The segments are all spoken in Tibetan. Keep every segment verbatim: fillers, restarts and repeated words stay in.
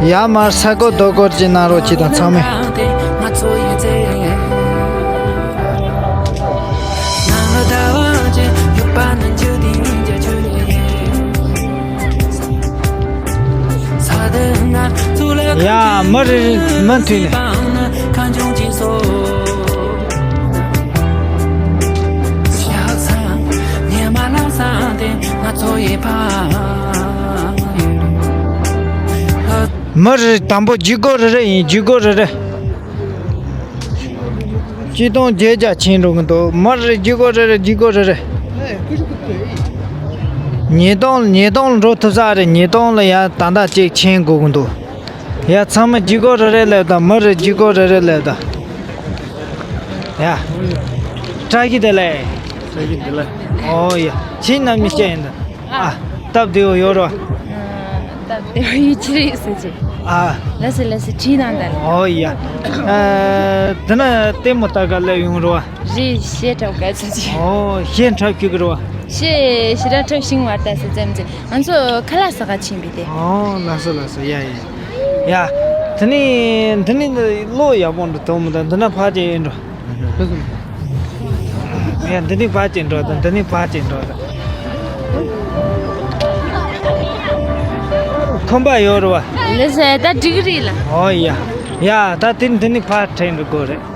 ཡ་མར་ས་གོ་རྡོ་སྐོར་གྱི་ནང་རོགས་གྱིས་དང་ཚང་མས། ཡ་མི་རེ་རེ་མུ་མཐུད་ནས། མི་རེ་དང་པོ་བརྒྱུད་སྐོར་རེ་རེ་ཡིན། བརྒྱུད་སྐོར་རེ་རེ། སྤྱི་སྟོང་བརྒྱད་བརྒྱ་ཕྱིན་འགྲོ་གི་འདུག་མི་རེ་བརྒྱུད་སྐོར་རེ་རེ། བརྒྱུད་སྐོར་རེ་རེ། ཉིས་སྟོང་ཉིས་སྟོང་འགྲོ་ཐུབ་ས་རེད། ཉིས་སྟོང་ལ་ཡ་ད་ལྟ་གཅིག་ཕྱིན་དགོས་གི་འདུག་ཡ་ཚང་མ་བརྒྱུད་སྐོར་རེ་རེ་སླེབས་དང་། མི་རེ་བརྒྱུད་སྐོར་རེ་རེ་སླེབས་དང་། ཡ། བཀྲ་ཤིས་བདེ་ལེགས། བཀྲ་ཤིས་བདེ་ལེགས། ཨོ་ཡ། ཁྱེད་རྣམ་གཉིས་ཅི་ཡིན་ད། ཨ། སྟབས་བདེ་བོ་ཡོད་རོ། སྟབས་བདེ་བོ་ཡོད་ཀྱི་རེད་ཟེར་གྱི། ཨ། ལགས་སོ་ལགས་སོ། བྲིས་དང་ད་ལ། ཨོ་ཡ། ཨ། དེ་ན་ལྟད་མོ་ལྟ་ག་སླེབས་ཡོང་རོ། རེད། གཞས་འཁྲབ་ག་ཟེར་གྱི། ཨོ། གཞས་འཁྲབ་ཁྱོད་ཀྱི་རོ། གཞས་ཞེ་དྲག་འཁྲབ་ཤེས་མ་རེད་ད་ཟེར་ཙམ་ཟེར། ང་ཚོ་ཁ་ལག་ཟ་ག་ཕྱིན་པས་དེ། ཨོ། ལགས་སོ་ལགས་སོ། ཡ་ཡ། ཡ། དེ་ནི་འདི་ནི་གློག་ཡག་པོ་འགྲོ་ཐུབ་མི་འདུག་འདི་ན་ཕར་ཅིག་ཡིན་འགྲོ། ཡ། འདི་ནི་ཕར་ཅིག་འགྲོ་དང་། འདི་ནི་ཕར་ཅིག་འགྲོ་དང་། ཁོམ་པ་ཡོད་རེད་བ། ལགས་སོ། ད་འགྲིག་རེད་ལ། ཨོ་ཡ། ཡ། ད་དེ་འདི་ནི་ཕར་འཕྲད་འགྲོ་དགོས་རེད།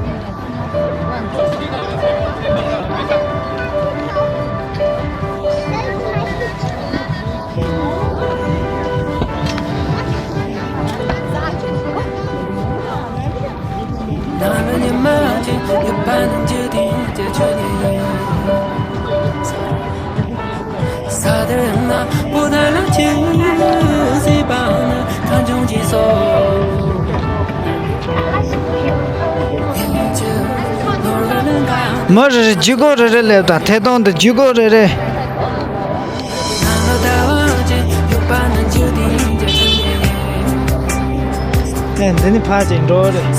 མི་རེ་རེ་བརྒྱུད་སྐོར་རེ་རེ་སླེབས་དང་། ཐད་གཏོང་དུ་བརྒྱུད་སྐོར་རེ་རེ། ཨེ། འདི་ནི་ཕར་ཅིག་འགྲོ་རེད།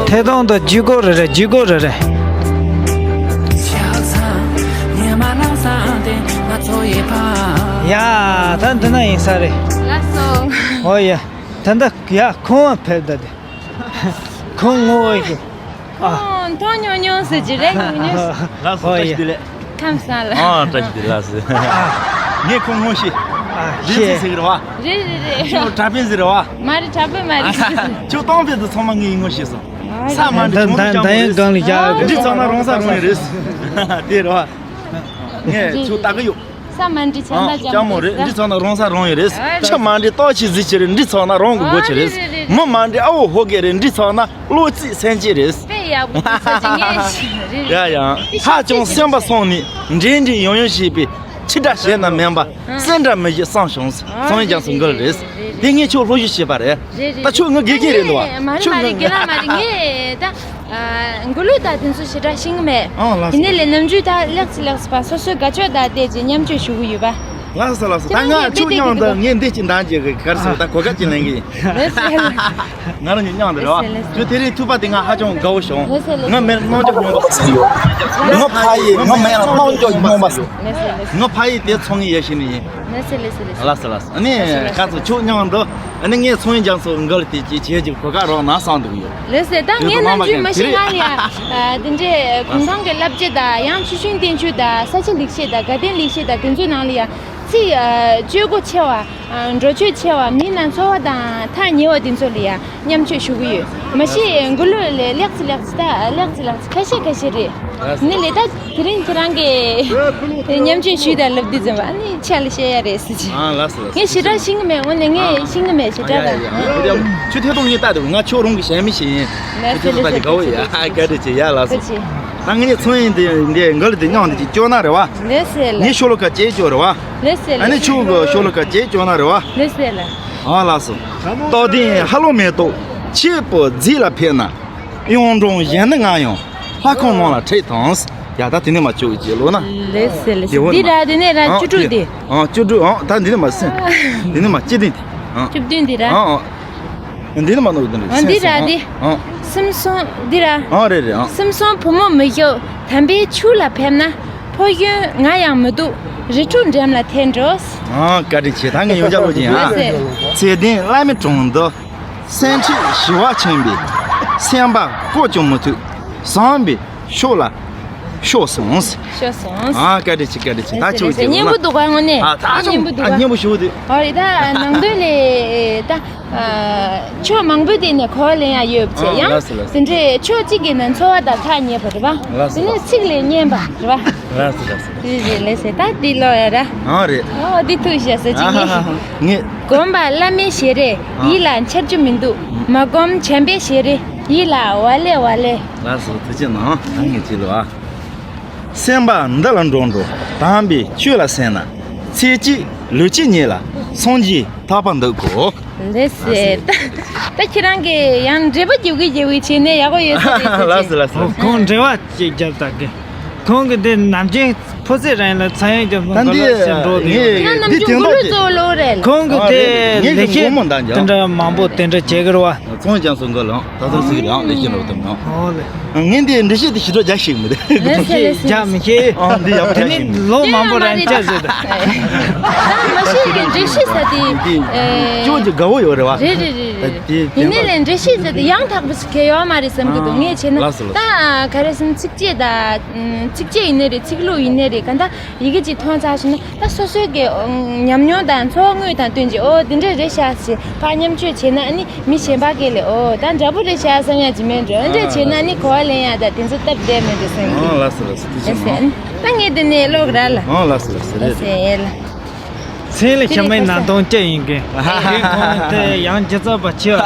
ཐད་གཏོང་དུ་བརྒྱུད་སྐོར་རེ་རེ། བརྒྱུད་སྐོར་རེ་རེ། ཡ། ད་འདི་ན་ཡིན་ས་རེད། ལགས་སོ། ཨོ་ཡ། ད་ལྟ་ཡ་ཁོང་བ་ཕེབས་ད་དེ། ཁོང་ངོ་བོ་ཞིག་ཨ། ཁོང་མཐོང་མྱོང་མྱོང་ཟེར་གྱི་རེད། ངོ་མྱོང་། ལགས་སོ། ཨོ་བཀྲ་ཤིས་བདེ་ལེགས། ཁམས་བཟང་ལ། ཨ། བཀྲ་ཤིས་བདེ་ལེགས་ཟེར། ངས་ཁོང་ངོ་ཤེས། ཨ། རིན་ཆེན་ཟེར་གི་རེད་བ། རེད་རེད་རེད། ཁྱོད་གྲྭ་པས་ཟེར་རེད་བ། མ་རེད། གྲྭ་པས་མ་རེད། ཁྱོད་གཏམ་དཔེ་དེ་ཚང་མ་ངས་ངོ་ཤེས་སོང་། ས་མ་འདྲི་ཆུང་ངུ་ལྕམ་མོ་རེད། འདི་ཚང་མ་རོང་ས་རོང་ཡིན་རེད། དེ་རེད་བ། ངས་ཁྱོད་ལྟ་གི་ཡོད། ས་མ་འདྲི་ཆ་ན་ལྕམ་མོ་རེད། འདི་ཚང་ན་རོང་ས་རོང་ཡིན་རེད། ཆུ་མ་འདྲི་སྟག་ཆུ་ཟིག་ཆུ་རེད། འདི་ཚང་ན་རོང་གི་སྒོ་ཆུ་རེད། མི་མ་འདྲི་ཨ་བོ་ཧོ་གེ་རེད། འདི་ཚང་ན་བློ་རྩིས་སེམས་ཅན་རེད། དཔེ་ཡག་པོ་འདུག་ཟེར་གྱི་ངས་ཞིག་རེད། ཡ་ཡ། ཧ་ཅང་སེམས་པ་སོང་ནས་འདྲེ་འདྲེ་ཡོང་ཡོང་བྱས་པའི་ཕྱི་དགྲ་གཞན་དང་མིན་པ། སེམས་དགྲ་མི་བྱེད་བསམ་བྱུང་། ཨ། སངས་རྒྱས་སུ་འགལ་རེད། དེ་ངས་ཁྱོད་སློབ་ཞུ་བྱས་པ་རེད། རེད་རེད། ད་ཁྱོད་ངའི་དགེ་རྒན་རེད་འདུག་བ། མ་རེད་མ་རེད། དགེ་ལགས་མ་རེད། ངས་ད། ཨ། མགུར་གླུ་དང་དེ་ཚོ་ཞེ་དྲག་ཤེས་ཀྱི་མེད། ཨང་། ལགས་སོ། དེ་ནས་ལས་ནམ་རྒྱུན་ད་ལེགས་ཚེ་ལེགས་ཚེ་ཕར་སོ་སོའི་དགའ་ཕྱོགས་དང་བསྡད་ཅིག་མཉམ་སྤྱོད་ཞུ་གི་ཡོད་པ། ལགས་སོ་ལགས་སོ། ད་ང་ཁྱོད་མཉམ་དུ་ངས་འདི་ཅིག་འདང་བྱེད་གི་གར་སོང་། ད་གོ་སྐབས་ཅིག་ལེན་གི་ཡིན། ལགས་སོ་ལགས་སོ། ང་རང་གཉིས་མཉམ་དུ་རེད་བ། ལགས་སོ་ལགས་སོ། ཁྱོད་དེ་རིང་ཐུག་པ་དེ་ང་ཧ་ཅང་དགའ་བོ་བྱུང་། ལགས་སོ་ལགས་སོ། ང་མི་རྣམ་འགྱུར་སྙོམས་པ། ང་ཕ་ཡི་ང་མི་ཡང་རྣམ་འགྱུར་སྙོམས་པ། ལགས་སོ་ལགས་སོ། ང་ཕ་ཡི་དེ་ཚོང་ཡེ་ཤེས་ནི་ཡིན། ལགས་སོ་ལགས་སོ་ལགས་སོ། ལགས་སོ་ལགས་སོ། ཨ་ནི་ཁ་ཚོ་ཁྱོད་མཉམ་དུ། ཨ་ནི་ངས་ཚོང་ཡིན་ཀྱང་སོ་འགལ་དེ་ཅི་བྱེད་ཀྱི་གོ་སྐབས་རག་ན་བསམ་འདུག་ཡོད། ལགས་སོ། ད་ངས་ནམ་རྒྱུན་མ་ཤེས་ང་ལ་ཡ། ཨ། དེ་འདྲའི་གུང་ཐང་གི་བསླབ་བྱ་དང་། ཡང་ཆོས་ཆུང་བསྟན་བཅོས་དང་། ས་སྐྱ་ལེགས་བཤད་དང་། དགའ་ལྡན་ལེགས་བཤད་དང་། དེ་ཚོའི་ནང་ལ་ཡ་ཚིག་ཨ། སྤྱོད་སྒོ་ཆེ་བ། ཨ། འགྲོ་སྤྱོད་ཆེ་བ། མིའི་ནང་འཚོ་བ་དང་ཐག་ཉེ་བ་དེ་ཚོ་ལ་ཡ་མཉམ་སྤྱོད་ཞུ་གི་ཡོད། མ་གཞི་མགུར་གླུ་ལས་ལེགས་ཚེ་ལེགས་ཚེ་ད་ལེགས་ཚེ་ལེགས་ཚེ་ཁ་ཤས་ཁ་ཤས་རེད། ནི་ལས་ད་དེ་རིང་ཁྱེད་རང་གིས་མཉམ་སྤྱོད་ཞུས་དང་ལབ་དུས་ཙམ་པ། ཨ་ནི་ཆ་ལ་བཤད་ཡ་རེད་ཟེར་གྱི། ཨ། ལགས་སོ་ལགས་སོ། ངས་ཞེ་དྲག་ཤེས་ཀྱི་མེད། འོ་ནས་ངས་ཤེས་ཀྱི་མེད་ཞེ་དྲག་ར། ཡ་ཡ་ཡ། ཁྱོད་ཐད་གཏོང་ངས་ལྟ་དུས་ང་ཁྱོད་རང་གི་གཞན་མི་ཞིག་ཡིན། ལགས་སོ་ལགས་སོ། ཁྱོད་ཐད་གཏོང་ལྟ་དུས་དགའ་བོ་ཡ། བཀའ་དྲིན་ཆེ་ཡ། ལགས་སོ། ད་ངས་ཚོང་ཡིན་དེ་འདི་འགལ་དེ་མཉམ་དུ་ཅིག་སྐྱོར་ན་རེད་བ། ལགས་སོ་ལགས་སོ། ངས་ཤོ་ལོ་ཀ་བཅད་སྐྱོར་རེད་བ། ལགས་སོ་ལགས་སོ། ཨ་ནི་ཁྱོད་གི་ཤོ་ལོ་ཀ་བཅད་སྐྱོར་ན་རེད་བ། ལགས་སོ་ལགས། ཨ། ལགས་སོ། རྟག་བརྟན་ཧ་ལོ་མེ་ཏོག་ཁྱེད་པོ་རྫིས་ལ་ཕེབས་ན། གཡུང་དྲུང་གཞན་ནི་ང་ཡང་ལྷ་ཁང་ནང་ལ་ཁྲིད་དང་། ཡ། ད་དེ་ནས་མར་བཅུ་གཅིག་ལོ་ན། ལགས་སོ་ལགས་སོ། འདི་ར། དེ་ནས་ར་ཨ། བཅུ་དྲུག་དེ། ཨ། བཅུ་དྲུག་ཨ། ད་འདི་ནས་མར་སེམས། འདི་ནས་མར་བཅུ་བདུན་དེ། ཨ། བཅུ་བདུན་འདི་ར། ཨ་ཨ། འདི་ནས་མར་ནོར་འདི་ནས། ཨ། འདི་ར་འདི། ཨ། སེམས་སོང་འདི་ར། ཨ། རེད་རེད། ཨ། སེམས་སོང་བུ་མོ་མི་ཞོག་དམ་པའི་ཆོས་ལ་ཕེབས་ན། ཕོ་གཞོན་ང་ཡང་མི་སྡུག་རི་ཁྲོད་འགྲམ་ལ་ཐལ་འགྲོ། ཨ། བཀའ་དྲིན་ཆེ། ད་ངས་ཡོངས་རྒྱ་ལོ་ཅན། ཨ། ལགས་སེ། ཚེ་བརྟན་བླ་མའི་དྲུང་དུ། སེམས་ཁྲལ་ཞི་བ་ཆེན་པོས། སེམས་པ་བཀོད་ཀྱང་མི་ཐུབ། བཟང་པོའི་ཕྱོགས་ལ་ཤོག་གསུངས། ཤོག་གསུངས། ཨ། བཀའ་དྲིན་ཆེ། བཀའ་དྲིན་ཆེ། ད་ལགས་སེ། ཁྱོད་ལགས་སེ། ཀྱི་སྙན་པོ་འདུག་ག་དངོས་གནས། ཨ། ད་སྙན་པོ་འདུག་ག་སྙན་པོ་ཞུ་དེ། ཨོ་རེད། ད་ནང་དོན་ལས་ད། ཨ། ཕྱོགས་མང་པོའི་སྟེང་ནས་གོ་བ་ལེན་ཡ་ཡོད་པ་བྱས། ཨ། ཡང་ལགས་སོ། ལགས་སོ། དེ་འདྲའི་ཕྱོགས་གཅིག་གི་ནང་འཚོ་བ་དང་ཐག་ཉེ་བ་རེད་པ། ལགས་སོ། དེ་ནས་ལགས་སོ། ཚིག་ལས་སྙན་པ་རེད་པ། ལགས་སོ། ལགས་སོ། རེད་རེད། ལགས་སེ། ད་འདི་ཀློག་ཡ་ར། ཨ་རེད། ཨོ་འདི་ཐུགས་བཞག་ཟེར་གྱི་ཨ་ཧ་ཧ་ཡིན། ཧ། ངས། སྒོམ་པ་བླ་མའི་ཞལ་རས། ཨ། ཡིད་ལ་འཆར་རྒྱུ་མི་འདུག་མ་སྒོམ་བྱམས་པའི་ཞལ་རས། ཡིད་ལ་ཝ་ལེ་ཝ་ལེ། ལགས་སོ། ཐུགས་རྗེ་གནང་། ད་ངས་བྱེད་ལོ། ཨ། སེམས་པ་འདི་ལ་འགྲོ་འགྲོ། དམ་པའི་ཆོས་ལ་སེམས་ན། ཚེ་གཅིག་ལུས་གཅིག་ཉིད་ལ། སངས་རྒྱས་ཐོབ་པར་འདོད་གོ། ལགས་སེ། ད་ད་ཁྱེད་རང་གིས་ཡང་འགྲེལ་པ་རྒྱབ་གི་རྒྱབ་གི་བྱས་ནས་ཡག་པོ་ཡོད་ས་རེད་ཟེར་ལགས་སེ། གྱི། ལགས་སེ། ཁོང་འགྲེལ་པ་ཅིག་རྒྱབ་ད་གི། ཁོང་གི་འདི་ནམ་རྒྱུན་ཕོ་ཚོད་རང་ལ་ཚ་ཡང་རྒྱབ་ད། འདི་འགོ་ལོག་ཟིན་འགྲོ་དེ་ཡོད། ང་ནམ་རྒྱུན་འགོ་ལོག་གཙོ་བོ་ལོ་རེད། ཁོང་གི་ཨ་དེ་རེད། ངས་ལས་ཀྱི་བཀོད་མོ་འདང་རྒྱག་དེ་འདྲ་མང་པོ་དེ་འདྲ་བྱེད་གི་རེད་པ། ཚོང་ཅང་སོང་གི་ལང་ད་ཚོ་ཟིག་ལང་ལས་ཀྱི་ལོ་དུ་མྱོང་། ཨོ་ལེ། ངས་འདི་འདྲི་ཤེས་དེ་ཞིག་ཏུ་རྒྱག་ཤེས་མི་འདུག་ལགས་སེ། ལགས་སེ། རྒྱག་མི་ཤེས། ཨ། འདི་ཡག་པོ་རྒྱག་ཤེས་མི་འདུག་དེ་ནི་ལོ་མང་པོ་རང་བཅར་ཟེར་ད། མ་ཤེས་ཀྱི་འདྲི་ཤེས་ས་དེ། ཨེ། ཅོ་ཅོ་དགའ་བོ་ཡོད་རེད་པ། རེད་རེད་རེད། ད་རེད། དེ་ཡིན་ནའི་ལས་འདྲི་ཤེས་ཟེར་དེ་ཡང་དག་པ་ཞིག་གལ་ཡོད་མ་རེད་བསམ་གྱི་འདུག་ཨ། ངས་བྱས་ན། ལགས་སོ་ལགས་སོ། ད་ག་རེ་ཟེར་ན་ཚིགས་བཅད་ད། ཚིགས་བཅད་ཡིན་ནའི་རེད། ཚིག་ལྷུག་ཡིན་ནའི་རེད། ག་འདྲ་ཡི་གེ་ཅིག་མཐོང་ཚར་སོང་ན། ད་སོ་སོའི་གི་ཉམས་མྱོང་དང་འཚོ་བ་དངོས་དང་བསྟུན་གྱི། ཨོ་འདི་འདྲ་རེད་ཤག་ཅེས་ཕར་མཉམ་སྤྱོད་བྱས་ན། ཨ་ནི་མི་གཞན་པ་གིས་ལས་ཨོ་ད་འདྲ་པོ་རེད་ཤག་བསམ་ཡ་ཅིག་མེད་འགྲོ། འདི་འདྲ་བྱས་ན་ཨ་ནི་གོ་བ་ལེན་ཡ་ད་དེ་ཚོ་སྟབས་བདེ་མེད་འགྲོ་བསམ་གྱི། ཨ། ལགས་སོ་ལགས་སོ། ཐུགས་རྗེ་གནང་། ད་ངས་འདི་ནས་ཀློག་ར་ལ། ཨ། ལགས་སོ་ལགས་སོ། རེད་རེད། ལགས་སེ། ཡ་ལ། མཚན་ལ་ཤ་མའི་ནང་དོན་སྐྱེ་ཡིན་གི། ཨ་ཧ་ཧ། ཁོང་དེ་ཡང་སྒྱུ་རྩལ་པ་ཆེ་བ།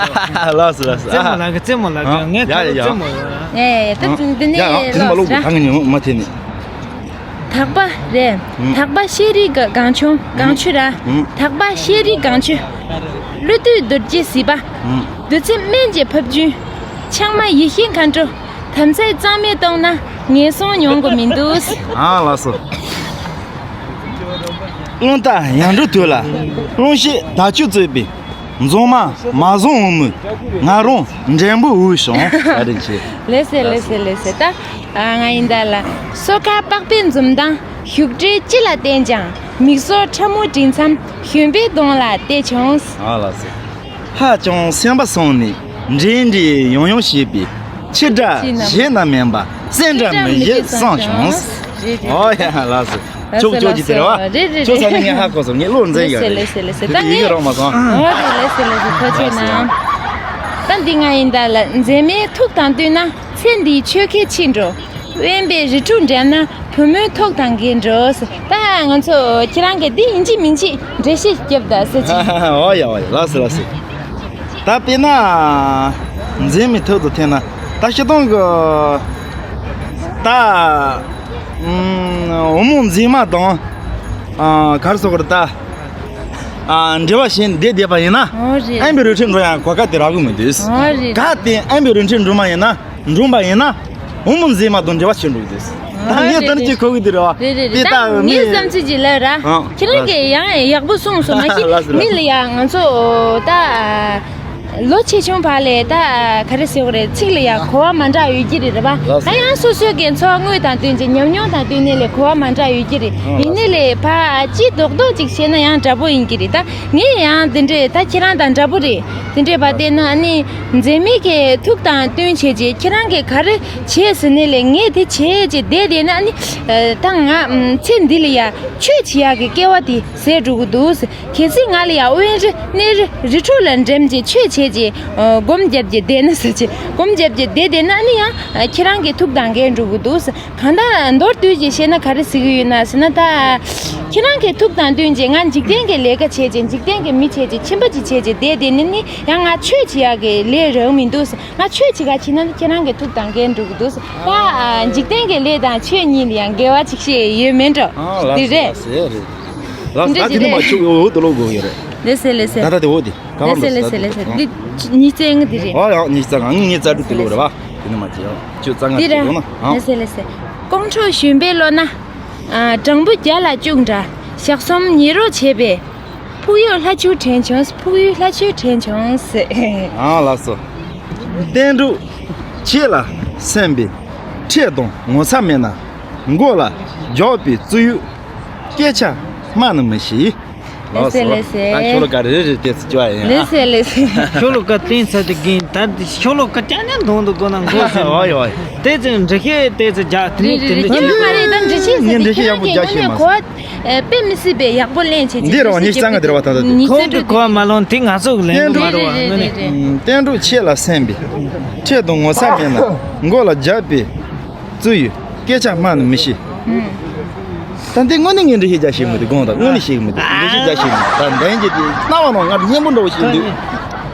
ལགས་སོ་ལགས་སོ། རྩེད་མོ་ལ་གི་རྩེད་མོ་ལ་གི། ཨ། ངས་ཡ་ད་ཡ་ཡ། རྩེད་མོ་ཡོད། ཨེ་ད་འདི་ནས་ཡ་ཡ། དེ་ནས་མ་ཀློག་ལོག་ཟེར་ད། ངས་ཉོན་མ་ཐེ་ནས། དག་པ་རེད། ཨུམ། དག་པ་ཤེས་རིག་གི་གང་བྱུང་གང་ཆུ་ར། ཨུམ། དག་པ་ཤེས་རིག་གང་ཆུ། བློ་བཏུད་རྡོ་རྗེ་ཟིལ་པ། ཨུམ། བདུད་རྩི་སྨན་གྱི་ཕབ་རྒྱུན། ཆང་མ་ཡེ་ཤེས་མཁའ་འགྲོ། དམ་ཚིག་གཙང་མས་གཏོང་ན་ངན་སོང་མྱོང་དགོས་མི་འདུག་ཨ། ལགས་སོ། རླུང་རྟ་ཡར་འགྲོ་དུས་ལ། རླུང་ཤེད་དར་ལྕོག་གཙོས་པའི། མཛངས་མ་མ་བཟང་འོག་མིན། ང་རང་འགྲན་པའི་དབུས་བྱུང་། བཀའ་དྲིན་ཆེ། ལགས་སེ་ལགས་སེ་ལགས་སེ། ད་ང་ཡིན་ད་ལ། སོ་ཁ་པགས་པའི་འཛུམ་མདངས། བཞུགས་གྲལ་སྤྱི་ལ་བསྟན་ཀྱང་། མིག་སོར་ཕྲ་མོ་འབྲིང་མཚམས། གཞོན་པའི་གདོང་ལ་བལྟས་བྱུང་། ཨ། ལགས་སེ། ཧ་ཅང་སེམས་པ་སངས་ནས། འདྲེ་འདྲེ་ཡང་ཡང་བྱེད་པའི། ཁྱི་འདྲ་གཞན་ན་མིན་པ། སེམས་འདྲ་མི་བྱེད་བསམ་བྱུང་། རེད་རེད། ཨོ་ཡ། ལགས་སོ། རེད་ཁྱོད་རེད། ཁྱོད་ཀྱིས་དེ་རེད་པ། རེད་རེད། ཁྱོད་ཚ་ནི་ངས་ཧ་གོ་སོང་། ངས་བློ་འཛིན་ཡོད་རེད། ལགས་སེ་ལགས་སེ། ད་ངས་ཡི་གེ་རང་མ་སོང་། ཨོ་རེད། ལགས་སེ་ལགས་སེ། ཐུགས་རྗེ་གནང་། ད་འདི་ང་ཡིན་ད་ལ། མཛེས་མའི་ཐུགས་དང་བསྟུན་ན། ཚེ་འདིའི་ཆོས་ཁས་ཕྱིན་འགྲོ། དབེན་པའི་རི་ཁྲོད་འགྲིམ་ན། བུ་མོའི་ཐུགས་དང་འགལ་འགྲོ། ད་ང་ཚོ་ཁྱེད་རང་གིས་འདི་ཡིན་གཅིག་མིན་གཅིག་འགྲེལ་བཤད་རྒྱབ་ད་ཟེར་གྱི། ཨོ་ཡ་ཨོ་ཡ། ལགས་སོ་ལགས་སོ། ད་དཔེར་ན། མཛེས་མའི་ཐུགས་དང་བསྟུན་ན། ད་སྤྱིར་བཏང་གི། ད། ཨུམ། བུ་མོ་མཛེས་མ་དང་། ཨ། ག་རེ་ཟེར་དགོས་རེད་ད། ཨ། འབྲེལ་བ་བྱས་བསྡད་བསྡད་པ་ཡིན་ན། ཨོ་རེད། དབེན་པའི་རི་ཁྲོད་འགྲོ་ཡང་གོ་སྐབས་དེ་རག་གི་མི་འདུག་ཨོ་རེད། གལ་ཏེ་དབེན་པའི་རི་ཁྲོད་འགྲོ་མ་ཡིན་ན། འགྲོ་བ་ཡིན་ན། བུ་མོ་མཛེས་མ་དང་འབྲེལ་བ་བྱེད་འགྲོ་གི་འདུག་ད་ངས་ད་ནི་ཅིག་གོ་གི་འདུག་རེད་པ། རེད་རེད། དེ་ད་ངས་ངས་བསམ་ཚུལ་ཅིག་ལབ་ར། ཨ། ཁྱེད་རང་གིས་ཡང་ཡག་པོ་གསུངས་སོང་། མ་གཞི་ལགས་སོ་ལགས་སོ། མི་ལ་ཡང་ང་ཚོ་ད་ལོ་ཆེ་ཆུང་བར་ལས་ད་ག་རེ་ཟེར་དགོས་རེད། ཚིག་ལ་ཡང་གོ་བ་མ་འདྲ་ཡོད་ཀྱི་རེད། རེད་པ། ལགས་སོ། ད་ཡང་སོ་སོའི་གི་འཚོ་བ་དངོས་དང་བསྟུན་གྱི་ཉམས་མྱོང་དང་བསྟུན་ནས་ལས་གོ་བ་མ་འདྲ་ཡོད་ཀྱི་རེད། ཨ། ཡིན་ནའི་ལས་ཕར་ཅི་རྡོག་རྡོག་ཅིག་བྱས་ན་ཡང་འདྲ་པོ་ཡིན་གྱི་རེད། ད་ངས་ཡང་དེ་འདྲས། ད་ཁྱེད་རང་དང་འདྲ་པོ་རེད། དེ་འདྲས་པ་བལྟས་ན་ཨ་ནི་མཛེས་མའི་གི་ཐུགས་དང་བསྟུན་བྱས་རྗེས་ཁྱེད་རང་གིས་ག་རེ་བྱས་ཟེར་ནས་ལས་ངས་དེ་བྱས་རྗེས་བསྡད་བསྡད་ན། ཨ་ནི་ད་ང་ཚེ་འདི་ལ་ཡ་ཆོས་བྱེད་ཡག་གི་སྐལ་བ་དེ་ཟད་འགྲོ་གི་འདུག་གལ་སྲིད་ང་ལ་ཡ་དབེན་རི་གནས་རི་རི་ཁྲོད་ལ་འགྲིམ་རྗེས་ཆོས་བྱས་རྗེས་སྒོམ་བརྒྱབ་རྗེས་བསྡད་ན་ཟེར་རྗེས། སྒོམ་བརྒྱབ་རྗེས་བསྡད་བསྡད་ན་ཨ་ནི་ཡང་ཁྱེད་རང་གི་ཐུགས་དང་འགལ་འགྲོ་གི་འདུག་གང་ལྟར་མདོར་བསྡུས་ཀྱིས་བཤད་ན་ག་རེ་ཟེར་གྱི་ཡོད་ན་ཟེར་ན། ད་ཁྱེད་རང་གི་ཐུགས་དང་བསྟུན་བྱས་ང་འཇིག་རྟེན་གྱི་ལས་ཀ་བྱས་རྗེས། འཇིག་རྟེན་གྱི་མི་བྱས་རྗེས། ཁྱིམ་པ་ཅིག་བྱས་རྗེས་བསྡད་བསྡད་ནི་ནི་ཡང་ང་ཆོས་བྱེད་ཡག་གི་ལས་རག་མི་འདུག་ང་ཆོས་བྱེད་ག་ཕྱིན་ན་ཁྱེད་རང་གི་ཐུགས་དང་འགལ་འགྲོ་གི་འདུག་ད་འཇིག་རྟེན་གྱི་ལས་དང་ཆོས་གཉིས་ལ་ཡང་འགལ་བ་ཅིག་བཤད་ཡོད་མེད་འགྲོ། ཨ། འདི་ལགས་རེད། ལགས་སོ་ལགས་སོ། ད་དེ་ནི་མ་ཆུ་འོ་འོ་དུ་ལོ་དགོས་ཡོད་རེད། ལགས་སེ་ལགས་སེ། ད་ད་དེ་འོ་དེ། ལགས་སེ་ལགས་སེ་ལགས་སེ། འདི་ཉིས་བརྩེགས་ལྔ་འདི་རེད། ཨ་ཡང་ཉིས་བརྩེགས་ལྔ། ངས་ཉིས་བརྩེགས་དྲུག་དེ་ལོ་རེད་པ། དེ་ནི་མ་བྱེད་ཡང་ཁྱོད་རྩ་ལྔ་འདི་རེད། དེ་ལོ་ན། ཨ། ལགས་སེ་ལགས་སེ། ཀོང་ཁྲོ་གཞོན་པའི་བློ་ན། ཨ། སྦྲང་བུ་རྒྱ་ལ་བཅུག་འདྲ། ཞག་གསུམ་ཉལ་རོགས་བྱས་པས། ཕུག་གཡུག་ལྷ་ཆུ་དྲན་བྱུང་། ཕུག་གཡུག་ལྷ་ཆུ་དྲན་བྱུང་ཟེར། ཨ་ལགས་སོ། བསྟན་འགྲོ་ཁྱེད་ལ་སེམས་པའི་ཁྲེལ་དང་ངོ་ཚ་མེད་ན། མགོ་ལ་རྒྱགས་པའི་རྩིས་གཡུག་སྐད་ཆ་སྨྲ་ནི་མི་ཤེས། ལགས་སོ། ལགས་སོ། ད་ཤོ་ལོ་ཀ་རེ་རེ་བལྟས་སུ་བཅུག་ཡིན། ལགས་སོ་ལགས་སོ། ཤོ་ལོ་ཀ་བསྟན་ཚར་དུས་རྒན་ད་ཤོ་ལོ་ཀ་ཅག་ནས་མདུན་དུ་སྒོ་ནང་འགོ་ཟིན། ཨོ་ཡོ། དེ་ཚོ་འདྲི་ཤེས་དེ་ཚོ་རྒྱག་དེ་ནས་དེ་འདྲི་ཤེས། ཡོད་མ་རེད། ད་འདྲི་ཤེས་ཟེར་ནི་ཁྱེད་རང་གིས་ང་ནས་གོ་བ་དཔེ་མི་སྲིད་པའི་ཡག་པོ་ལེན་བྱེད་ཀྱི་འདི་རེད་བ། ཉི་ཤུ་རྩ་ལྔ་དེ་རེད་བ། ད་ད་དུ་ཁོང་གི་གོ་བ་མ་ལོན་དེ་ང་ཚོ་གི་ལན་དུ་མ་རེད་བ། རེད་རེད། བསྟན་འགྲོ་ཆེ་ལ་སེམས་པའི་ཁྲེལ་དང་ངོ་ཚ་མེད་ན་མགོ་ལ་རྒྱབ་པའི་བཙུགས་ཡོད། སྐད་ཆ་སྨྲ་ནི་མི་ཤེས། ད་འདི་དངོས་གནས་ངས་འགྲེལ་བཤད་རྒྱག་ཤེས་མི་འདུག་དགོངས་དག་དངོས་གནས་ཤེས་ཀྱི་མི་འདུག་འགྲེལ་བཤད་རྒྱག་ཤེས་མི་འདུག་ད་འདི་འདི་རྣ་བ་ནང་ང་སྙན་པོ་འདྲ་བོ་ཞིག་འདུག་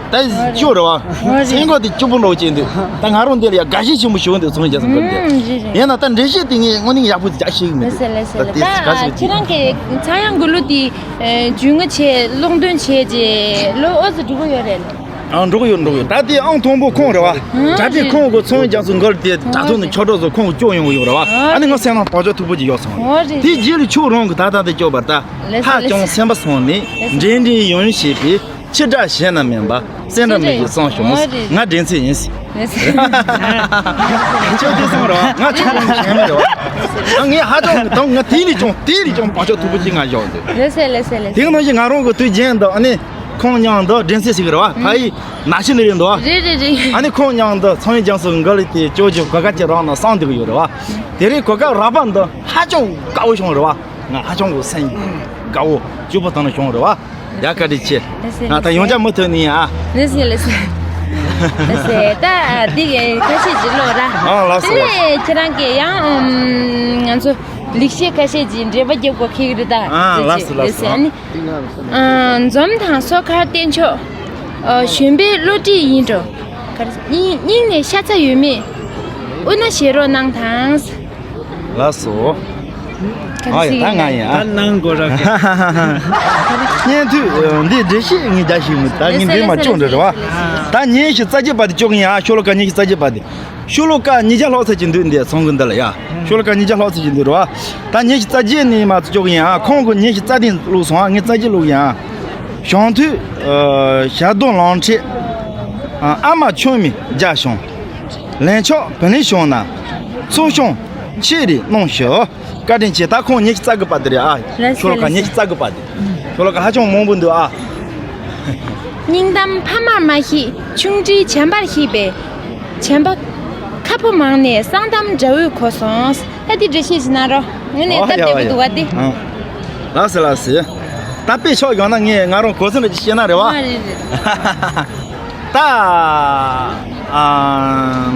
ད་སྐྱོ་རེད་བ། སེམས་ཁོག་དེ་སྐྱོ་པོ་འདྲ་བོ་ཅིག་འདུག་ད་ང་རང་འདི་ལ་ཡ་དགའ་ཞེན་ཆེན་པོ་ཞིག་འདུག་ཚོང་རྒྱག་སོང་གི་འདུག་ཡིན་ན་ད་འགྲེལ་བཤད་དེ་ངས་དངོས་གནས་ཡག་པོ་རྒྱག་ཤེས་ཀྱི་མི་འདུག་ལེ་ལེ་ལེ། ད་དེ་ད་ག་ཞིག་ཁྱེད་རང་གི་ཚངས་དབྱངས་དགུང་ལོ་དེ་རྒྱུས་མངའ་བྱས་སློབ་སྟོན་བྱས་རྗེས་ལོ་ཨོ་ཙི་འགྲོ་གི་ཡོད་རེད། ཨ་འགྲོ་གི་ཡོད། འགྲོ་གི་ཡོད། ད་དེ་ཨང་དང་པོ་ཁོང་རེད་བ། ཨ་གྲ་སྒྲིག་ཁོང་གི་ཚོང་རྒྱག་སོང་གི་དེ་དྲ་ཐོག་ནས་ཆོས་གྲོགས་ཚོ་ཁོང་སྐྱོ་ཡོང་གི་ཡོད་རེད་བ། ཨ་ནི་ང་སེམས་ནང་བག་ཆགས་མཐུག་པོ་ཅིག་ཡོད་སོང་། ཨོ་རེད། དེ་རྗེས་ལ་ཁྱོད་རང་གི་ད་ལྟ་དེ་སྐྱོ་བར་ད་ཧ་ཅང་སེམས་པ་སོང་ནས་འདྲེ་འདྲེ་ཡོང་ཡོང་བྱེད་པའི། ཕྱི་དགྲ་གཞན་ན་མིན་པ། སེམས་དགྲ་མི་ཡི་གསང་བྱུང་། ང་འདྲེན་ཚད་ཡིན། ཁྱོད་དེ་སོང་ར་ང་ཁྱོད་རང་གཞན་མི་རེད་བ། ང་ངས་ཧ་ཅང་གི་དང་ང་དེ་ལས་ཀྱང་དེ་ལས་ཀྱང་བག་ཆགས་མཐུག་པོ་ཅིག་ང་བཞག་འདུག་ལེ་སེ་ལེ་སེ་ལེ་སེ། དེ་ག་ནང་བཞིན་ང་རང་གི་དུས་རྒྱུན་དུ་ཨ་ནི་ཁོང་མཉམ་དུ་འདྲེན་ཚད་ཞིག་རེད་བ། ཕ་ཡི་ན་ཤི་ནི་རེད་འདུག་རེད་རེད་རེད། ཨ་ནི་ཁོང་མཉམ་དུ་ཚོང་ཡི་རྒྱང་སོ་འགའ་ལས་དེ་ཅོ་ཅོ་གོ་སྐབས་ཅིག་རག་ན་བསམ་འདུག་ཡོད་རེད་བ། དེ་རིང་གོ་སྐབས་རག་པ་འདི་ཧ་ཅང་དགའ་བོ་བྱུང་རེད་བ། ང་ཧ་ཅང་གི་སེམས་དགའ་བོ་སྐྱིད་པོ་དང་ནི་བྱུང་རེད་བ། ཡ་བཀའ་དྲིན་ཆེ། ལགས་སེ་ང་ད་ཡོང་ཆ་མུ་མཐུད་ནས་ཡིན་ཨ། ལགས་སེ་ལགས་སེ། ལགས་སེ་ད་འདི་གི་ཁ་ཤས་ཅིག་ཀློག་ར། ཨ་ལགས་སོ། དེ་ནས་ཁྱེད་རང་གིས་ཡང་ང་ཚོ་ལེགས་བཤད་ཁ་ཤས་ཅིག་འགྲེལ་པ་རྒྱབ་དགོས་ཁེལ་གི་རེད་ད། ཨ་ལགས་སོ་ལགས་སོ། ལགས་སེ་ཨ་ནི། འཛོམས་དང་སོ་མཁར་བསྟན་མཆོག་གཞོན་པའི་བློ་གྲོས་ཡིན་འགྲོ། སྙིང་ནས་ཤ་ཚ་ཡོད་མེད་དབུ་ན་བཞེས་རོགས་གནང་དང་། ལགས་སོ། ཨ་ཡ་ད་ང་ཡིན་ཨ། ད་གནང་དགོས་ར་གི། སྙན་ཐོས་འདི་འགྲེལ་བཤད་ངས་རྒྱག་ཤེས་མི་ད་ངས་འདི་མ་ལྕོག་འདྲ་རེད་བ། ད་ཉིན་ཞིག་རྩ་རྒྱུ་པ་དེ་ཅོག་ཡིན་ཨ། ཤོ་ལོ་ཀ་ཉིན་ཞིག་རྩ་རྒྱུ་པ་དེ། ཤོ་ལོ་ཀ་ཉིས་བརྒྱ་ལྷག་ཙམ་ཅིག་འདུག་འདི་ཚོང་གི་འདི་ལ་ཡ། ཤོ་ལོ་ཀ་ཉིས་བརྒྱ་ལྷག་ཙམ་ཅིག་འདུག་རེད་བ། ད་ཉིན་ཞིག་རྩ་རྒྱུ་ནས་མ་ཅོག་ཡིན་ཨ། ཁོང་གི་ཉིན་ཞིག་རྩ་དེ་བླུགས་སོང་ཨ། ངས་རྩ་རྒྱུ་བླུགས་ཡིན་ཨ། བྱང་ཐོས་ཞལ་གདོང་ལང་ཁྲིད། ཨ་མ་ཆུང་མའི་རྒྱ་ཤོང་། ལན་ཆགས་བུ་ལིན་ཤོང་ན། ཚོ་ཤོང་ཆེ་རེ་གནང་ཞུ། བཀའ་དྲིན་ཆེ། ད་ཁོང་ཉིན་ཞིག་རྩ་གི་པ་དེ་རེད་ཨ། ལགས་སོ་ཤོ་ལོ་ཀ་ལགས་སོ། ཉིན་ཞིག་རྩ་གི་པ་དེ། ཤོ་ལོ་ཀ་ཧ་ཅང་མང་པོ་འདུག་ཨ། སྙིང་གཏམ་ཕ་མར་མ་ཤེས་ཆུང་འདྲིས་བྱམས་པར་ཤེས་པའི། བྱམས་པ་ཁ་ཕོ་མང་ནས་གསང་གཏམ་འདྲ་བོས་གོ་སོང་། ད་འདི་འགྲེལ་བཤད་ཞིག་གནང་རོགས། དངོས་གནས་ཨོ་སྟབས་ཡ་བདེ་པོ་ཨོ་ཡ། འདུག་བ་འདི། ཨང་། ལགས་སེ་ལགས་སེ། ད་དཔེ་ཆོག་ཡོང་ན་ངས་ང་རང་གོ་ཚོད་འདྲ་ཅིག་བཤད་ན་རེད་བ། ཨ་རེད་རེད། ད། ཨམ།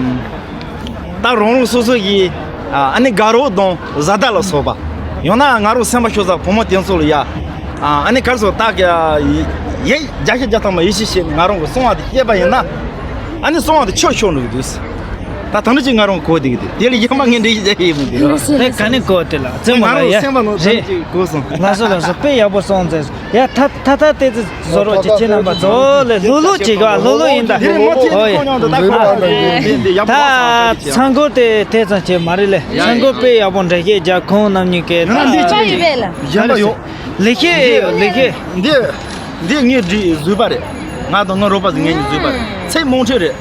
ད་རང་རང་སོ་སོ་གི་ཨ་ནི་དགའ་རོགས་དང་བཟའ་ཟླ་ལ་སོགས་པ། ཡང་ན་ང་རང་སེམས་པ་ཤོར་ས་བུ་མོ་དེ་ཚོ་ལ་ཡ། ཨ་ནི་གར་སོང་ད་ག་ཡེ་བརྒྱ་ཆ་བརྒྱ་ཐམ་པ་ཡིད་ཆེས་བྱས་ནས་ང་རང་གི་གསང་བ་དེ་བཤད་པ་ཡིན་ན། ཨ་ནི་གསང་བ་དེ་ཆོས་ཤོར་འགྲོ་གི་འདུག་ད་ད་ནི་ཅིག་ང་རང་གོ་བསྡད་ཀྱི་འདུག་དེ་ལ་ཡང་མ་ངས་འགྲེལ་བཤད་རྒྱག་ཡས་མི་འདུག་དེ་ག་ནས་གོ་དེ་ལ་རྩེད་མོ་ང་ལ་རང་ཡ་སེམས་པ་ནང་རེད། ཙམ་ཅིག་གོ་སོང་། ལགས་སོ་ལགས་སོ། དཔེ་ཡག་པོ་གསུངས་ཚར་སོང་། ཡ་ད་ད་ད་དེ་ཚོ་བཟོ་རོགས་ཀྱི་ཁྱེད་རྣམ་པ་ཚོ་ལས་ལྷོད་ལྷོད་བྱེད་ག་ལྷོད་ལྷོད་ཡིན་ད། དེ་རིང་མ་ཐེ་ཨོ་ཡ། ཁོང་ཉང་དུ་ད་ཁོ་ད་ད་ཚང་སྐོར་དེ་དེ་ཙམ་བྱེད་མ་རེད་ལས། ཚང་སྐོར་དཔེ་ཡག་པོ་འགྲེལ་བཤད་རྒྱག་ཁོང་རྣམ་གཉིས་ཀས་ད། ཡོད་པས་ལ། གཞན་པ་ཡོད། ལེགས་བཤད་ལེགས་བཤད། འདི་འདི་ངའི་འདྲི་བཟོས་པ་རེད། ང་དང་ངའི་རོགས་པ་ཟིག་ངས་ཉིད་བཟོས་པ་རེད། ཚེ་མང་ཆེ་རེད།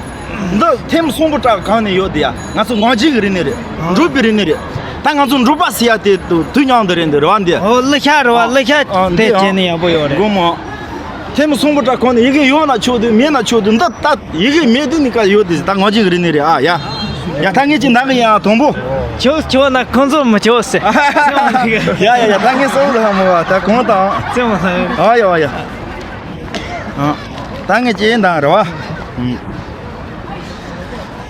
འདི་ཐེམ་སོང་པོ་བྲག་གང་ནས་ཡོད་དེ་ཡ། ང་ཚོ་ངག་རྒྱུན་གྱི་རིག་གནས་རེད། འབྲོག་པའི་རིག་གནས་རེད། ད་ང་ཚོ་འབྲོག་པ་ཟེར་ཡ་དེ་དུས་མཉམ་དུ་རེད་འདི་རེད་བ་འདི། ཨོ་ཀླུ་ཤ་རེད་བ། ཨ་ཀླུ་ཤ་ཨ་དེ་འདི་བྱས་ཨ་ནས་ཡག་པོ་ཡོད་རེད། དགོངས་མོ། ཐེམ་སོང་པོ་བྲག་གང་ནས་ཡི་གེ་ཡོད་ན་ཆོག་དུས་མེད་ན་ཆོག་དུས་འདི་ད་ཡི་གེ་མེད་དུས་ནི་ཀ་ཡོད་དེ་ད་ངག་རྒྱུན་གྱི་རིག་གནས་རེད་ཨ་ཡ། ཡ་ད་ངས་ཅིག་འདང་གི་ཡ་དང་པོ། ཆོག་ཆོག་ན་ཁོང་ཚོ་མི་ཆོག་ཟེར། ཡ་ཡ་ཡ་ད་ངས་སོང་ལ་ཧ་མོ་བ་ད་གང་དང་། རྩེད་མོ་ལ་ཡོད། ཨ་ཡ་བ་ཡ། ཨ། ད་ངས་ཅི་འདང་རེད་བ།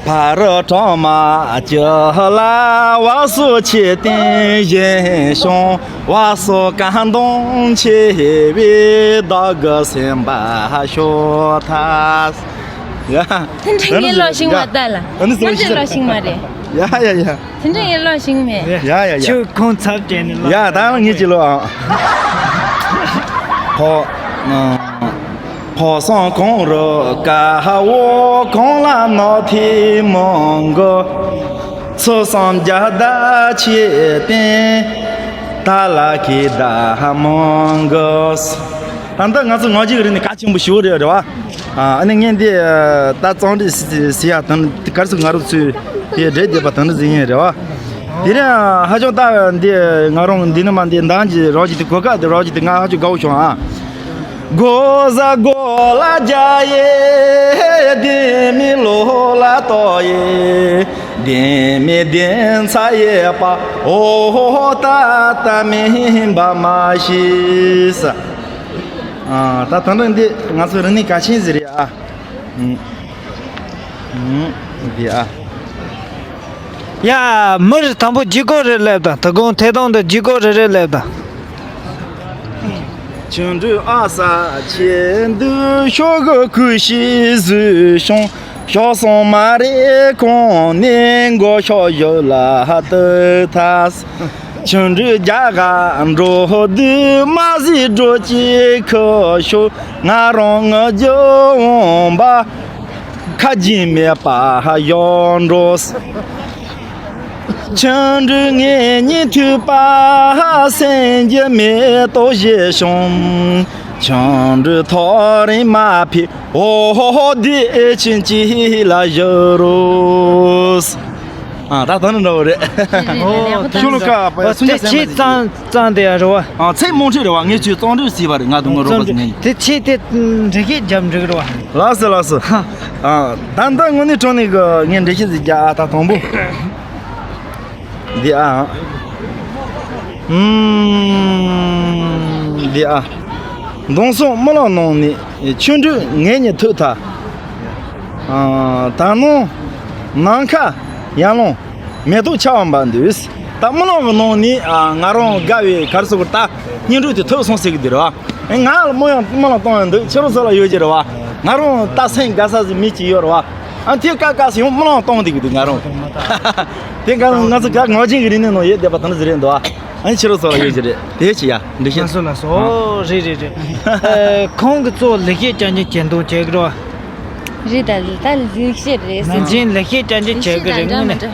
ཕ་རོལ་གྲང་མ་ཅི་ལ་བ་སོ་ཆེ་བསྟན་བཞིན་བྱུང་བ་སོ་གང་དང་ཆེ་བའི་བདག་གི་སེམས་པ་ཤོ་ཐ། ཡ། དེ་འདྲ་ངས་ལོ་ཤིང་མ་ལྟ་ལ། ཨ་ནི་སོ་ང་ཚོས་ལོ་ཤིང་མ་རེད། ཡ་ཡ་ཡ། དེ་འདྲ་ངས་ལོ་ཤིང་མེད། ཡ་ཡ་ཡ། ཁྱོད་ཁོང་ཚབ་བྱས་ནས་ལོ། ཡ་ད་ང་ངས་ཅི་ལོ་ཨ། ཕོ། ཕོ་སང་གང་རུ་ཀ་བོ་གང་ལ་ནོ་ཐི་མོང་གོ། ཚོ་སང་རྒྱ་ད་ཆེ་བསྟན་ད་ལ་ཁི་ད་མོང་གོ། ད་འདི་ང་ཚོ་ངག་རྒྱུན་རིག་གནས་གལ་ཆེན་པོ་ཞིག་རེད་རེད་བ། ཨ་ནི་ངས་འདི་ད་གཙང་སྦྲ་ཟེར་ཡ་དང་གར་སོང་ང་རང་ཚོས་དེ་འབྲེལ་བསྡད་པ་དང་འདྲ་ཟིན་ཡིན་རེད་བ། དེ་རིང་ཧ་ཅང་ད་འདི་ང་རང་འདི་ནི་མ་འདི་འདང་གི་རང་གི་དེ་གོ་སྐབས་དེ་རང་གི་དེ་ང་ཧ་ཅང་དགའ་བོ་བྱུང་ཨ། གོ་ས་གོ་ལ་རྒྱ་ཡེ་དེ་མི་ལོ་ལ་ཏོ་ཡེ་དེ་མི་དེ་ཚ་ཡེ་པ་ཨོ་ཧོ་ཧོ་ད་ད་མི་འབའ་མ་ཤི་ས། ཨ་ད་ད་འདྲ་འདི་ང་ཚོ་རིག་གནས་གལ་ཆེན་ཟེར་ཡ་ཨ། ཨུམ། ཨུམ། འདི་ཨ། ཡ། མི་རེ་དང་པོ་ལྗིད་ཁོག་རེ་སླེབས་དང་། དོ་དགོང་ཐད་གཏོང་དུ་ལྗིད་ཁོག་རེ་རེ་སླེབས་དང་། ཆུང་འདྲུད་ཨ་ས་ཆེ་འདུ་ཤོག་གུ་ཁུ་ཤི་ཟུ་ཤོང་། ཤོག་སོང་མ་རེ་ཁོང་ནས་མགོ་ཤོག་ཡོད་ལ་ཏུ་ཐ། ཆུང་འདྲུད་རྒྱ་ག་འགྲོ་དུས་མ་ཟི་འགྲོ་ཅི་ཁུ་ཤོ། ང་རང་ངུ་རྒྱུ་འོང་པ། ཁ་རྗེ་མེད་པ་ཡོང་འགྲོ། ཆུང་འདྲུད་ངེད་གཉིས་ཐུག་པ་སེམས་རྒྱུ་མེད་ཏོ་ཞེས་བྱུང་། ཆུང་འདྲུད་ཐོ་རིང་མ་ཕི་ཨོ་ཧོ་ཧོ་དེ་ཕྱིན་ཅི་ལ་བཞུར་རོ། ཨ་ད་ད་ནི་འདྲ་བོ་རེད། ཨོ་ཤུ་ལོ་ཀ་པ་ཡ་སུ་ཉ་སེ་མ་ཟིག་ཙང་ཙང་དེ་ཡ་རེད་བ། ཨ་ཚེ་རྨོངས་ཁྲིད་རེད་བ། ངས་ཁྱོད་གཙང་སྒྲོས་བཟས་པ་རེད། ང་དུ་ངོ་རོགས་པ་ཟིག་ངས། དེ་ཆེ་དེ་འགྲེལ་བཤད་རྒྱབ་འགྲིག་རེད་བ། ལགས་སོ་ལགས་སོ། ཨ་ད་ལྟ་དངོས་གནས་དྲང་གནས་གི་ངས་འགྲེལ་བཤད་ཟིག་རྒྱག་ཨ་ད་དང་པོ། འདི་ཨ། ཨུམ། འདི་ཨ། མདང་སང་རྨི་ལམ་ནང་ནས་ཆུང་འདྲུད་ངེད་གཉིས་ཐུག་ཐལ། ཨ་ད་ནང་ནམ་མཁའ་ཡར་ལངས། མེ་ཏོག་ཆར་པ་འབབ་འདུག་ད་རྨི་ལམ་གྱི་ནང་ནས་ཨ་ང་རང་དགའ་བའི་ག་རེ་ཟེར་དགོས་རེད། ད་སྙིང་འདྲུད་དེ་ཐུག་སོང་ཟེར་གི་འདུག་རེད་བ། ང་ལ་རྨི་ཡང་རྨི་ལམ་གཏོང་ཡང་འདུག་ཕྱི་རོལ་ས་ལ་ཡོད་ཀྱི་རེད་བ། ང་རང་ད་སེམས་དགའ་ས་ཟིག་མེད་ཀྱི་ཡོད་རེད་བ། ཨ་དེ་ཀ་ཀ་སེ་ཡང་རྨི་ལམ་གཏོང་བསྡད་གི་འདུག་ང་རང་། དེ་ག་ང་ཚོ་ག་ངག་རྒྱུན་གྱི་རིག་གནས་ནང་ཡོད་བསྡད་པ་དང་ཟེར་རེད་འདུག་ཨ་ནི་ཕྱི་རོལ་ས་ལ་ཡོད་ཀྱི་རེད། དེ་ཅི་ཡ་འདི་ཤེས། ལགས་སོ་ལགས་སོ། ཨོ་རེད་རེད་རེད། ཨེ་ཁོང་གི་གཙོ་བོ་ལེགས་བཤད་ཅན་གྱི་གྱེན་དོན་བྱེད་གི་རེད་བ། རེད་ད་ད་ལེགས་བཤད་རེད། ནང་ཆེན་ལེགས་བཤད་ཅན་གྱི་བྱེད་ཀྱི་རེད། དངོས་གནས་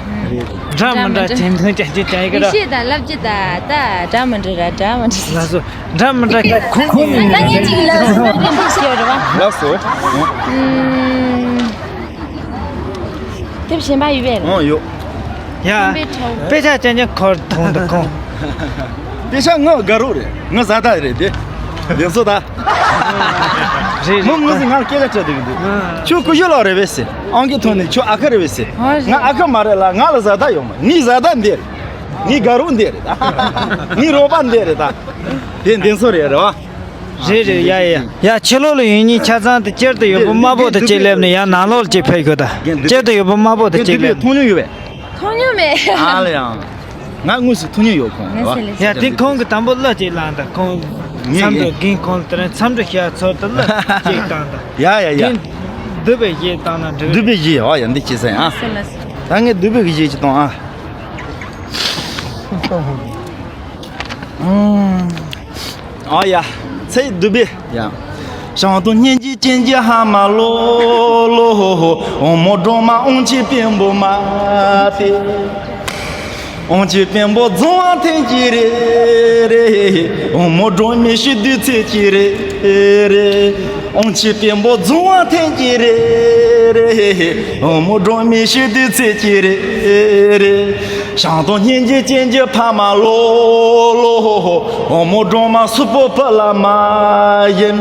འདྲ་མི་འདྲ་གྱེན་དོན་ཅན་གྱི་བྱེད་ཀྱི་རེད། ལེགས་བཤད་དང་བསླབ་བྱ་ད་ད་འདྲ་མི་འདྲ་ར་འདྲ་མི་འདྲ། ལགས་སོ། འདྲ་མི་འདྲ་ཁོང་གི་ད་ངས་ཅིག་ལབ་སོང་། རེད་བ། ལགས་སོ། ཨུམ། དེབ་གཞན་པ་ཡོད་པས། ཨང་ཡོད། ཡ། དཔེ་ཆ་ཅན་ཅན་ཁོར་མཐོང་འདུག་ཁོང་། དཔེ་ཆ་ངའི་དགའ་རོགས་རེད། ངའི་བཟའ་ཟླ་རེད་དེ། ལེགས་སོ་ད། རེད་རེད། མོ་ངོས་སུ་ང་ལ་སྐད་ཆ་དྲིས་འདུག་འདུག་ཁྱོད་ཀུ་ཤུ་ལགས་རེད་པས་ཟེར། ཨང་ཀི་ཐོག་ནས་ཁྱོད་ཨ་ཁུ་རེད་པས་ཟེར། ང་ཨ་ཁུ་མ་རེད་ལ། ང་ལ་བཟའ་ཟླ་ཡོད་མ། ངའི་བཟའ་ཟླ་འདི་རེད། ངའི་དགའ་རོགས་འདི་རེད་ད། ངའི་རོགས་པ་འདི་རེད་ད། དེ་འདི་ཚོ་རེད་རེད་བ། རེད་རེད། ཡ་ཡ་ཡ། ཕྱི་ལོགས་ལ་ཡོད་མཁན་ཆ་ཚང་དེ་སྤྱིར་དུ་ཡོད་པོ་དམར་པོ་དེ་གཅིག་སླེབས་ནས་ཡང་ནང་ལོགས་ལ་གཅིག་ཕེབས་ཤོག་ད། སྤྱིར་དུ་ཡོད་པོ་དམར་པོ་དེ་གཅིག་སླེབས་ནས། མཐོང་མྱོང་ཡོད་པས། མཐོང་མྱོང་མེད། ཨ་ལ་ཡང་། ང་དངོས་སུ་མཐོང་མྱོང་ཡོད་ཁོང་ལ། ཡ་དེ་ཁོང་གི་དང་པོ་གླུ་གཅིག་བླངས་དང་། ཁོང་ངས་མཚམས་འདྲི་ངས་རྒན་ཁོང་ལ་དེ་རིང་མཚམས་འདྲི་ཞུ་ཚོད་དུ་གླུ་གཅིག་བཏང་དང་། ཡ་ཡ་ཡ། རྒན་འདུག་པའི་གཞས་བཏང་ན་འགྲིག་འདུག་པའི་གཞས། ཨ་ཡ་འདི་ཅི་ཟེར་ཨ། ད་ངས་འདུག་པའི་གཞས་ཅིག་བཏང་ཨ། ཨ་ཡ། ཚེ་འདུག་པའི་ཡ། ཞང་དུང་སྙན་འཇེབས་ཅན་གྱི་ཧ་མ་ལོ་ལོ། འོ་མོ་སྒྲོལ་མ་དབང་ཆེན་དཔོན་པོ་མ་སྟེ། དབང་ཆེན་དཔོན་པོ་རྫོང་བ་འཐེན་གྱི་རེད་རེད། འོ་མོ་སྒྲོལ་མའི་ཤི་དུས་ཚེ་གཅིག་རེད་རེད། དབང་ཆེན་དཔོན་པོ་རྫོང་བ་འཐེན་གྱི་རེད་རེད། འོ་མོ་སྒྲོལ་མའི་ཤི་དུས་ཚེ་གཅིག་རེད་རེད། ཞང་དུང་སྙན་འཇེབས་ཅན་གྱི་ཕ་མ་ལོ་ལོ། འོ་མོ་སྒྲོལ་མ་སུ་པོ་ཕུ་ལ་མ་ཡིན།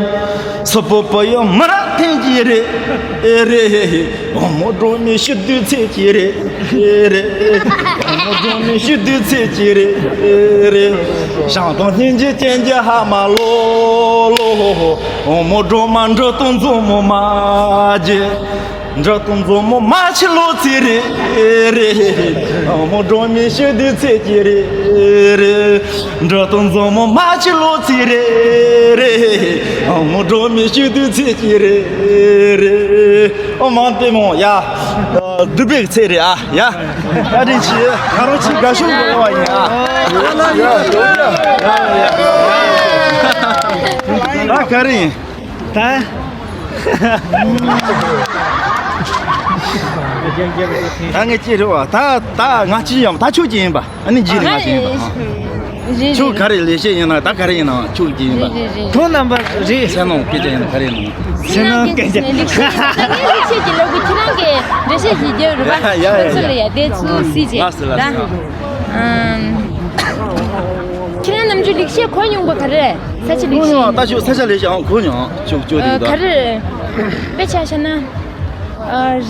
སུ་པོ་ཕུ་ཡི་མི་རབས་འཐེན་གྱི་རེད་རེད། འོ་མོ་སྒྲོལ་མའི་ཤི་དུས་ཚེ་གཅིག་རེད་རེད། འོ་མོ་སྒྲོལ་མའི་ཤི་དུས་ཚེ་གཅིག་རེད་རེད། ཞང་དུང་སྙན་འཇེབས་ཅན་གྱི་ཧ་མ་ལོ་ལོ། འོ་མོ་སྒྲོལ་མ་འབྲི་སྟོན་མཛོ་མོ་མ་རྒྱལ། འབྲི་སྟོན་མཛོ་མོ་མ་ཁྱི་ལོ་ཚིགས་རེད་རེད། འོ་མོ་སྒྲོལ་མའི་ཤི་དུས་ཚེ་གཅིག་རེད་རེད། འབྲི་སྟོན་མཛོ་མོ་མ་ཁྱི་ལོ་ཚིགས་རེད་རེད། འོ་མོ་སྒྲོལ་མའི་ཤི་དུས་ཚེ་གཅིག་རེད་རེད། ཨོ་མ་བདེ་མོ་ཡ། འདུག་པའི་ཚེ་རེད་ཨ་ཡ། བཀའ་དྲིན་ཆེ། ང་རང་ཆེས་དགའ་ཤོས་རེད་བ་ཡིན་ཨ། ད་ག་རེ་ཡིན། ད། ད་ངས་ཅི་རེད་བ། ད་ད་ང་ཅི་ཡིན་པ། ད་ཁྱོད་ཅི་ཡིན་པ། ཨ་ནི་རྗེས་ལ་ང་ཅི་ཡིན་པ། རེད་ཁྱོད་ག་རེ་ལས་བྱེད་ཡིན་ན་ད་ག་རེ་ཡིན་ན་ཁྱོད་ཅི་ཡིན་པ། རེད་རེད། ཁོང་རྣམ་པ་རེད། ཚེ་ནང་སྐད་ཆ་ཡིན་ན་ག་རེ་ཡིན་ན། ཚེ་ནང་སྐད་ཆ། ལེགས་བཤད་ཀྱི་ལོ་གི་ཁྱེད་རང་གི་འགྲེལ་བཤད་ཞིག་རྒྱབ་རེད་པ། ཡ་ཡ་ཡ། ཁོང་ཚོ་ལ་ཡ་དེ་ཚུལ་སྲིད་ཅེས། ལགས་སོ་ལགས་སོ། ཁྱེད་རང་ནམ་རྒྱུན་ལེགས་བཤད་གོ་མྱོང་པ་ག་རེ། ས་ཆ་ལེགས་བཤད་ཡིན། ད་ཆུ་ས་ཆ་ལེགས་བཤད་ཨང་གོ་མྱོང་ཆུ་ཆུ་དེ་ག་རེ། དཔེ་ཆ་བཞག་ན།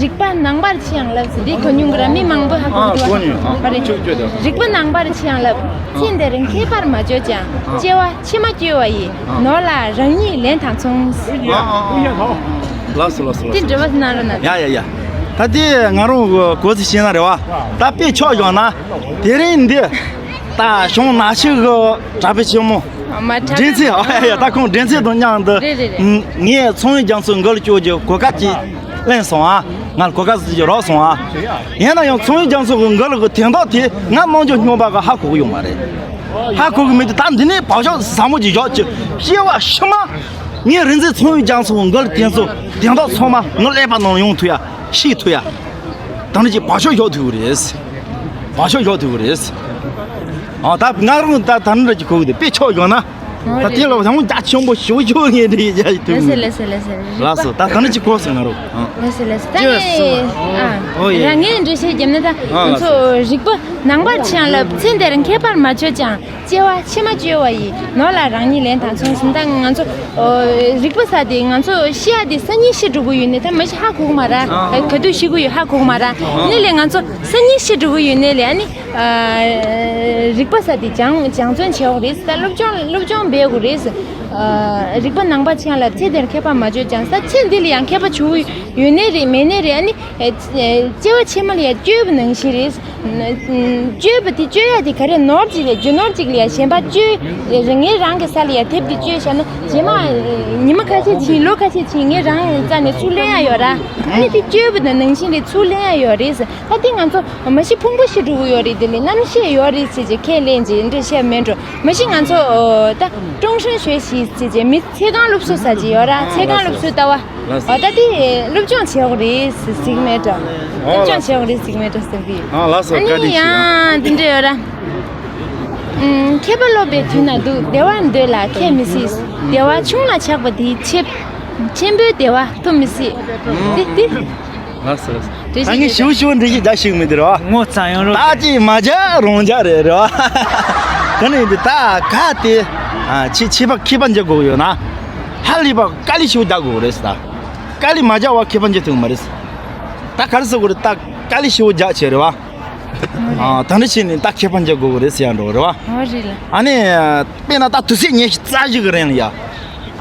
རིག་པ་ནང་པར་ཆེ་ཡང་ལབ་ཟེར་དེ་གོ་མྱོང་གི་ར། མི་མང་པོ་ཧ་གོ་གི་འདུག་ག་རེ། རིག་པ་ནང་པར་ཆེ་ཡང་ལབ། ཚེ་འདིར་མཁས་པར་མ་བྱོས་ཀྱང་། སྐྱེ་བ་ཕྱི་མ་སྐྱོ་བ་ཡི། ནོར་ལ་རང་ཉིད་ལན་དང་མཚུངས། ལགས་སོ་ལགས་སོ་ལགས་སོ། དེ་འདྲི་བ་ཟེར་ན་ར་ན། ཡ་ཡ་ཡ། ད་དེ་ང་རང་གོ་ཚིག་ཤེས་ན་རེ་བ། ད་དཔེ་ཆོག་ཡོང་ན། དེ་རིང་འདི། ད་གཞུང་ནག་ཆུ་གི་གྲྭ་པ་ཆེན་མོ། མ་དྲ་འདྲེན་ཚེ་ཨ་ཡ་ད་ཁོང་འདྲེན་ཚེ་དང་མཉམ་དུ། རེད་རེད་རེད། ངས་ཚོང་ཡིག་རྒྱ་མཚོ་མགོ་ལ་སྐྱོར་རྒྱུ་གོ་སྐབས་ཅིག་ལེན་སོང་ཨ། ང་ལ་གོ་སྐབས་ཅིག་རག་སོང་ཨ། ཡིན་ན་ཡང་ཚོང་ཡིག་རྒྱ་མཚོ་གི་མགོ་ལ་གི་དོན་དག་དེ་ང་རྣམ་འགྱུར་སྨྱོན་པ་གི་ཧ་གོ་གི་ཡོད་མ་རེད། ཧ་གོ་གི་མེད་དུས་ད་འདི་ནས་བག་ཆགས་ཟབ་མོ་ཅིག་བཞག་ཅིག་སྐྱེ་བ་ཕྱི་མ། ངས་རིག་འཛིན་ཚོང་ཡིག་རྒྱ་མཚོ་གི་མགོ་ལ་དོན་ཚོ་དོན་དག་ཚང་མ་ངའི་ཀླད་པ་ནང་ཡོང་ཐུབ་ཡ། ཤེས་ཐུབ་ཡ། ད་ནི་ཅིག་བག་ཆགས་བཞག་ཐུབ་གི་རེད། བག་ཆགས་བཞག་ཐུབ་གི་རེད། ཨ་ད་ང་རང་ད་ད་ནི་ཅིག་གོ་གི་དེ་དཔེ་ཆོག་ཡོང་ན། ད་དེ་ལ་ཡང་རྒྱ་ཆེན་པོ་ཞུ་ཞུ་ངེས་འདྲི་ཡ་ཐུབ་གི། ལགས་སོ་ལགས་སོ་ལགས་སོ། ལགས་སོ་ད་ད་ནི་ཅིག་གོ་སོང་ང་རང་། ལགས་སོ་ལགས་སོ། ད་ངས་ཨ་རང་ངས་འགྲེལ་བཤད་བརྒྱབ་ན་ད་ང་ཚོ་རིག་པ་ནང་པར་ཆེ་ཡང་ལབ། ཚེ་འདིར་མཁས་པར་མ་བྱོས་ཀྱང་། སྐྱེ་བ་ཕྱི་མ་སྐྱོ་བ་ཡི། ནོར་ལ་རང་ཉིད་ལན་དང་མཚུངས་ཟིན། ད་ང་ཚོ་རིག་པ་ཟེར་དེ་ང་ཚོ་ཤི་ཡ་དེ་སང་ཉིན་ཤི་འགྲོ་གི་ཡོད་ནི་ད་མ་ཤི་ཧ་གོ་གི་མ་ར། ག་དུས་ཤི་གི་ཡོད་ཧ་གོ་གི་མ་ར། ནི་ལས་ང་ཚོ་སང་ཉིན་ཤི་འགྲོ་གི་ཡོད་ནི་ལས་ཨ་ནི། རིག་པ་ཟེར་དེ་སྦྱང་སྦྱང་བརྩོན་བྱེད་དགོས་རེད། ད་སློབ་སྦྱོང་སློབ་སྦྱོང་འབད་དགོས་རེད། རིག་པ་ནང་པ་ཆེ་ཡང་ལབ། ཚེ་འདིར་མཁས་པར་མ་བྱོས་ཀྱང་། ད་ཚེ་འདི་ལ་ཡང་མཁས་པ་བྱུང་ཡོད་ནི་རེད་མེད་ནི་རེད། ཨ་ནི་སྐྱེ་བ་ཕྱི་མ་ལ་ཡང་སྐྱོ་བ་ནང་བཞིན་རེད། སྤྱོད་པ་དེ་སྤྱོད་ཡ་དེ་ག་རེ། ནོར་གཅིག་ལས་རྒྱུ་ནོར་གཅིག་ལས་གཞན་པ་སྤྱོད། ངའི་རང་གི་ས་ལ་ཡ་དེབ་དེ་སྤྱོད་བྱ་ན་རྗེས་མ་ཉི་མ་ཁ་ཤས་ཕྱིན་ལོ་ཁ་ཤས་ཕྱིན་ངའི་རང་རྩ་ནས་ཚུར་ལེན་ཡ་ཡོད་ར། ཨ་ནི་དེ་སྤྱོད་པ་དང་ནང་བཞིན་རེད། ཚུར་ལེན་ཡ་ཡོད་རེད། ད་དེ་ང་ཚོ་མ་གཞི་ཕུང་པོ་ཤི་འགྲོ་གི་ཡོད་རེད། དེ་ལས་རྣམ་ཤེས་ཡོད་རེད་ཟེར་གྱི་ཁས་ལེན་གྱི་འདྲ་བཤད་མེད་འགྲོ། མ་གཞི་ང་ཚོ་ད་ཀྲུང་ཧྲན་ཞོལ་ཞིག་ཟེར་གྱི་མི་ཚེ་གང་སློབ་གསོ་ཟེར་གྱི་ཡོད་ར། ཚེ་གང་སློབ་གསོ་ལྟ་བ། ཨ་ད་དེ་སློབ་སྦྱོང་བྱེད་དགོས་རེད་ཟེར་ཟིག་མེད་འགྲོ། སློབ་སྦྱོང་བྱེད་དགོས་རེད་ཟིག་མེད་འགྲོ་ཟེར་གི། ཨ་ལགས་སོ། ཨ་ནི་ཡང་འདི་འདྲ་ཡོད་ར། ཨུམ། མཁས་པ་སློབ་པའི་དུས་ན་སྡུག་བདེ་བར་འདོད་ལ་ཁས་མི་སྲིད། བདེ་བ་ཆུང་ལ་ཆགས་པ་དེའི་ཕྱིར། ཆེན་པོའི་བདེ་བ་ཐོབ་མི་སྲིད། དེ་དེ། ལགས་སོ་ལགས་སོ། ད་ངས་ཞིབ་ཞིབ་འགྲེལ་བཤད་རྒྱག་ཤེས་ཀྱི་མི་འདུག་ར། ངོ་ཚ་ཡོང་རོགས། ད་ཅི་མ་བྱ་རང་བྱ་རེད་ར། ད་ནི་འདི་ད་ག་དེ། ཨ་ཆེ་ཆེ་པ་མཁས་པ་འཇོག་དགོས་ཡོད་ན། ཧ་ལས་པ་དཀའ་ལས་ཞིག་རྒྱག་དགོས་རེད་ཟེར། དཀའ་ལས་མ་རྒྱག་པ་མཁས་པ་འཇོག་ཐུབ་མ་རེད། ད་ག་རེ་ཟེར་དགོས་རེད། ད་དཀའ་ལས་ཞིག་རྒྱག་བྱས་རེད་བ། ཨ་ད་འདྲ་བྱས་ནས་ད་མཁས་པ་འཇོག་དགོས་རེད་ཟེར་ཡ་འགྲོ་རེད་བ། ཨོ་རེད་ལ། ཨ་ནི། དཔེར་ན་ད་དུས་ཚོད་ཉི་ཤུ་རྩ་བཞི་གི་རིང་ལ་ཡ།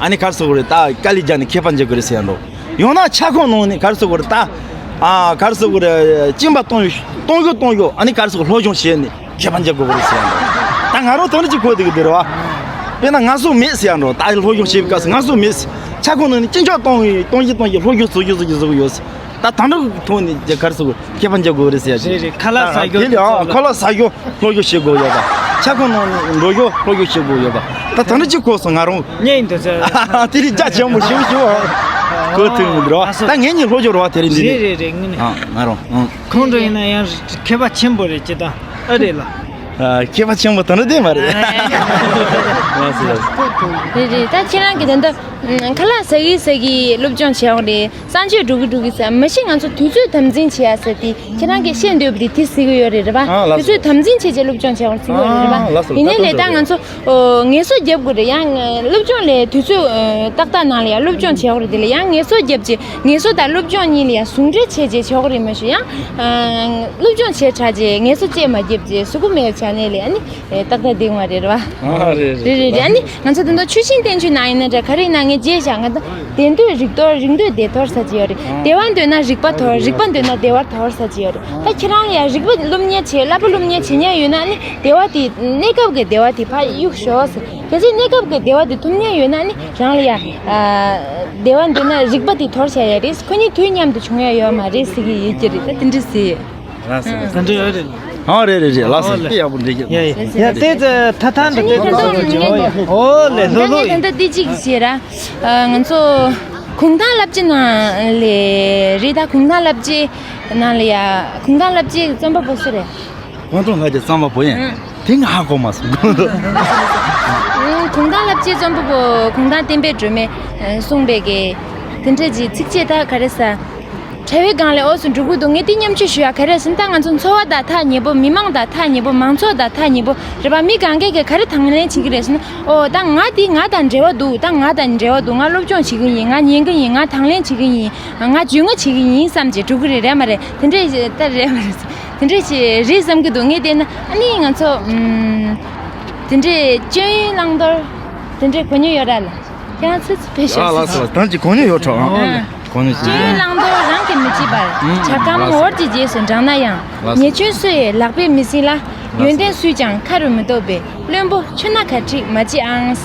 ཨ་ནི་ག་རེ་ཟེར་དགོས་རེད། ད་དཀའ་ལས་རྒྱག་ནས་མཁས་པ་འཇོག་དགོས་རེད་ཟེར་ཡ་འགྲོ། ཡང་ན་ཁྱབ་ཁོངས་ནང་ནས་ག་རེ་ཟེར་དགོས་རེད། ད། ཨ་ག་རེ་ཟེར་དགོས་རེད། སྦྱིན་པ་གཏོང་ཡོད་གཏོང་ཡོད་གཏོང་ཡོད། ཨ་ནི་ག་རེ་ཟེར་དགོས། སློབ་སྦྱོང་བྱས་ནས་མཁས་པ་འཇོག་དགོས་རེད་ཟེར་ཡ་འགྲོ། ད་ང་རང་དོན་གཅིག་གོ་བསྡད་ཀྱི་འདུག་རེད་བ། དཔེར་ན་ང་ཚོ་མེད་ཟེར་ཡ་འགྲོ། ད་སློབ་སྦྱོང་བྱེད་པའི་སྐབས་སུ་ང་ཚོ་མེད་ཟེར། ཁྱབ་ཁོངས་ནང་ནས་སྤྱི་ཚོགས་གཏོང་ཡོད་གཏོང་ཡོད་གཏོང་ཡོད། སློབ་སྦྱོང་བཟོ་རྒྱུ་བཟོ་རྒྱུ་བཟོ་གི་ཡོད་ཟེར། ད་ད་འདྲ་ཐོག་ནས་རྒྱ་གར་སོགས་མཁས་པ་འཇོག་དགོས་རེད་ཟེར་ཡ་ཅིག་རེད་རེད། ཁ་ལག་ཟ་རྒྱུ། དེ་ལ་ཨང་ཁ་ལག་ཟ་རྒྱུ་སློབ་སྦྱོང་བྱེད་དགོས་ཡོད་པ། ཁྱབ་ཁོངས་ནང་འགྲོ་རྒྱུ་སློབ་སྦྱོང་བྱེད་དགོས་ཡོད་པ། ད་ད་འདྲ་ཅིག་གོ་སོང་ང་རང་། ཉན་འདུག་ཟེར། དེ་རིགས་རྒྱ་ཆེན་པོ་ཞིག་ཞུ་ཨང་གོ་ཐུབ་མི་འདུག་ར། ད་ངེད་གཉིས་སློབ་སྦྱོང་རོགས་དེ་རིགས་འདི་རེད། རེད་རེད་རེད། ངུ་ནས་ཨང་ང་རང་ཨང་། ཁོང་ཁྲོ་ཡིན་ན་ཡང་མཁས་པ་ཆེན་པོ་རེད་ཅེས་ད་ཨ་རེད་ལ། མཁས་པ་ཆེན་པོ་དོན་དེ་མ་རེད། ལགས་སོ་ལགས་སོ། རེད་རེད། ད་ཁྱེད་རང་གི་དོན་དུ་ཁ་ལག་ཟ་གི་ཟ་གི་སློབ་སྦྱོང་བྱེད་ཡོང་རེད། གསང་སྤྱོད་འགྲོ་གི་འགྲོ་གི་ཟེར་མ་གཞི་ང་ཚོ་དུས་ཚོད་དམ་འཛིན་བྱེད་ཡ་ཟེར་དེ་ཁྱེད་རང་གིས་བཤད་འདོད་པ་དེ་དེ་ཟེར་གི་ཡོད་རེད། རེད་པ། ཨ་ལགས་དུས་ཚོད་སོ། དམ་འཛིན་བྱས་རྗེས་སློབ་སྦྱོང་བྱེད་དགོས་ཟེར་གི་ཡོད་རེད། རེད་པ། ཨ་ལགས་སོ། ཡིན་ནའི་ལས་ད་ང་ཚོ་ངལ་གསོ་རྒྱབ་དགོས་རེད། ཡང་སློབ་སྦྱོང་ལས་དུས་ཚོད་ཏག་ཏག་ནང་ལ་ཡང་སློབ་སྦྱོང་བྱེད་དགོས་རེད། དེ་ལ་ཡང་ངལ་གསོ་རྒྱབ་རྗེས་ངལ་གསོ་དང་སློབ་སྦྱོང་གཉིས་ལ་ཡང་ཟུང་འབྲེལ་བྱས་རྗེས་བྱེད་དགོས་རེད། མ་གཞི་ཡང་སློབ་སྦྱོང་བྱས་དྲགས་རྗེས་ངལ་གསོ་བཅས་མ་རྒྱབ་རྗེས་གཟུགས་པོ་མེད་པ་བྱས་ནའི་ལས་ཨ་ནི་ཏག་ཏག་བསྡད་ཀྱི་མ་རེད། རེད་པ། ཨ་རེད་རེད་རེད་རེད། ཨ་ནི། ང་ཚོ་དེ་ཚོ་ཆུ་ཤིང་བསྟན་བཅོས་ནང་ཡིན་ན་འདྲ་ག་རེ་ཡིན་ན་ངས་བརྗེད་བཞག་ང་ཚོ་བདེ་འདོད་རིགས་གཏོར། རིགས་འདོད་བདེ་གཏོར་ཟེར་གྱི་ཡོད་རེད། བདེ་བ་འདོད་ན་རིག་པ་དོར། རིག་པ་འདོད་ན་བདེ་བ་དོར་ཟེར་གྱི་ཡོད་རེད། ད་ཁྱེད་རང་ཡང་རིག་པ་སློབ་གཉེར་བྱེད་བསླབ་པ་སློབ་གཉེར་བྱེད་མཁན་ཡོད་ན་ནི་བདེ་བ་དེ་གནས་སྐབས་ཀྱི་བདེ་བ་དེ་ཕར་གཡུག་ཞོག་ཟེར། གལ་སྲིད་གནས་སྐབས་ཀྱི་བདེ་བ་དེ་ཐོབ་མཁན་ཡོད་ན་ནི་རང་ལ་ཡང་བདེ་བ་འདོད་ན་རིག་པ་དེ་དོར་བྱ་ཡ་རེད། ཁོ་གཉིས་དུས་མཉམ་དུ་བྱུང་ཡ་ཡོད་མ་རེད་ཟེར་གྱི་ཡོད་ཀྱི་རེད། ད་དེ་འདྲ་ཟེར། ལགས་སོ། དེ་འདྲ་ཡོད་རེད། ཨ་རེད་རེད་རེད། ལགས་སོ། ཨོ་ལེ། དཔེ་ཡག་པོ་འགྲིག་གི། ཡ་ཡ་ཡ། དེ་ད་ཐ་ཐ་འདྲ་དེ་ད་ད་ཨོ་ལེ་ལྷོ་ལྷོ་ད་ཡ། ད་ལྟ་འདི་གཅིག་བྱས་ར། ང་ཚོ་གུང་ཐང་བསླབ་བྱ་ནང་ལས་རེད། ད་གུང་ཐང་བསླབ་བྱའི་ནང་ལ་ཡ་གུང་ཐང་བསླབ་བྱའི་རྩོམ་པ་པོ་སུ་རེད། གུང་ཐང་བསླབ་བྱའི་རྩོམ་པ་པོ་ཡིན། དེ་ང་ཧ་གོ་མ་སོང་། གུང་ཐང་བསླབ་བྱའི་རྩོམ་པ་པོ་གུང་ཐང་བསྟན་པའི་སྒྲོན་མེ་གསུངས་པའི་གི་དེ་འདྲ་གྱི་ཚིགས་བཅད་ད་ག་རེ་ཟེར། གྲྭ་བའི་སྒང་ལ་འོ་སུ་འགྲོ་གི་འདུག་ངས་དེ་མཉམ་སྤྱོད་ཞུ་ཡ་ག་རེ་ཟེར་ན། ད་ང་ཚོ་འཚོ་བ་དང་ཐག་ཉེ་པོ། མི་མང་དང་ཐག་ཉེ་པོ། མང་ཚོགས་དང་ཐག་ཉེ་པོ་རེད་པ། མི་གང་གས་གས་ག་རེ་དང་ལེན་བྱེད་ཀྱི་རེད་ཟེར་ན། ཨོ་ད་ང་དེ་ང་དང་འབྲེལ་བ་འདུག་ད་ང་དང་འབྲེལ་བ་འདུག་ང་སློབ་སྦྱོང་བྱེད་ཀྱི་ཡིན། ང་ཉན་གྱི་ཡིན། ང་དང་ལེན་བྱེད་ཀྱི་ཡིན། ང་ཇུས་ངན་བྱེད་ཀྱི་ཡིན་བསམ་བྱས་འགྲོ་གི་རེད། རེད་མ་རེད། དེ་འདྲས་ཞིག་ད་རེད་མ་རེད། དེ་འདྲས་ཞིག་རེད་བསམ་གྱི་འདུག་ངས་བལྟས་ན། ཨ་ནི་ང་ཚོ་ཨམ། དེ་འདྲས་སྐྱོན་ཡོན་བླང་དོར་དེ་འདྲས་གོ་མྱོང་ཡོད་ར་ལ། ཁྱེད་རང་ཚོས་ཚོ་ཕེབས་ཤོག་ཨ་ལགས་སོ། ད་ཅིག་གོ་མྱོང་ཡོད་ཆོག་ཨ། ཨ། གོ་མྱོང་ཅིག་སྐྱོན་ཡོན་བླང་དོར་རང་གིས་མི་བྱེད་པར། ཨུམ། བྱ་སྐམ་ལགས་སོ། འོར་གྱི་རྗེས་སུ་འབྲང་ན་ཡང་། ལགས་སོ། ཉེས་སྐྱོན་སུ་ཡིས་ལག་པས་མི་ཟིན་ལ། ལགས་སོ། ཡོན་ཏན་སུས་ཀྱང་ཁ་རུ་མི་བཏུབ་པས། བླུན་པོ་ཆུ་སྣ་གར་ཁྲིད་མ་བྱེད་ཨང་།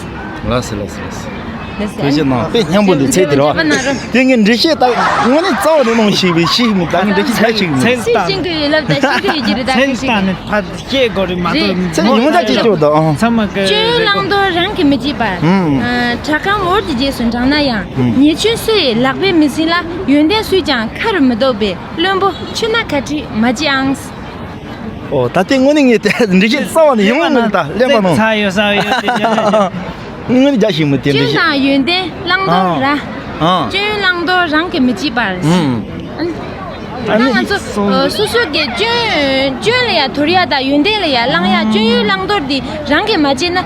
ལགས་སོ་ལགས་སོ་ལགས་སོ། ལགས་སོ། ཐུགས་རྗེ་གནང་། དཔེ་སྙན་པོ་འདུག་ཚིག་དེ་རེད་བ། དེ་ངས་འགྲེལ་བཤད་ད་དངོས་གནས་རྩ་བ་ནས་གནང་ཤེས་པའི་ཤེས་མི་ད་ངས་འགྲེལ་བཤད་ད་ཤེས་མི་འདུག་ཚིག་ཤེས་ཀྱི་ཡོད་ལབ་ད་ཤེས་ཀྱི་ཡོད་ཀྱི་རེད། ད་ཚིག་ཤེས་ཀྱི་ད་ནི་ཕར་བཤད་དགོས་རེད་མ་གཏོགས། རེད། ཚིག་ཡོངས་གྲགས་ཅིག་ཆོག་ད་ཨང་། ཚང་མ་གི་སྐྱོན་ཡོན་བླང་དོར་རང་གིས་མི་བྱེད་པར། ཨུམ། བྱ་སྐམ་འོར་གྱི་རྗེས་སུ་འབྲང་ན་ཡང་། ཨུམ། ཉེས་སྐྱོན་སུ་ཡིས་ལག་པས་མི་ཟིན་ལ། ཡོན་ཏན་སུས་ཀྱང་ཁ་རུ་མི་བཏུབ་པས། བླུན་པོ་ཆུ་སྣ་གར་ཁྲིད་མ་བྱེད་ཨང་། ཨོ་ད་ལྟའི་དངོས་གནས་ངས་དེ་འགྲེལ་བཤད་རྩ་བ་ནས་ཡོང་མི་འདུག་ད་གླེན་པ་ནང་ཚ་ཡོད་ས་ཡོད་དེ་ཡོད་དེ། དངོས་གནས་རྒྱ་ཞིག་མི་དེ་འགྲེལ་སྐྱོན་བཤད། དང་ཡོན་ཏན་བླང་དོར་ར། ཨ། སྐྱོན་བླང་དོར་རང་གིས་མི་བྱེད་པར། ཨུམ། ཨ་ནི་ད་ང་ཚོ་སོ་སོ་གི་སྐྱོན་སྐྱོན་ལ་ཡ་དོར་ཡ་དང་ཡོན་ཏན་ལ་ཡ་བླང་ཡ་སྐྱོན་ཡོན་བླང་དོར་འདི་རང་གིས་མ་བྱས་ན། ཨ།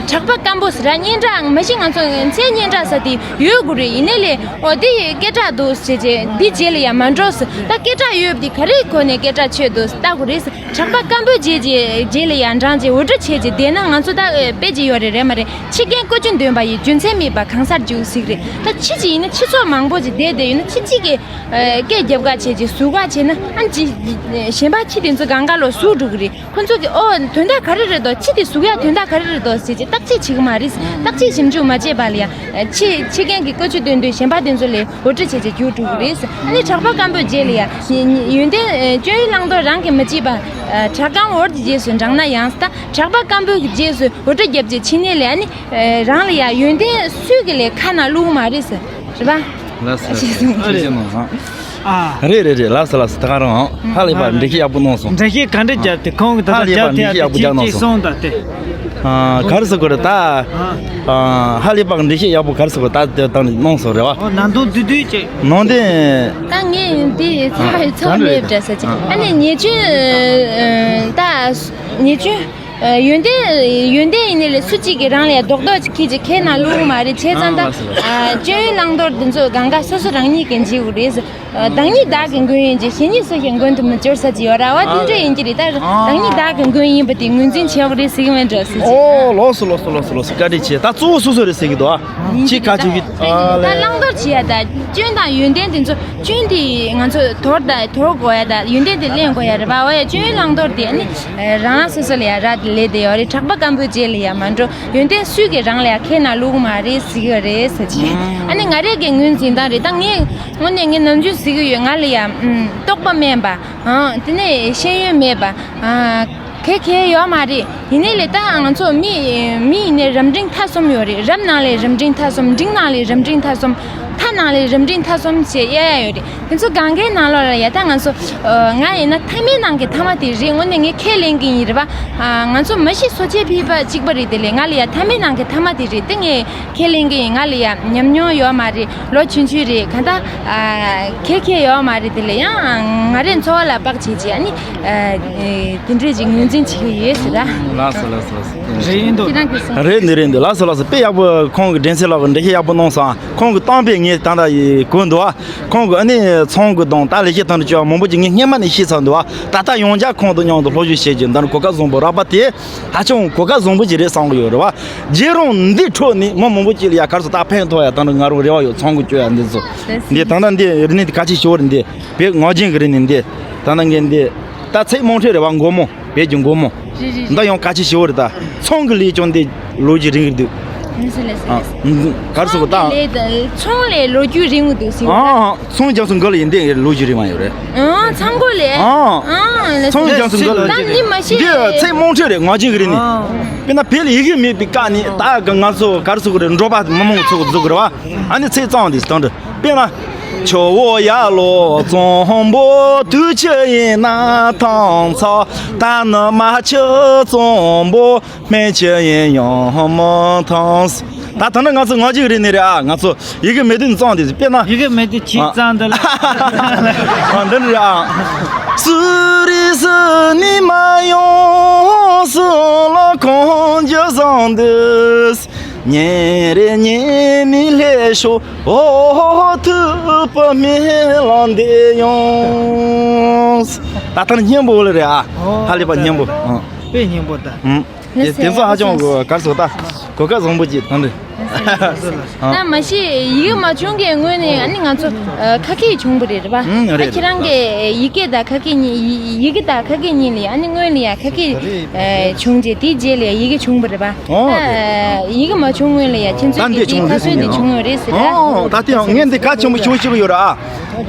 གྲགས་པ་སྐམ་པོ་ཟེར་ར་སྙན་གྲགས་མ་གཞི་ང་ཚོ་མཚན་སྙན་གྲགས་ཟེར་དེ་ཡོད་དགོས་རེད། ཡིན་ནའི་ལས་ཨོ་འདི་ཡི་སྐད་གྲགས་འདུག་ཟེར་བྱས་འདི་རྗེས་ལ་ཡ་མ་འགྲོ་ཟེར། ད་སྐད་གྲགས་ཡོད་པ་འདི་ག་རེའི་སྒོ་ནས་སྐད་གྲགས་ཆོད་འདུག་ཟེར་ལྟ་དགོས་རེད་ཟེར། གྲགས་པ་སྐམ་པོ་རྗེས་རྗེས་རྗེས་ལ་ཡ་འབྲང་རྗེས་འུར་སྒྲ་བྱས་རྗེས་བསྡད་ན་ང་ཚོ་ད་དཔེ་ཅིག་ཡོད་རེད། རེད་མ་རེད། ཕྱི་རྒྱལ་བཀོལ་སྤྱོད་འདོན་པ་ཡི་རྒྱུ་མཚན་མེད་པ་གང་སར་རྒྱུགས་ཟིག་རེད། ད་ཕྱི་ཅིག་ཡིན་ན་ཕྱི་ཚོགས་མང་པོ་ཅིག་བསྡད་བསྡད་ཡོད་ན་ཕྱི་གཅིག་གིས་སྐད་རྒྱབ་ག་བྱས་རྗེས་ཟུག་ག་བྱས་ན་ཨ་ཅི་གཞན་པ་ཕྱི་དེ་ཚོ་གང་ག་ལོ་ཟུག་འགྲོ་གི་རེད། ཁོ་ཚོ་གིས་ཨོ་དོན་དག་ག་རེ་རེད་དོ། ཕྱི་དེ་ཟུག་ཡ་དོན་དག་ག་རེ་རེད་དོ་ཟེར་རྗེས་བརྟག་དཔྱད་བྱེད་གི་མ་རེད། བརྟག་དཔྱད་ཞིབ་འཇུག་མ་བྱས་པ་ལ་ཡ་ཕྱི་ཕྱི་རྒྱལ་གྱི་བཀོལ་སྤྱོད་འདོན་དུས་གཞན་པ་དེ་ཚོ་ལས་འུར་སྒྲ་བྱས་རྗེས་རྒྱུགས་འགྲོ་གི་རེད། ཨ་ནི་གྲགས་པ་སྐམ་པོའི་རྗེས་ལ་ཡ་ཡོན་ཏན་སྐྱོན་ཡོན་བླང་དོར་རང་གིས་མི་བྱེད་པ། གྲགས་སྐམ་འོར་གྱི་རྗེས་སུ་འབྲང་ན་ཡང་། ད་གྲགས་པ་སྐམ་པོའི་རྗེས་སུ་འུར་སྒྲ་བརྒྱབ་རྗེས་ཕྱི་ནས་ལས་ཨ་ནི་རང་ལ་ཡ་ཡོན་ཏན་སུས་གི་ལས་ཁ་ནང་བླུག་མ་རེད་ཟེར། རེད་པ། ལགས་སོ། ལགས་སོ། ཐུགས་རྗེ་གནང་། ཨ། རེད་རེད་རེད། ལགས་སོ་ལགས་སོ། ད་ག་རང་ཧ་ལས་པ་འགྲེལ་བཤད་ཡག་པོ་གནང་སོང་། འགྲེལ་བཤད་ག་འདྲ་བརྒྱབ་དེ་ཁོང་གིས་ད་ལྟ་ཧ་ལས་པ་འགྲེལ་བཤད་ཡག་པོ་རྒྱག་གནང་སོང་། གཅིག་གསུངས་དང་དེ། ཨ། ག་རེ་ཟེར་དགོས་རེད་ད། ཨ། ཧ་ལས་པ་འགྲེལ་བཤད་ཡག་པོ་ག་རེ་ཟེར་དགོས་ད་དེ་ད་གནང་སོང་རེད་བ། ཨོ་ནང་དོན་བསྡུས་བསྡུས་ཅིག་ནང་དོན། ད་ངས་འདི་ཚ་ཚོགས་མེད་འདྲ་ས་ཅིག་ཨ་ནི་ཉེས་སྐྱོན་ད་ཉེས་སྐྱོན། ཡོན་ཏན་ཡོན་ཏན་ཡིན་ནའི་ལས་སུ་གཅིག་གིས་རང་ལ་ཡ་རྡོག་རྡོག་ཅིག་ཁྱེར་ཅིག་ཁའི་ནང་བླུགས་མ་རེད། བྱས་ཙང་ད་སྐྱོན་ཡོན་བླང་དོར་འདི་ཚོ་གང་ག་སོ་སོ་རང་ཉིད་ཀྱིས་འཇལ་དགོས་རེད། བདག་ཉིད་བདག་གི་མགོན་ཡིན་གྱི་གཞན་ཉིད་སུ་ཞིག་མགོན་དུ་མི་འགྱུར་ས་ཅིག་ཡོད་ར་བ། དེ་འདྲ་ཡིན་གྱི་རེད། ད་བདག་ཉིད་བདག་གི་མགོན་ཡིན་པ་དེ་ངོས་འཛིན་བྱེད་དགོས་རེད་ཟེར་གྱི་མེད་འགྲོ་ཟེར་གྱི། ཨོ་ལགས་སོ་ལགས་སོ་ལགས་སོ་ལགས་སོ། བཀའ་དྲིན་ཆེ། ད་གཙོ་བོ་སོ་སོ་རེད་ཟེར་གྱི་འདུག་ཨ། ཅི་ག་ཅིག་གི་ད་བླང་དོར་བྱེད་ཡ་ད་སྐྱོན་དང་ཡོན་ཏན་དེ་ཚོ། སྐྱོན་དེ་ང་ཚོ་དོར་ད་དོར་དགོས་ཡ་ད་ཡོན་ཏན་དེ་ལེན་དགོས་ཡ་རེད་པ། འོ་ཡ་སྐྱོན་ཡོན་བླང་དོར་དེ་ཨ་ནི་རང་རང་སོ་སོ་ལ་ཡ་ར་དེ་ལས་དེ་ཡོད་རེད། གྲགས་པ་སྐམ་པོའི་རྗེས་ལ་ཡ་མ་འགྲོ། ཡོན་ཏན་སུས་ཀྱིས་རང་ལ་ཡ་ཁའི་ནང་བླུག་གི་མ་རེད་ཟེར་གྱི་རེད་ཟེར་གྱི། ཨ་ནི་ང་རང་གི་ངོས་འཛིན་སྟངས་རེད། ད་ངས་དངོས་གནས་ངས་ནམ་རྒྱུན་ཟེར་གྱི་ཡོད། ང་ལ་ཡ་རྟོགས་པ་དམན་པ། ཨང་། དེ་ནས་ཤེས་ཡོན་མེད་པ། ཨ། གལ་གལ་ཡོད་མ་རེད། ཡིན་ནའི་ལས་ད་ང་ཚོ་མི་མི་ཡིན་ནའི་རབ་འབྲིང་ཐ་གསུམ་ཡོད་རེད། རབ་ནང་ལས་རབ་འབྲིང་ཐ་གསུམ། འབྲིང་ནང་ལས་རབ་འབྲིང་ཐ་གསུམ། ཐ་ནང་ལས་རབ་འབྲིང་ཐ་གསུམ་ཞེས་དབྱེ་ཡ་ཡོད་རེད། དེ་ཚོ་གང་གའི་ནང་ལོགས་ལ་ཡ་ད་ང་ཚོ་ང་ཡིན་ན་ཐ་མའི་ནང་གི་ཐ་མ་དེ་རེད། དངོས་གནས་ངས་ཁས་ལེན་གྱི་ཡིན་རེད་པ། ང་ཚོ་མ་གཞི་སོ་སྐྱེ་ཕལ་པ་གཅིག་པ་རེད། དེ་ལས་ང་ལ་ཡ་ཐ་མའི་ནང་གི་ཐ་མ་དེ་རེད། དེ་ངས་ཁས་ལེན་གྱི་ཡིན། ང་ལ་ཡ་ཉམས་མྱོང་ཡོད་མ་རེད། ལོ་ཆུང་ཆུང་རེད། གང་ལྟར་ཨ་ཁེ་ཁེ་ཡོད་མ་རེད། དེ་ལས་ཡང་ང་རའི་འཚོ་བ་ལ་དཔག་བྱེད་ཀྱི་ཨ་ནི་ཨ་དེ་འདྲས་ཀྱི་ངོས་འཛིན་བྱེད་ཀྱི་ཡོད་ཟེར་ད། ལགས་སོ་ལགས་སོ་ལགས་སོ། རེད་ཡིན་འདུག་ཁྱེད་རང་གིས་གསུངས། རེད་འདུག་རེད་འདུག་ལགས་སོ་ལགས་སོ། དཔེ་ཡག་པོ་ཁོང་གི་དྲན་གསོ་ལགས་ཀྱིས་འགྲེལ་བཤད་ཡག་པོ་གནང་སོང་། ཁོང་གི་གཏམ་དཔེ་ངས་ད་ལྟ་ཡི་གོ་འདུག་ཁོང་གི་ཨ་ནི་ཚོང་གི་དང་ད་ལས་བྱེད་དང་འབྲེལ་བ་མང་པོ་ཅིག་ངས་སྔས་མ་ནས་ཤེས་ཚར་འདུག་ད་ལྟ་ཡང་བསྐྱར་ཁོང་དང་མཉམ་དུ་སློབ་སྦྱོང་བྱེད་ཀྱི་འདི་ནི་གོ་སྐབས་བཟང་པོ་རག་པ་དེ། ཧ་ཅང་གོ་སྐབས་བཟང་པོ་ཅིག་རེད་བསམ་གི་ཡོད་རེད་བ། རྗེས་རང་འདི་འཕྲོ་ནས་མི་མང་པོ་ཅིག་ལ་ཡ་ག་རེ་ཟེར་ད་ཕན་ཐོགས་ཡ་ད་ནི་ང་རང་རེ་བ་ཡོད། ཚོང་གི་སྤྱོད་ཡ་འདི་ཚོ། འདི་ད་ལྟ་འདི་རིག་གནས་འདི་གལ་ཆེ་ཤོས་རེད། འདི་བོད་ངག་རྒྱུན་གི་རིག་གནས་འདི་ད་ལྟ་ངས་འདི་ད་ཚིག་རྨོངས་ཁྲོད་རེད་བ། མགོ་མོ་བོད་ཀྱི་མགོ་མོ། རེད་རེད། འདི་ཡང་གལ་ཆེ་ཤོས་རེད། ད་ཚོང་གི་ལས་ཀྱང་འདི་ལོ་རྒྱུས་རིང་གི་འདུག་ཨ། ག་རེ་ཟེར་གི་ད། ཚོང་ལས་ཚོང་ལས་ལོ་རྒྱུས་རིང་གི་འདུག་ཟེར། ཨ། ཚོང་རྒྱག་སོང་གི་ལ་ཡིན་འདི་ལོ་རྒྱུས་རིང་བ་ཡོད་རེད། ཨ། ཚང་གོ་ལས། ཨ། ཨ་ལས་ཚོང་རྒྱག་སོང་གི་ལ་ད་ནི་མ་ཤེས། འདི་ཚིག་རྨོངས་ཁྲོད་རེད། ངག་རྒྱུན་གི་རིག་གནས། ཨ། དཔེར་ན་བོད་ལ་ཡི་གེ་མེད་པའི་སྐབས་ནས་ད་གི་ང་ཚོ་ག་རེ་ཟེར་གི་རེད། འབྲོག་པ་མི་མང་ཚོ་གི་བཟོ་གི་རེད་བ། ཨ་ནི་ཚིག་གཙང་འདི་སྟོན་འདྲི། དཔེར་ན། ཁྱོ་བོ་ཡར་ལོ་གཙང་པོ་དུས་ཆེན་ཡིན་ན་ཐང་ཚ། ད་ནི་མ་ཁྱོད་གཙང་པོ་སྨན་ཆེན་ཡིན་ཡང་མི་ཐང་། ད་ད་ནི་ང་ཚོ་ངག་རྒྱུན་རེད་ནི་རེད་ཨ། ང་ཚོ་ཡི་གེ་མེད་དུས་གཙང་དེ་དཔེར་ན། ཡི་གེ་མེད་དུས་ཆིག་གཙང་འདི་ལ། ཨ་འདི་འདྲ་རེད་ཨ། ད་ལྟ་ནི་སྙན་པོ་ལ་རེད་ཨ། ཧ་ལས་པ་སྙན་པོ། དཔེ་སྙན་པོ་ད། དེ་དེ་ཚོ་ཧ་ཅང་གི་གར་སོགས་ད་གོ་སྐབས་བཟང་པོ་ཅིག་དང་འདྲ། ད་མ་གཞི་ཡི་གེ་མ་བྱུང་གི་སྔོན་ནས་ཨ་ནི་ང་ཚོ་ཁ་སྐད་བྱུང་བ་རེད་རེད་པ། ཨ་ཁྱེད་རང་གི་ཡི་གེ་དང་ཁ་སྐད་གཉིས་ཡི་གེ་དང་ཁ་སྐད་གཉིས་ལ་ཡ་ཨ་ནི་སྔོན་ལ་ཡ་ཁ་སྐད་བྱུང་རྗེས་དེའི་རྗེས་ལ་ཡ་ཡི་གེ་བྱུང་བ་རེད་པ། ཡི་གེ་མ་བྱུང་སྔོན་ལ་ཡ་ཁྱེད་ཚོས་ཀྱི་དེའི་ཁ་སྲོལ་དེ་བྱུང་ཡོད་རེད་ཟེར། ད་དེ་ཡང་ངས་འདི་གལ་ཆེན་པོ་ཞུ་ཞུ་གི་ཡོད་རེད་ཨ།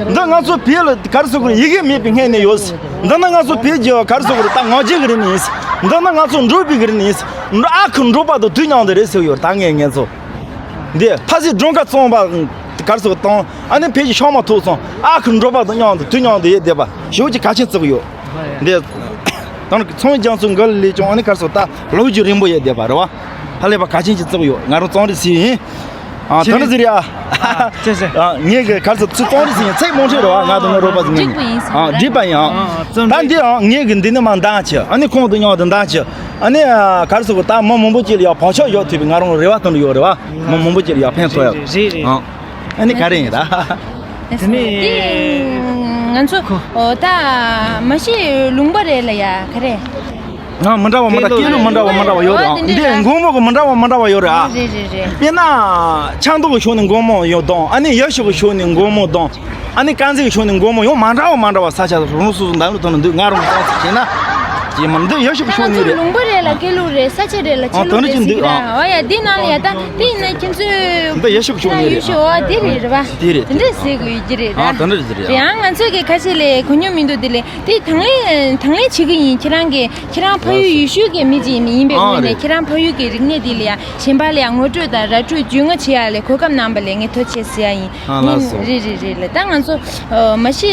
འདི་ང་ཚོ་བོད་ལ་ག་རེ་ཟེར་དགོས་རེད། ཡི་གེ་མེད་པའི་སྔོན་ནས་ཡོད། འདི་ནི་ང་ཚོ་བོད་ཀྱི་ག་རེ་ཟེར་དགོས་རེད། ད་ངག་རྒྱུན་གྱི་རིག་གནས་ཡིན། འདི་ནི་ང་ཚོ་འབྲོག་པའི་གི་རིག་གནས་ཡིན། ཨ་ཁུ་འབྲོག་པ་དང་དུས་མཉམ་དུ་རེད་ཟེར་ཡོད། ད་ངས་ངས་ཚོ་འདི་ཕ་སི་སྒྲུང་ཁ་བཙོང་པ་ག་རེ་ཟེར་དགོས་དང་ཨ་ནི་བོད་ཀྱི་ཤོག་མ་ཐུག་སོང་། ཨ་ཁུ་འབྲོག་པ་དང་མཉམ་དུ་དུས་མཉམ་དུ་ཡོད་བསྡད་པ་ཞེ་པོ་ཅིག་གལ་ཆེན་བརྩི་གི་ཡོད། འདི་ད་ནི་ཚོང་རྒྱག་ཚུལ་འགའ་ལས་ཀྱང་ཨ་ནི་ག་རེ་ཟེར་དགོས། ད་ལོ་རྒྱུས་རིང་པོ་ཡོད་བསྡད་པ་རེད་བ། ཧ་ལས་པ་གལ་ཆེན་ཅིག་བརྩི་གི་ཡོད། ང་རང་རྩོམ་རིག་ཟེར་ཡིན། ཨ་ད་ནི་ཟེར་ཡ། ཅེས་ཟེར། ཨ་ངས་གི་གར་སོགས་ཚུར་གཏོང་རེས་ཡིན་ཚེག་མང་ཆེ་རེད་བ། ང་དང་ངའི་རོགས་པ་ཟེར་ངས། འགྲིག་པ་ཡིན་ཟེར། ཨ་འགྲིག་པ་ཡིན་ཨ། ད་འདི་ཨ་ངས་གི་འདི་ནི་མ་འདང་ཆེ། ཨ་ནི་ཁོང་དུ་མཉམ་དུ་འདང་ཆེ། ཨ་ནི་གར་སོགས་གི་ད་མི་མང་པོ་ཅིག་ལ་ཡང་བག་ཆགས་ཡོད་ཐུབ་པའི་ང་རང་རེ་བ་བཏོན་ཡོད་རེད་བ། མི་མང་པོ་ཅིག་ལ་ཡང་ཕན་ཐོགས་ཡ། རེད་རེད། ཨ་ཨ་ནི་ག་རེ་ཡིན་ད། དེ་ནི་ང་ཚོ་ད་མ་གཞི་ལུང་པ་རེད་ལ་ཡ་ག་རེ། ང་མི་འདྲ་བ་མི་འདྲ་སྐད་ལུགས་མི་འདྲ་བ་མི་འདྲ་བ་ཡོད་རེད་ཨ། འདི་མགོ་མོ་གི་མི་འདྲ་བ་མི་འདྲ་བ་ཡོད་རེད་ཨ། རེད་རེད་རེད། དཔེར་ན་ཆབ་མདོ་གི་ཕྱོགས་ནས་མགོ་མོ་ཡོད་དང་ཨ་ནི་ཡུལ་ཤུལ་གི་ཕྱོགས་ནས་མགོ་མོ་དང་ཨ་ནི་དཀར་མཛེས་གི་ཕྱོགས་ནས་མགོ་མོ་ཡང་མ་འདྲ་བ་མ་འདྲ་བ་ས་ཆ་རང་སོ་སོ་འདམ་ལུགས་དང་འདུག་ང་རང་གི་རྩོམ་ཚིག་བྱས་ན་ཅི་མ་འདི་ཡུལ་ཤུལ་གི་ཕྱོགས་ནས་རེད། ལུང་པ་རེད་ལ་སྐད་ལུགས་རེད། ས་ཆ་རེད་ལ་ཆོས་ལུགས་རེད་ཟེར་གི་རེད་ཨ། འོ་ཡ་འདི་ནང་ལ་ཡ་ད་འདི་ཡིན་ན་ཁྱེད་ཚོས་འདི་ཡུལ་ཤུལ་གི་ཕྱོགས་ནས་རེད་ཨ། འདི་རེད་རེད་བ། འདི་རེད་འདི་འདྲ་ཟེར་གི་ཡོད་ཀྱི་རེད་ཨ། ད་འདི་རེད་ཟེར་རེད་ཨ། ཡང་ང་ཚོས་གི་ཁ་ཤས་ལས་གོ་མྱོང་མི་འདུག་དེ་ལས་དེ་དང་ལེན་དང་ལེན་བྱེད་གི་ཡིན། ཁྱེད་རང་གི་ཁྱེད་རང་ཕ་ཡུལ་ཡུལ་ཤུལ་གྱི་མི་ཅིག་ཡིན་པའི་ངོས་ནས་ཁྱེད་རང་ཕ་ཡུལ་གྱི་རིག་གནས་དེ་ལ་ཡང་གཞན་པ་ལ་ཡང་ངོ་སྤྲོད་དང་ར་སྤྲོད་བརྒྱུད་ངོ་བྱེད་ཡ་ལས་གོ་སྐབས་གནང་བ་ལས་ངས་ཐུགས་རྗེ་ཆེ་ཟེར་ཡ་ཡིན། ཨ་ལགས་སོ། རེད་རེད་རེད་ལ་ད་ང་ཚོ་མ་གཞི་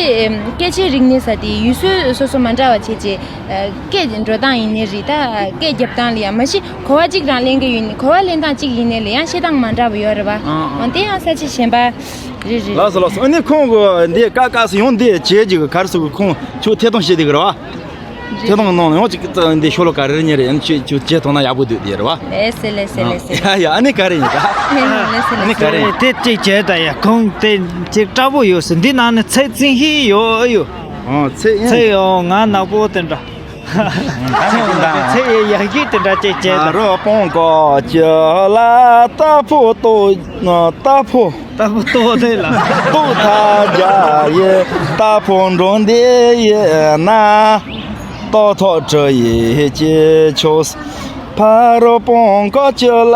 སྐད་ཆའི་རིག་གནས་ཟེར་དེ་ཡུལ་སྲོལ་སོ་སོ་མ་འདྲ་བ་བྱས་རྗེས་སྐད་འགྲོ་སྟངས་ཡིན་ནའི་རེད། ད་སྐད་རྒྱབ་སྟངས་ལ་ཡང་མ་གཞི་གོ་བ་གཅིག་རང་ལེན་གྱི་ཡོད་ནི་གོ་བ་ལེན་སྟངས་གཅིག་ཡིན་ནའི་ལ་ཡང་བཤད་སྟངས་མ་འདྲ་བ་ཡོད་རེད་བ། ཨ་ཨ། འོན་ཏེ་ཡང་ས་ཆ་གཞན་པ་རེད་རེད། ལགས་སོ་ལགས་སོ། ཨ་ནི་ཁོང་གི་འདི་ཀ་ཀ་སི་ཡོང་འདི་བྱས་རྗེས་གི་གར་སོགས་གི་ཁོང་ཆུ་ཐེ་གཏོང་བྱེད་དེ་གི་རེད་བ། ཐེ་གཏོང་གི་ནང་ལ་ཡང་ཅིག་འདི་ཤོ་ལོ་ཀ་རེ་རེ་གཉིས་རེ་ཡང་ཆུ་ཆུ་བྱས་ཐོང་ན་ཡག་པོ་འདུག་དེ་རེད་བ། ལེ་སེ་ལེ་སེ་ལེ་སེ། ཡ་ཡ་ཨ་ནི་ག་རེ་ཡིན་ད། ལེ་སེ་ཨ་ནི་ལེ་ག་རེ་ཡིན། དེ་གཅིག་བྱས་ད་ཡ་ཁོང་དེ་གཅིག་སྐྲག་པོ་ཡོད་སི་འདི་ནང་ནས་ཚེ་བཙིན་ཤི་ཡོད་ཡོད། ཨ་ཚེ་ཡིན། ཚེ་ཡོད་ང་ནག་པོ་དེ་འདྲ། ཚེ་ཡི་ཡག་གི་དེ་འདྲ་ཅིག་བྱས་ད། རོ་སྤང་ཀ་ཅི་ལ་རྟ་ཕོ་ཏོ་རྟ་ཕོ། རྟ་ཕོ་ཏོ་དེ་ལ། ཏོ་ཐ་རྒྱ་ཡི་རྟ་ཕོ་འགྲོ་འདི་ཡི་ན། ཏོ་ཐོ་ཀྲི་ཡི་ཅི་ཆོས། ཕ་རོ་སྤང་ཀ་ཅི་ལ་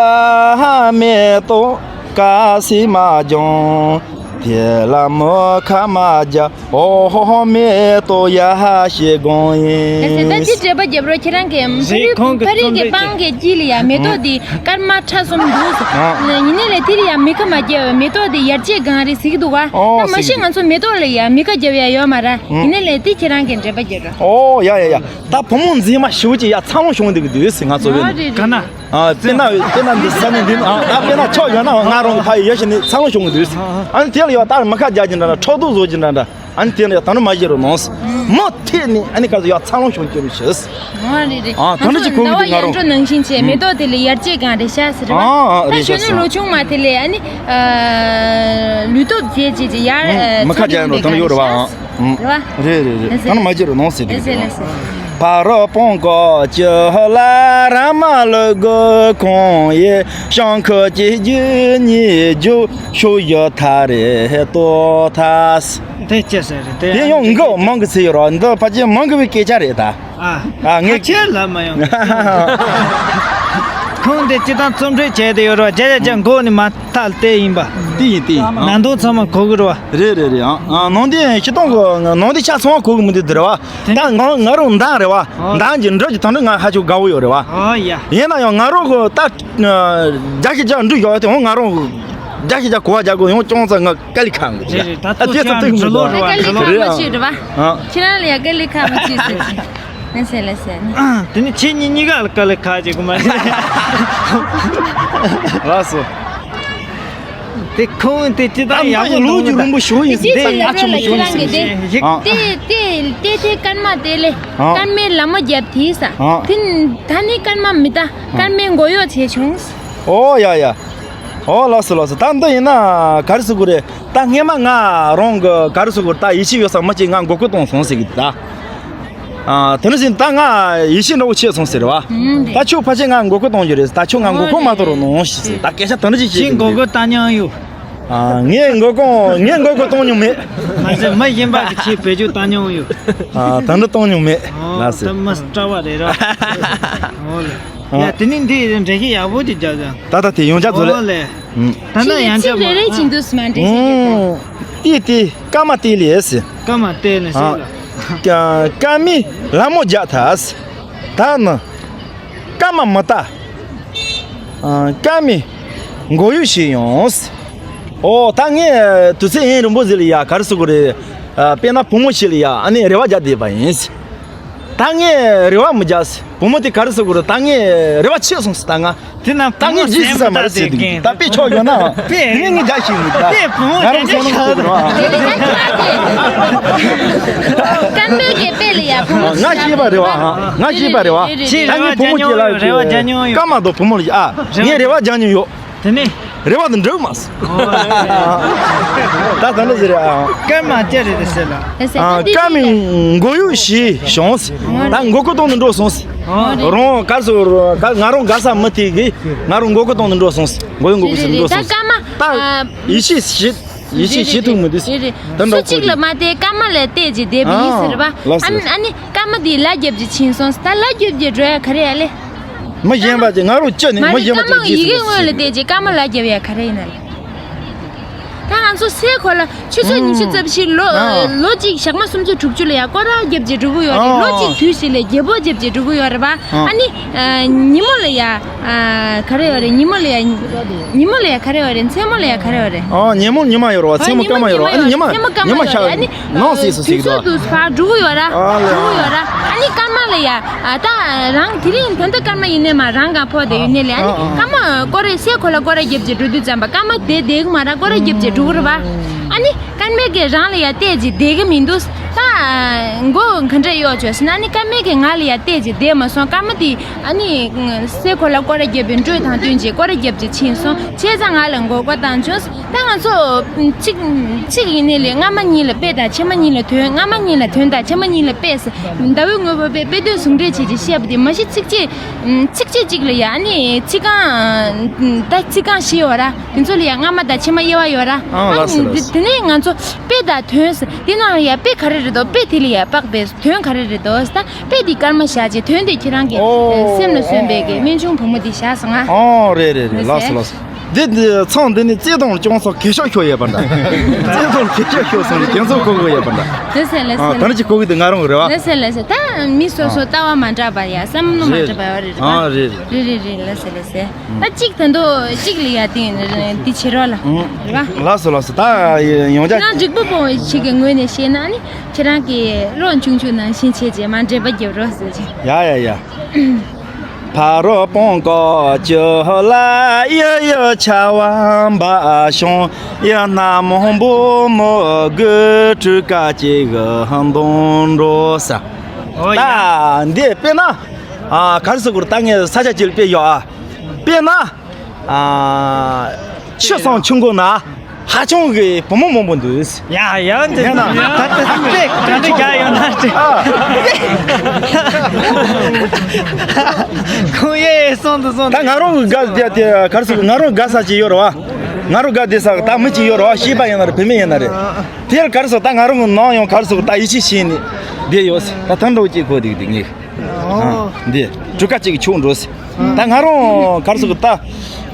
མེ་ཏོ་ཀ་སི་མ་ཇོང་། དེ་ལ་མོ་ཁ་མ་རྒྱ། ཨོ་ཧོ་ཧོ་མེ་ཏོག་ཡ་ཧ་ཞེ་དགོངས་ཡིན། ད་ཅི་འགྲེལ་པ་རྒྱབ་རོགས་ཁྱེད་རང་གིས་ཕ་རི་ཕ་རི་གི་སྤང་གི་དཀྱིལ་ལ་ཡ་མེ་ཏོག་འདི་སྐར་མ་ཁྲ་གསུམ་འདུག་ཟེར། ཡིན་ནའི་ལས་དེ་ལ་ཡ་མི་ཁ་མ་རྒྱབ་པའི་མེ་ཏོག་འདི་ཡར་རྒྱས་གང་རེད་ཟེར་གི་འདུག་ག་ད་མ་གཞི་ང་ཚོ་མེ་ཏོག་ལ་ཡ་མི་ཁ་རྒྱབ་ཡ་ཡོད་མ་རེད། ཡིན་ནའི་ལས་དེ་ཁྱེད་རང་གིས་འགྲེལ་པ་རྒྱབ་རོགས། ཨོ་ཡ་ཡ་ཡ། ད་བུ་མོ་མཛེས་མ་ཞེ་པོ་ཅིག་ཡ་ཚ་བོ་བྱུང་འདུག་གི་འདུག་ཟེར་ང་ཚོ་བས་ནི། ག་ན། ཨ་དཔེར་ན་དཔེར་ན་འདི་ས་ནས་འདི་ཨ་ད་དཔེར་ན་ཕྱོགས་ཡོད་ན་ང་རང་གི་ཕ་ཡི་ཡོད་ཞེ་ནི་ཚ་བོ་བྱུང་གི་འདུག་ཟེར། ཨ་ནི་དེ་ལ་ཡ་ད་མི་ཁ་རྒྱག་གི་འདྲ་འདྲ་ཁྲག་ཐུག་བཟོ་གི་འདྲ་འདྲ། ཨ་ནི་དེ་ལ་ཡ་ད་ནི་མ་བྱེད་རོགས་གནང་ཟེར། མོ་ཐད་ནི་ཨ་ནི་ག་ཚོད་ཡ་ཚ་ལོང་བྱུང་སྐྱོ་རུ་ཤི་ཟེར། ཨ་རེད་རེད། ཨ་ད་ནི་ཅི་གོ་གི་འདུག་ང་རང་། ཟླ་བ་ཡར་འགྲོ་ནང་བཞིན་བྱས་མེ་ཏོག་དེ་ལ་ཡར་རྒྱས་གང་རེད་ཤག་ཟེར་བ། ཨ་ཨ་ད་རེད་ཤག་གཞོན་ནུ་ལོ་ཆུང་མ་དེ་ལ་ཨ་ནི་ལུས་སྟོབས་རྒྱས་རྗེས་ཀྱི་ཡར་མི་ཁ་རྒྱག་ཡ་འགྲོ་ད་ནི་ཡོད་རེད་བ། ཨང་། རེད་བ། རེད་རེད་རེད། ད་ནི་མ་བྱེད་རོགས་གནང་ཟེར་དེ་གི་རེད་བ། ཕ་རོ་སྤང་ཀ་ཅི་ལ་ར་མ་ལུ་གུ་ཁོང་ཡེ་ཤང་ཁུ་ཅི་རྒྱུ་ཉི་རྒྱུ་ཤུ་ཡོ་ཐ་རེ་ཏོ་ཐ་སི། དེ་ཅི་ཟེར་རེད་དེ། དེ་ཡང་མགོ་མང་གི་ཟེར་ཡོད་ར་འདི་ཕ་ཅེ་མང་གི་བའི་སྐད་ཆ་རེད་ད། ཨ། ཨ་ངས་ཁ་ཆེ་ལ་མ་ཡོང་། ཁོང་དེ་ཅི་དང་རྩོམ་འབྲི་བྱས་ཏེ་ཡོད་ར་རྒྱ་རྒྱ་རྒྱ་མགོ་ནི་མ་ཐལ་དེ་ཡིན་པ། དེ་ཡིན་དེ་ཡིན། ནང་དོན་ཚང་མ་གོ་གི་ར་བ། རེད་རེད་རེད། ཨ་ནང་དེ་ཤི་སྟོང་གི་ནང་དེ་ཆ་ཚང་བ་གོ་གི་མི་འདུག་དེ་ར་བ། ད་ང་ང་རང་འདང་རེད་བ། འདང་གི་འགྲོ་གི་ད་ནི་ང་ཧ་ཅང་དགའ་བོ་ཡོད་རེད་བ། ཨོ་ཡ། ཡིན་ན་ཡང་ང་རང་གི་ད་རྒྱ་ཞིག་རྒྱ་འགྲུལ་ཡོད་དེ་འོང་ང་རང་རྒྱ་ཞིག་རྒྱ་གོ་བ་རྒྱ་གོ་ཡང་ཅུང་ཙམ་ང་དཀའ་ལས་ཁག་གི་རེད་རེད། ད་ཨ་དེ་ཚོ་ཏིག་མི་འགྲོ་རེད་བ། དཀའ་ལས་ཁག་མ་བྱེད་རེད་བ། ཨ། ཁྱེད་རང་ལ་ཡ་དཀའ་ལས་ཁག་མ་བྱེད་ཟེར། ལགས་སོ་ལགས་སོ། དེ་ནི་ཁྱེད་གཉིས་གཉིས་ཀ་ལ་དཀའ་ལས་ཁག་བྱེད་དགོས་མ་རེད། ལགས་སོ། དེ་ཁོང་དེ་ཅི་ད་ཡག་པོ་ལོ་རྒྱུས་རིང་པོ་ཞུ་ཡིན། དེ་ཡག་ཆུང་ཞུ་ཡིན། ཨ། དེ་དེ་དེ་སྐར་མ་དེ་ལས། ཨ། སྐར་མའི་ལ་མོ་བརྒྱབ་དེ་ས། ཨ། དེ་ད་ནི་སྐར་མ་མི་ད་སྐར་མའི་མགོ་གཡོག་བྱས་བྱུང་། ཨོ་ཡ་ཡ། ཨོ་ལགས་སོ་ལགས་སོ། ད་འདི་ཡིན་ན་ག་རེ་ཟེར་དགོས་རེད། ད་སྔས་མ་ང་རང་གི་ག་རེ་ཟེར་དགོས་རེད། ད་ཡིད་ཆེས་ཡོད་ས་མི་གཅིག་ང་མགོ་སྐོར་གཏོང་སོང་ཟེར་གི་འདུག་ད། ཨ། དེ་ནས་ཟིན་ད་ང་ཡིད་ཆེས་འདྲ་བོ་ཆེ་སོང་ཟེར་བ། ཨུམ། ད་ཁྱོད་ཕལ་ཆེར་ང་མགོ་སྐོར་གཏོང་རྒྱུ་རེད། ད་ཁྱོད་ང་མགོ་སྐོར་མ་གཏོང་རོགས་གནང་ཞེས་ཟེར། ད་སྐད་ཆ་དེ་འདྲ་ཅིག་བཤད་ཀྱི་འདུག་ཁྱེད་མགོ་སྐོར་བཏང་མྱོང་ཡོད། ཨ། ངས་མགོ་སྐོར་ངས་མགོ་སྐོར་གཏོང་མྱོང་མེད། མ་ཟད་མི་གཞན་པ་གི་ཆེད་བེད་སྤྱོད་བཏང་མྱོང་ཡོད། ཨ། དེ་འདྲ་གཏོང་མྱོང་མེད། ཨོ། ལགས་སོ། ད་མི་སྐྲག་པ་རེད་ར། ཨོ་ལེ། ཡ། དེ་ནི་འདི་འགྲེལ་བཤད་ཡག་པོ་ཅིག་རྒྱབ་ཀྱང་། ད་ལྟ་དེ་ཡོང་ཆ་ཚོ་ལས། ཨོ་ལེ། ད་ལྟ་ཡང་ཆ་མ། རེ་རེ་བྱིན་འདུག་སྨ་འགྲེལ་བཤད་རྒྱབ། ཨོ། ཏི་ཏི་སྐར་མ་ཏི་ལི་ཨེ་སི། སྐར་མ་ཏི་ལི་ཨེ་སི་ལ། ཨ། སྐར་མའི་ལ་མོ་བརྒྱབ་ཐལ། ད་ནི་སྐར་མ་མི་ལྟ། ཨ། སྐར་མའི་མགོ་གཡོག་བྱས་ཡོང་། ཨོ། ད་ངས་དུས་ཚོད་ཡུན་རིང་པོ་ཟིག་ལ་ཡ་ག་རེ་ཟེར་དགོས་རེད། ཨ། དཔེར་ན་བུ་མོ་ཞིག་ལ་ཡ་ཨ་ནི་རེ་བ་རྒྱག་བསྡད་པ་ཡིན། ད་ངས་རེ་བ་མི་རྒྱག་བུ་མོ་དེ་ག་རེ་ཟེར་དགོས་རེད། ད་ངས་རེ་བ་ཆད་སོང་ཟེར། ད་ང་དེ་ན་ད་ངས་བུ་མོ་རྗེས་སུ་ཟ་མ་རེད་ཟེར་འདུག་ད་དཔེ་ཆོག་ཡོད་ན་དེ་ངས་ངས་རྒྱག་ཤེས་མི་འདུག་ད་དཔེ་བུ་མོ་ང་རང་བསམ་བློ་ཞིག་འདུག་ར། སྐར་མའི་གི་དཔེ་ལ་ཡ་བུ་མོ་ང་ཤེས་པ་རེད་བ། ང་ཤེས་པ་རེད་བ། ད་ངས་བུ་མོ་ཁྱེད་ལ་རེ་བ་རྒྱག་མྱོང་ཡོད། སྐར་མ་དང་བུ་མོ་ལ་ཨ་ངས་རེ་བ་རྒྱག་མྱོང་ཡོད། དེ་ནས། རེ་བ་དང་འགྲིག་མ་སོང་། ད་ད་འདྲ་ཟེར་ཨ། སྐར་མ་ཅི་རེད་ཟེར་ལ། ཨ། སྐར་མའི་མགོ་གཡོག་བྱས་བྱུང་། ད་མགོ་སྐོར་གཏོང་དུ་འགྲོ་སོང་། ཨོ་རེད། རང་ག་སོ་ག་ང་རང་དགའ་ས་མི་དེ་གིས་ང་རང་མགོ་སྐོར་གཏོང་དུ་འགྲོ་སོང་། མགོ་གཡོག་མགོ་སྐོར་ཞིག་འགྲོ་སོང་། ད་སྐར་མ། ད་ཡིད་ཆེས་བྱེད་ཡིད་ཆེས་བྱེད་ཐུབ་མི་འདུག་རེད་རེད། ད་འགྲོ་སུ་གཅིག་ལ་མ་བལྟས་སྐར་མ་ལ་བལྟས་ཀྱི་བསྡད་པ་ཡིན་ཟེར་བ། ཨ་ནི་ཨ་ནི་སྐར་མ་དེ་ལ་རྒྱབ་ཀྱི་ཕྱིན་སོང་། ད་ལ་རྒྱབ་ཀྱི་འགྲོ་ཡ་ག་རེ་ཡ་ལེ། མི་གཞན་པ་ཅིག་ང་རང་བཅད་ནས་མི་མ་རེད། གཞན་པ་སྐར་མ་ཅིག་ཡི་གེ་སྔོན་ལ་བལྟས་རྗེས་སྐར་མ་ལ་རྒྱབ་ཡ་ག་རེ་ཡིན་ན་ལེ། ད་ང་ཚོ་སའི་གོ་ལ་ཆུ་ཚོད་ཉི་ཤུ་རྩ་བཞི་ལོ་ཨ་ལོ་གཅིག་ཞག་མ་སུམ་ཅུ་དྲུག་ཅུ་ལ་ཡ་སྐོར་ར་རྒྱབ་རྗེས་འགྲོ་གི་ཡོད་རེད། ཨ་ལོ་གཅིག་དུས་ཤིག་ལ་རྒྱལ་པོ་རྒྱབ་རྗེས་འགྲོ་གི་ཡོད་རེད་པ། ཨ་ནི་ཉིན་མོ་ལ་ཡ་ག་རེ་ཡོད་རེད། ཉིན་མོ་ལ་ཡ་ཉིན་མོ་ལ་ཡ་ག་རེ་ཡོད་རེད། མཚན་མོ་ལ་ཡ་ག་རེ་ཡོད་རེད། ཨ་ཉིན་མོ་ཉི་མ་ཡོད་རེད་པ། མཚན་མོ་སྐར་མ་ཡོད་རེད་པ། ཨ་ནི་ཉི་མ་ཉི་མ་སྐར་མ་ཡོད་རེད། ཨ་ནི། ནང་སྲིད་སུ་ཞིག་དུས་ཚོད་དུ་ཕར་འགྲོ་གི་ཡོད་ར། ཨ་ལས། འགྲོ་གི་ཡོད་ར། ཨ་ནི་སྐར་མ་ལ་ཡ། ཨ་ད་རང་དེ་རིང་ད་ལྟ་སྐར་མ་ཡིན་ནས་མ་རང་ག་ཕོག་དེ་ཡིན་ནས་ལས། ཨ་ནི་ཨ་ཨ། སྐར་མ་སྐོར་རེ་སའི་གོ་ལ་སྐོར་ར་རྒྱབ་ཀྱི་འགྲོ་དུས་ཙམ་པ་སྐར་མ་དེ་བསྡད་གི་མ་ར་སྐོར་ར་རྒྱབ་ཀྱི་འགྲོ་གི་རེད་པ། ཨ་ནི་སྐར་མའི་གི་རང་ལ་ཡ་བལྟས་ཀྱི་བསྡད་གི་མི་འདུག་ད་མགོ་ག་འདྲ་གཡོག་བྱོས་ཟེར་ན། ཨ་ནི་སྐར་མའི་གི་ང་ལ་ཡ་བལྟས་ཀྱི་བསྡད་མ་སོང་། སྐར་མ་དེ་ཨ་ནི་སའི་གོ་ལ་སྐོར་ར་རྒྱབ་པའི་འགྲོས་དང་བསྟུན་གྱི་སྐོར་ར་རྒྱབ་ཀྱི་ཕྱིན་སོང་། བྱས་ཙང་ང་ལ་མགོ་སྐོར་བཏང་བྱུང་། ད་ང་ཚོ་གཅིག་གཅིག་ཡིན་ནའི་ལས་སྔ་མ་གཉིས་ལ་དཔེ་དང་ཕྱི་མ་གཉིས་ལ་དོན། སྔ་མ་གཉིས་ལ་དོན་དང་ཕྱི་མ་གཉིས་ལ་དཔེ་ཟེར། ཟླ་བའི་དངོས་པོ་དཔེ་དཔེ་དོན་ཟུང་འབྲེལ་བྱེད་ཀྱི་བཤད་པ་དེ་མ་གཞི་ཚིགས་བཅད་ཚིགས་བཅད་གཅིག་ལ་ཡ་ཨ་ནི་ཚིག་རྐང་ད་ཚིག་རྐང་བཞི་ཡོད་ར། དེ་ཚོ་ལ་ཡ་སྔ་མ་དང་ཕྱི་མ་དབྱེ་བ་ཡོད་ར། ཨང་། ཨ་ལགས་སོ། ལགས་སོ། དེ་ནས་ང་ཚོ་དཔེ་དང་དོན་ཟེར་དེ་ནང་ལ་ཡ་དཔེ་ག་རེ་རེད་དོ། དཔེ་དེ་ལ་ཡ་དཔག་པའི་དོན་ག་རེ་རེད་དོ་ཟེར། ད་དཔེ་དེ་སྐར་མ་བཞག་རྗེས་དོན་དེ་ཁྱེད་རང་གི་ཨོ། སེམས་ལ་སོན་པའི་གི་སྨན་ཆུང་བུ་མོ་དེ་བཞག་སོང་ང་། ཨོ་རེད་རེད་རེད། ལགས་སོ་ལགས་སོ། འདི་འདི་ཚང་འདི་ནི་བརྩེ་དུང་ཅུང་ཟད་གད་ཤོག་ཤོར་ཡོད་པ་འདྲ། བརྩེ་དུང་གད་ཤོག་ཤོར་སོང་ནས་ཁྱེད་ཚོ་གོ་གི་ཡོད་པ་འདྲ། ལགས་སེ་ལགས་སེ། ཨ་ད་ནི་ཅིག་གོ་གི་འདུག་ང་རང་གི་རེད་བ། ལགས་སེ་ལགས་སེ། ད་མི་སོ་སོ་ལྟ་བ་མ་འདྲ་བ་ཡ་བསམ་བློ་མ་འདྲ་བ་ཡོད་རེད། རེད་བ། ཨ་རེད་རེད། རེད་རེད་རེད། ལགས་སེ་ལགས་སེ། ད་གཅིག་ད་འདོ་གཅིག་ལ་ཡ་དེ་འདི་བྱེད་རོགས་ལ། ཨང་། རེད་བ། ལགས་སོ་ལགས་སོ། ད་ཡོང་ཆ། ཁྱེད་རང་འགྲིག་པོ་པོ་ཞིག་གི་ངོས་ནས་བཤད་ན་ནི་ཁྱེད་རང་གི་བློ་ཆུང་ཆུང་ནང་བཞིན་བྱས་རྗེས་མ་འདྲེན་པ་རྒྱབ་རོགས་ཟེར་གྱི། ཡ་ཡ་ཡ། ཕ་རོལ་སྤང་ཀ་ཅི་ལ་ཡི་ཡི་ཆ་བ་འབའ་ཤོང་ཡི་ན་མོ་བུ་མོ་གི་ཁྲུ་ཀ་ཅི་གི་འདོན་འགྲོ་ས། ཨོ་ཡ། ད་འདི་དཔེར་ན་ཨ་ག་རེ་ཟེར་དགོས་རེད། ད་ངས་ས་ཆ་ཅིག་ལ་དཔེ་ཡོད་ཨ། དཔེར་ན་ཨ་ཆུ་སྲང་ཆུ་མགོ་ན། ཧ་ཅང་གི་བུ་མོ་མང་པོ་འདུག་ཡ་ཡ། འདི་ཡ་ན། ད་ལྟ་དཔེ་ག་འདྲ་རྒྱག་ཡོད་ན་དྲི། ཨ། ཁོང་ཡེ་སོང་དུ་སོང་། ད་ང་རང་གི་དགའ་བསྡད་དེ་ག་རེ་ཟེར། ང་རང་དགའ་ས་ཅིག་ཡོད་རེད་བ། ང་རང་དགའ་བསྡད་ས་ད་མི་ཅིག་ཡོད་རེད་བ། སྐྱེས་པ་ཡིན་ན་རེད། བུད་མེད་ཡིན་ན་རེད། དེར་ག་རེ་ཟེར། ད་ང་རང་གི་ནང་ཡང་ག་རེ་ཟེར། ད་ཡིད་ཆེས་བྱས་ནས་བསྡད་ཡོད། ད་ཐང་འགྲོ་ཅིག་གོ་འདུག་འདི་ངས། ཨོ། ཨ། འདི་གྲུ་ཁ་གཅིག་གི་ཕྱོགས་འགྲོ་ཟེར། ད་ང་རང་ག་རེ་ཟེར་གི། ད་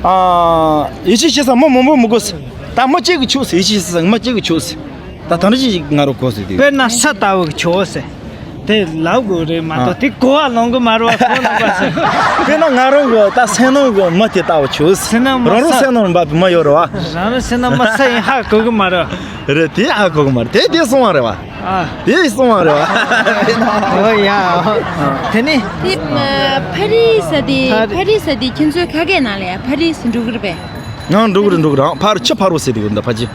ཨ་ཡིད་ཆེས་བྱེད་ས་མི་མང་པོ་མི་དགོས་ཟེར། ད་མི་གཅིག་གི་ཕྱོགས་ཟེར། ཡིད་ཆེས་བྱེད་ས་མི་གཅིག་གི་ཕྱོགས་ཟེར། ད་ད་འདྲ་ཞིག་ང་རང་གོ་ཟེར་དུས། དཔེར་ན་ས་ལྟ་བུ་གི་ཕྱོགས་ཟེར། དེ་ལབ་དགོས་རེད་མ་གཏོགས། ཨ། དེ་གོ་བ་ལོན་གི་མ་རེད་བ། ཁོ་ལབ་པ་ཟེར། དཔེར་ན་ང་རང་གི་ད་སེམས་ནང་གི་མི་དེ་ལྟ་བུ་ཁྱོད། སེམས་ནང་མི། རང་རང་ས། སེམས་ནང་འབབ་པའི་མི་ཡོད་རེད་བ། རང་རང་སེམས་ནང་མི་ས་ཡིན་ཧ་གོ་གི་མ་རེད། རེད། དེ་ཧ་གོ་གི་མ་རེད། དེ་དེ་སོང་བ་རེད་བ། ཨ། དེ་སོང་བ་རེད་བ། ཨོ་ཡ། དེ་ནི། དེ་ཕ་རི་ས་དེ། ཕ་རི། ཕ་རི་ས་དེ་ཁྱེད་ཚོའི་ཁ་སྐད་ནང་ལ་ཡ་ཕ་རི་ཟེར་འགྲོ་གི་རེད་པས། ཡང་འགྲོ་གི་རེད། འགྲོ་གི་རེད། ཕ་རོལ་ཕྱི་ཕ་རོལ་ཟེར་དེ་གི་འདི་ཕ་ཆེ།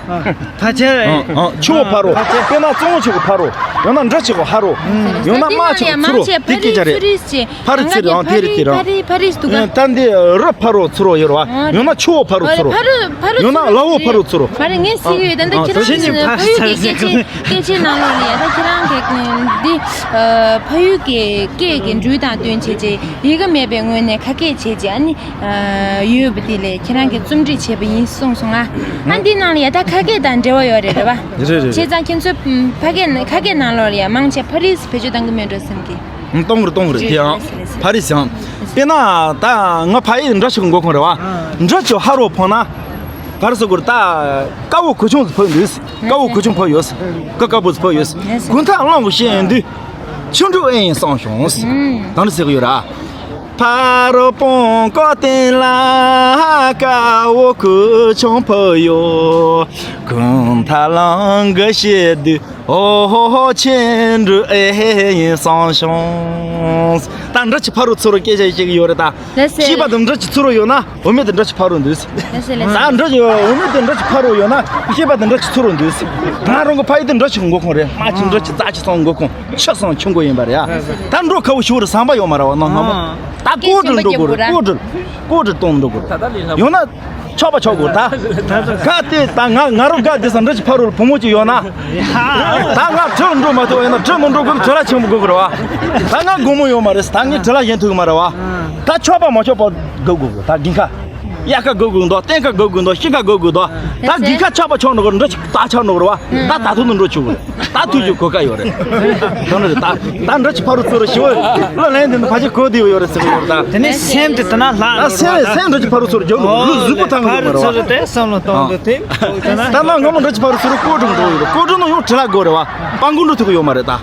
ཕ་ཆེ་རེད། ཨང་ཨང་། ཆུ་བོ་ཕ་རོལ། དཔེར་ན་གཙང་བོ་ཆེ་གི་ཕ་རོལ། ཡང་ན་འབྲི་ཆེ་གི་ཕ་རོལ། ཡང་ན་དམག་ཆེ་གི་ཚུ་རོལ། དེ་སྐད་ཆ་རེད། ཕ་རི་ཚི་རེད། ཨང་དེ་རེད། དེ་རེད། ཕ་རི་ཕ་རི་འདུག་ག་ད་འདི་རི་ཕ་རོལ་ཚུ་རོལ་ཡོད་རེད་བ། ཡང་ན་ཆུ་བོ་ཕ་རོལ་ཚུ་རོལ། ཕ་རི་ཕ་རི་ཡང་ན་ལ་འོ་ཕ་རོལ་ཚུ་རོལ། མ་རེད། ངས་ཟེར་གི་ཡོད། ད་འདི་ཁྱེད་རང་ཚོ་ཕ་ཡུལ་གྱི་སྐད་ཆ་སྐད་ཆའི་ནང་ལོགས་ནས་ད་ཁྱེད་རང་གི་འདི་ཕ་ཡུལ་གྱི་སྐད་ཀྱི་འགྲོས་དང་བསྟུན་བྱས་རྗེས་ཡི་གེ་མེད་པའི་ངོས་ནས་ཁ་སྐད་བྱས་རྗེས་ཨ་ནི། ཡོད་པ་དེ་ལས་ཁྱེད་རང་གིས་རྩོམ་སྒྲིག་བྱས་པ་ཡིན་གསུངས་སོང་ང་། ཨ་འདི་ནང་ལ་ཡ་ད་ཁ་སྐད་དང་འབྲེལ་བ་ཡོད་རེད། རེད་བ། རེད་རེད། བྱས་ཙང་ཁྱེད་ཚོས་ཕ་སྐད་ཁ་སྐད་ནང་ལོགས་ལ་ཡ་མང་ཆེ་ཕ་རིས་བེད་སྤྱོད་གཏང་གི་མེད་འགྲོ་བསམ་གི། གཏོང་རེད། གཏོང་རེད། དེ་ཡང་ཕ་རིས་ཡང་། དཔེར་ན་ད་ང་ཕ་ཡུལ་འབྲི་ཆུ་གི་མགོ་ཁུངས་རེད་བ། འབྲི་ཆུ་ཕ་རོལ་ཕོ་ན། ག་རེ་ཟེར་དགོས་རེད། ད་དཀར་བོ་གོས་ཆུང་ཕོ་འདུག་དཀར་བོ་གོས་ཆུང་ཕོ་ཡོད། ཀ་དཀར་བོ་ཕོ་ཡོད། དགུན་ཐག་རླུང་གིས་ཞེན་དུས། ཆུ་འབྲུག་ཨེ་ཡིན་སང་བྱུང་། ད་འདི་ཟེར་གི་ཡོད་ར། ཕ་རོལ་སྤང་ཀ་སྟེང་ལ་དཀར་བོ་གོས་ཆུང་ཕོ་ཡོད། དགུན་ཐག་རླུང་གིས་ཞེན་དུས། ཨོ་ཧོ་ཧོ། ཆུ་འབྲུག་ཨེ་ཡིན་སང་བྱུང་། ད་འབྲི་ཆུ་ཕ་རོལ་ཚུ་རོལ་སྐད་ཆ་བཤད་གི་ཡོད་རེད་ད། ལགས་སེ། སྐྱེས་པ་དེ་འབྲི་ཆུ་ཚུ་རོལ་ཡོད་ན། བུད་མེད་དེ་འབྲི་ཆུ་ཕ་རོལ་འདུག་ལགས་སེ་ལགས་སེ། ད་འབྲི་ཆུ་བུད་མེད་དེ་འབྲི་ཆུ་ཕ་རོལ་ཡོད་ན། སྐྱེས་པ་དེ་འབྲི་ཆུ་ཚུ་རོལ་འདུག་ང་རང་གི་ཕ་ཡུལ་དེ་འབྲི་ཆུ་གི་མགོ་ཁུངས་རེད། རྨ་ཆུ་འབྲི་ཆུ་རྩྭ་ཆུ་ཚང་མགོ་ཁུངས། ཆུ་ཚང་ཆུ་མགོ་ཡིན་པ་རེད་ཡ། ད་འགྲོ་ཁ་བོ་ཞུ་རེད། ཟམ་པ་ཡོད་མ་རེད་བ། ནང་སྔ་མོ། ད་ཀོ་སྒྲིལ་འགྲོ་དགོས་རེད། ཀོ་སྒྲིལ། ཀོ་སྒྲིལ་གཏོང་འགྲོ་དགོས་རེད། ཡང་ན། ཆོག་པ་ཆོག་དགོས་ད། ག་དེ་ད་ང་ང་རང་ག་དེ་ས་འབྲི་ཆུ་ཕ་རོལ་བུ་མོ་ཅིག་ཡོད་ན། ད་ང་བྲེལ་འགྲོ་མ་ཐུབ་ཡིན་ན་བྲེལ་མི་འགྲོ་དགོས། བྲེལ་བ་ཆེན་པོ་དགོས་ཀྱི་རེད་བ། ད་ང་དགོང་མོ་ཡོད་མ་རེད། ད་ངས་བྲེལ་བ་ཞན་ཐུབ་ཀྱི་མ་རེད་བ། ད་ཆོག་པ་མ་ཆོག་པ་དགོས་དགོས་ད་དགུན་ཁ། དབྱར་ཁ་དགོས་དགོས་འདུག་སྟོན་ཁ་དགོས་དགོས་འདུག་ཤིང་ཁ་དགོས་དགོས་འདུག་ད་དགུན་ཁ་ཆོག་པ་ཆོག་འགྲོ་གི་འབྲི་ཆུ་ད་ཆོག་འགྲོ་གི་རེད་བ། ད་ད་དུང་ནི་འགྲོ་ཆོག་གི་རེད། ད་དུས་ཀྱི་གོ་སྐབས་ཡོད་རེད། དོན་རེད་ད། ད་འབྲི་ཆུ་ཕ་རོལ་ཚུ་རོལ་ཞི་བ། གླུ་ལེན་དེ་ནི་ཕ་ཆེ་གོ་བདེ་བོ་ཡོད་རེད་ཟེར་གི་ཡོད་རེད་ད། དེ་ནས་སེམས་དེ་དེ་ན་ལྷག་ད་སེམས་སེམས་འབྲི་ཆུ་ཕ་རོལ་ཚུ་རོལ་རྒྱབ་ནོ་གླུ་གཟུགས་པོ་ཐང་གི་ཡོད་མ་རེད་བ། ཕ་རོལ་ཚུ་རོལ་དེ་བསམ་བློ་གཏོང་གི་དེ་ད་ན་ང་མོ་འབྲི་ཆུ་ཕ་རོལ་ཚུ་རོལ་ཀོ་སྒྲིག་འགྲོ་ཡོད་རེད། ཀོ་སྒྲིག་ནོ་ཡང་བྲེལ་བ་དགོས་རེད་བ། སྤང་གོང་འགྲོ་ཐུབ་ཀྱི་ཡོད་མ་རེད་ད།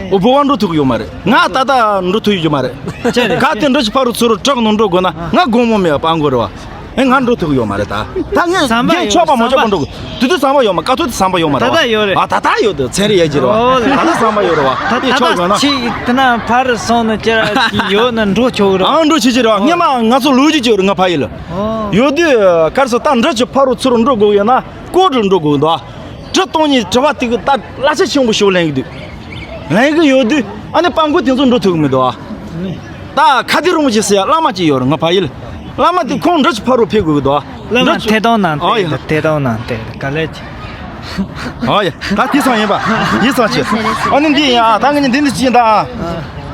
ཨོ་བོ་བ་འགྲོ་ཐུབ་ཀྱི་ཡོད་མ་རེད། ང་ད་ལྟ་འགྲོ་ཐུབ་ཀྱི་མ་རེད། ག་དེ་འབྲི་ཆུ་ཕ་རོལ་ཚུ་རོལ་བྲག་ནང་འགྲོ་དགོས་ན་ང་དགོང་མོ་མེད་པ་སྤང་གོང་རེད་བ། ཨེ་ང་འགྲོ་ཐུབ་ཀྱི་ཡོད་མ་རེད་ད། ད་ངས་ཟམ་པ་ངས་ཡོད་ཆོག་པ་མ་ཆོག་པ་ཟམ་པ་འགྲོ་གི། དུས་དུས་ཟམ་པ་ཡོད་མ། ཀ་ཐོག་དུས་ཟམ་པ་ཡོད་མ་རེད་བ། ད་ལྟ་ཡོད་རེད། ཨ་ད་ལྟ་ཡོད་དུས་ཚན་རིག་ཡར་རྒྱས་རེད་བ། ཨོ་ད་ལྟ་ཟམ་པ་ཡོད་རེད་བ། ད་ངས་ཆོག་ཡོད་ན། ད་ད་ད་ཕྱི་དེ་ན་ཕར་སོང་ན་ཅི་ར་ཅི་ཡོད་ན་འགྲོ་ཆོག་གི་རེད་བ། ཨང་འགྲོ་ཆེ་ཆེ་རེད་བ། སྔས་མ་ང་ཚོ་ལོ་རྒྱུས་ཅིག་ཡོད་རེད། ང་ཕ་ཡུལ་ལ་ཡོད་དུས་གར་སོ་ད་འབྲི་ཆུ་ཕ་རོལ་ཚུ་རོལ་འགྲོ་དགོས་ཡོད་ན་ཀོ་སྒྲིག་འགྲོ་དགོས་འདུག་གྲི་གཏོང་ཉིན་གྲི་བ་དེ་གི་ད་གླ་ཆ་ཆེན་པོ་ཞིག་ལེན་གི་འདུག་ལེན་གི་ཡོད་དུས་ཨ་ནི་སྤང་གོང་དེ་ཚོ་འགྲོ་ཐུབ་གི་མི་འདུག་ཨ། ད་ཁ་ཏི་རིན་པོ་ཆེ་ཟེར་ཡ་བླ་མ་ཅིག་ཡོད་རེད། ང་ཕ་ཡུལ་ལ། བླ་མ་དེ་ཁོང་འབྲི་ཆུ་ཕ་རོལ་ཕེབས་དགོས་གི་འདུག་ཨ། བླ་མ་འབྲི་ཆུ་ཐད་གཏོང་གནང་། ཨ་ཡ། དེ་ཐད་གཏོང་གནང་དེ་ག་ལེ་ཅི། ཨ་ཡ། ད་དེ་ཚང་ཡིན་པ་ཡིན་ཙང་ཆེ། ཨ་ནི་འདི་ཡིན་ཨ། ད་ངས་འདི་འདི་ཅི་ཡིན་ད་ཨ།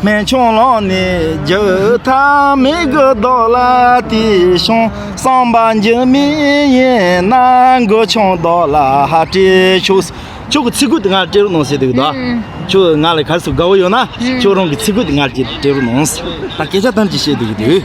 སྨན་ཆུང་ལོང་ནས་རྒྱུ་ཐ་མི་དགོས་མདོག་ལ་དེ་བྱུང་། བསམ་པ་འགྱུར་མེད་ཡིན་ན། མགོ་ཆུང་མདོག་ལ་ཧ་སྤྲད་ཤོག་ཁྱོད་ཀྱི་ཚིག་གུ་དེ་ང་སྤྲད་རོགས་གནང་ཟེར་འདུག་ད། ཨུམ། ཁྱོད་ང་ལ་ག་རེ་ཟེར་དགའ་བོ་ཡོད་ན། ཨུམ། ཁྱོད་རང་གི་ཚིག་གུ་དེ་ང་ལ་སྤྲད་རོགས་གནང་། ད་སྐད་ཆ་ཐམས་ཅད་བཤད་འདུག་གི་འདུག་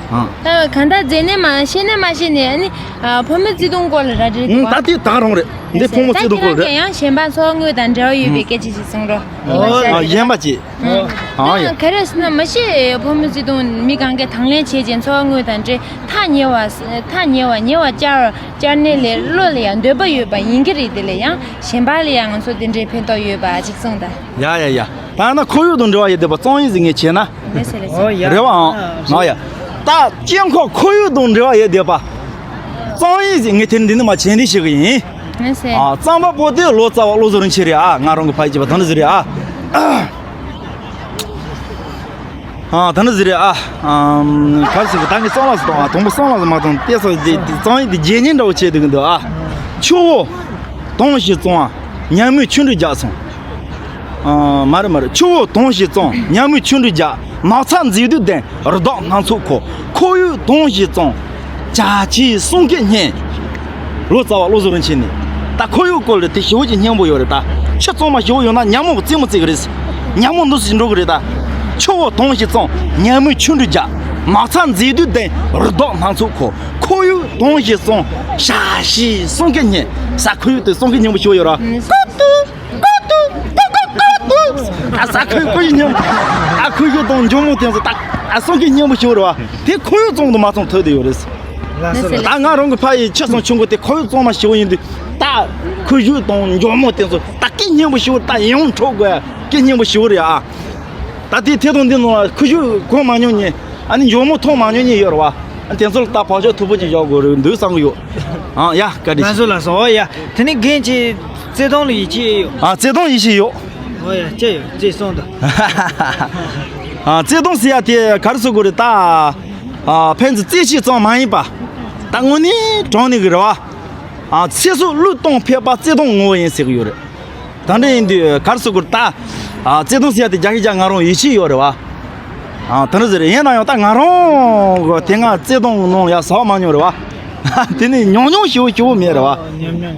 ཨང་། ད་གང་ལྟར་མཛེས་ནས་མ་ཤེས་ནས་མ་ཤེས་ནས་ཨ་ནི། ཨ། ཕོ་མོའི་བརྩེ་དུང་སྐོར་ལ་ར་འདྲི་ཨང་། ད་དེ་ད་རང་རེད། འདི་ཕོ་མོ་བརྩེ་དུང་སྐོར་རེད། ད་ཁྱེད་རང་གིས་ཡང་གཞན་པ་འཚོ་བ་དངོས་དང་འབྲེལ་བ་ཡོད་པའི་ཨང་སྐད་ཆ་ཞིག་གསུང་རོགས། ཨོ། ཨ། གཞན་པ་ཅིག་ཨང་། ཨང་། ཡ། ད་ག་རེ་ཟེར་ན་མ་ཤེས། ཕོ་མོའི་བརྩེ་དུང་མི་གང་གས་དང་ལེན་བྱེད་ཅིང་འཚོ་བ་དངོས་དང་འབྲེལ། ཐག་ཉེ་བ། ཐག་ཉེ་བ་ཉེ་བར་བཅར་བཅར་ནས་ལས་བློ་ལ་ཡང་འདོད་པ་ཡོད་པ་ཡིན་གྱི་རེད། དེ་ལས་ཡང་གཞན་པ་ལ་ཡང་ང་ཚོ་དེ་འདྲའི་ཕན་ཐོགས་ཡོད་པ་ཅིག་གསུངས་དང་། ཡ་ཡ་ཡ། ད་ན་ཁོར་ཡུག་དང་འབྲེལ་བ་ཡོད་བསྡད་པ་རྩོམ་ཡིག་ཟིག་ངས་བྱས་ན། ལགས་སེ་ལགས་སེ། ཨོ་ཡ། རེད་བ་ཨང་། ཨ་ཡ། ད་སྤྱི་ཁོག་ཁོར་ཡུག་དང་འབྲེལ་བ་ཡོད་བསྡད་པ། རྩོམ་ཡིག་ཟིག་ངས་དེ་འདི་ནི་མ་བྱས་འདི་ཞིག་ཡིན། ལགས་སེ། ཨ། རྩོམ་པ་པོ་དེ་ལོ་ཙཱ་བ་བློ་བཟང་རིན་ཆེན་རེད་ཨ། ང་རང་གི་ཕ་ཡུལ་གྱི་བ་དོན་ཟིག་རེད་ཨ། ཨ། ད་ནི་ཟེར་རེད་ཨ། ཨམ། ག་རེ་ཟེར་གི། ད་ངས་རྩོམ་ལ་སོགས་དང་དང་པོ་རྩོམ་ལ་སོགས་མ་དང་དེ་སོགས་དེ་རྩོམ་ཡིག་དེ་རྗེས་ཉིན་འདྲ་བོ་བྱས་འདུག་གི་འདུག་ཨ། ཆུ་བོ་དྭངས་ཤིང་གཙང་། ཉ་མོས་ཆུ་འབྲུག་རྒྱག་སོང་། ཨ། མ་རེད་མ་རེད། ཆུ་བོ་དྭངས་ཤིང་གཙང་། ཉ་མོས་ཆུ་འབྲུག་རྒྱག། མ་ཚ་མཛེས་སྡུག་ལྡན། རི་དྭགས་སྣ་ཚོགས་འཁོར། ཁོར་ཡུག་དྭངས་ཤིང་གཙང་། བྱ་བྱིའུ་གསུང་སྐད་སྙན། ལོ་ཙཱ་བ་བློ་བཟང་རིན་ཆེན་ནས། ད་ཁོར་ཡུག་སྐོར་ལ་དེ་ཞེ་པོ་ཅིག་སྙན་པོ་ཡོད་རེད་ད། ཆུ་གཙང་མ་ཞེ་པོ་ཡོད་ན་ཉ་མོ་གི་རྩེད་མོ་རྩེ་གི་རེད། ཉ་མོ་འདུག་སེ་འགྲོ་གི་རེད་ད། ཆུ་བོ་དྭངས་ཤིང་གཙང་། ཉ་མོས་ཆུ་འབྲུག་རྒྱག། མ་ཚ་མཛེས་སྡུག་ལྡན། རི་དྭགས་སྣ་ཚོགས་འཁོར། ཁོར་ཡུག་དྭངས་ཤིང་གཙང་། བྱ་བྱིའུ་གསུང་སྐད་སྙན། ས་ཁོར་ཡུག་དེ་གསུང་སྐད་སྙན་པོ་ཞེ་པོ་ཡོད་རེད། ཀོ་ཏུ་ཀོ་ཏུ་ཀོ་ཀོ་ཀོ་ཏུ། ད་ས་ཁོར་ཡུག་ཁོར་ཡུག་སྙན་པོ། ད་ཁོར་ཡུག་དང་འཇོལ་མོ་དེ་ཚོ་ད་གསུང་སྐད་སྙན་པོ་ཞེ་པོ་རེད་བ། དེ་ཁོར་ཡུག་གཙང་དུ་མ་གཙང་ཐུག་བསྡད་ཡོད་རེད། ལགས་སོ། ད་ང་རང་གི་ཕ་ཡུལ་ཆུ་གཙང་ཆུ་མགོ་དེ་ཁོར་ཡུག་གཙང་མ་ཞེ་པོ་ཡིན་དུས། ད་ཁོར་ཡུག་དང་འཇོལ་མོ་དེ་ཚོ་ད་སྐད་སྙན་པོ་ཞེ་པོ། ད་ཡིད་འཕྲོག་དགོས་སྐད་སྙན་པོ་ཞེ་པོ་རེད་ཨ། ད་དེ་ཐད་གཏོང་འདི་ནང་ལ་ཁོར་ཡུག་གོ་མ་མྱོང་མཁན། ཨ་ནི་འཇོལ་མོ་མཐོང་མ་མྱོང་མཁན་ཡོད་རེད་བ། དེ་ཚོ་ལ་ད་བག་ཆགས་མཐུག་པོ་ཅིག་བཞག་དགོས་རེད་འདུག་བསམ་གི་ཡོད། ཨ་ཡ་བཀའ་དྲིན་ལགས་སོ་ཆེ། ལགས་སོ། ཨོ་ཡ། དེ་ནི་རྒན་གྱིས་བརྩེ་དུང་ལ་ཡིད་ཆེས་ཡོད། ཨ་བརྩེ་དུང་ཡིད་ཆེས་ཡོད། ཨོ་ཡ་ཅི་ཡོད་ཅི་གསུང་དང་། ཨ་བརྩེ་དུང་ཟེར་ཡ་དེ་ག་རེ་ཟེར་དགོས་རེད་ད། ཨ་ཕན་ཚུན་རྩེད་ཆས་ཙམ་མ་ཡིན་པ། ད་དངོས་གནས་དྲང་གནས་གི་རེད་བ། ཨ་ཚེ་སྲོག་བློས་གཏོང་ཕོད་པ་བརྩེ་དུང་ངོ་བོ་ཡིན་ཟེར་གི་ཡོད་རེད། ད་འདྲ་ཡིན་དུས་ག་རེ་ཟེར་དགོས་རེད་ད། ཨ་བརྩེ་དུང་ཟེར་ཡ་དེ་རྒྱ་ཆེ་རྒྱ་ང་རང་ཡིད་ཆེས་ཡོད་རེད་བ། ཨ་དེ་འདྲ་ཟེར་ཡིན་ན་ཡང་ད་ང་རང་གི་དེ་སྔ་བརྩེ་དུང་གནང་ཡ་ཟ་མ་མྱོང་རེད་བ། དེ་ནི་མྱོང་མྱོང་ཞེ་པོ་ཞེ་པོ་མེད་རེད་བ།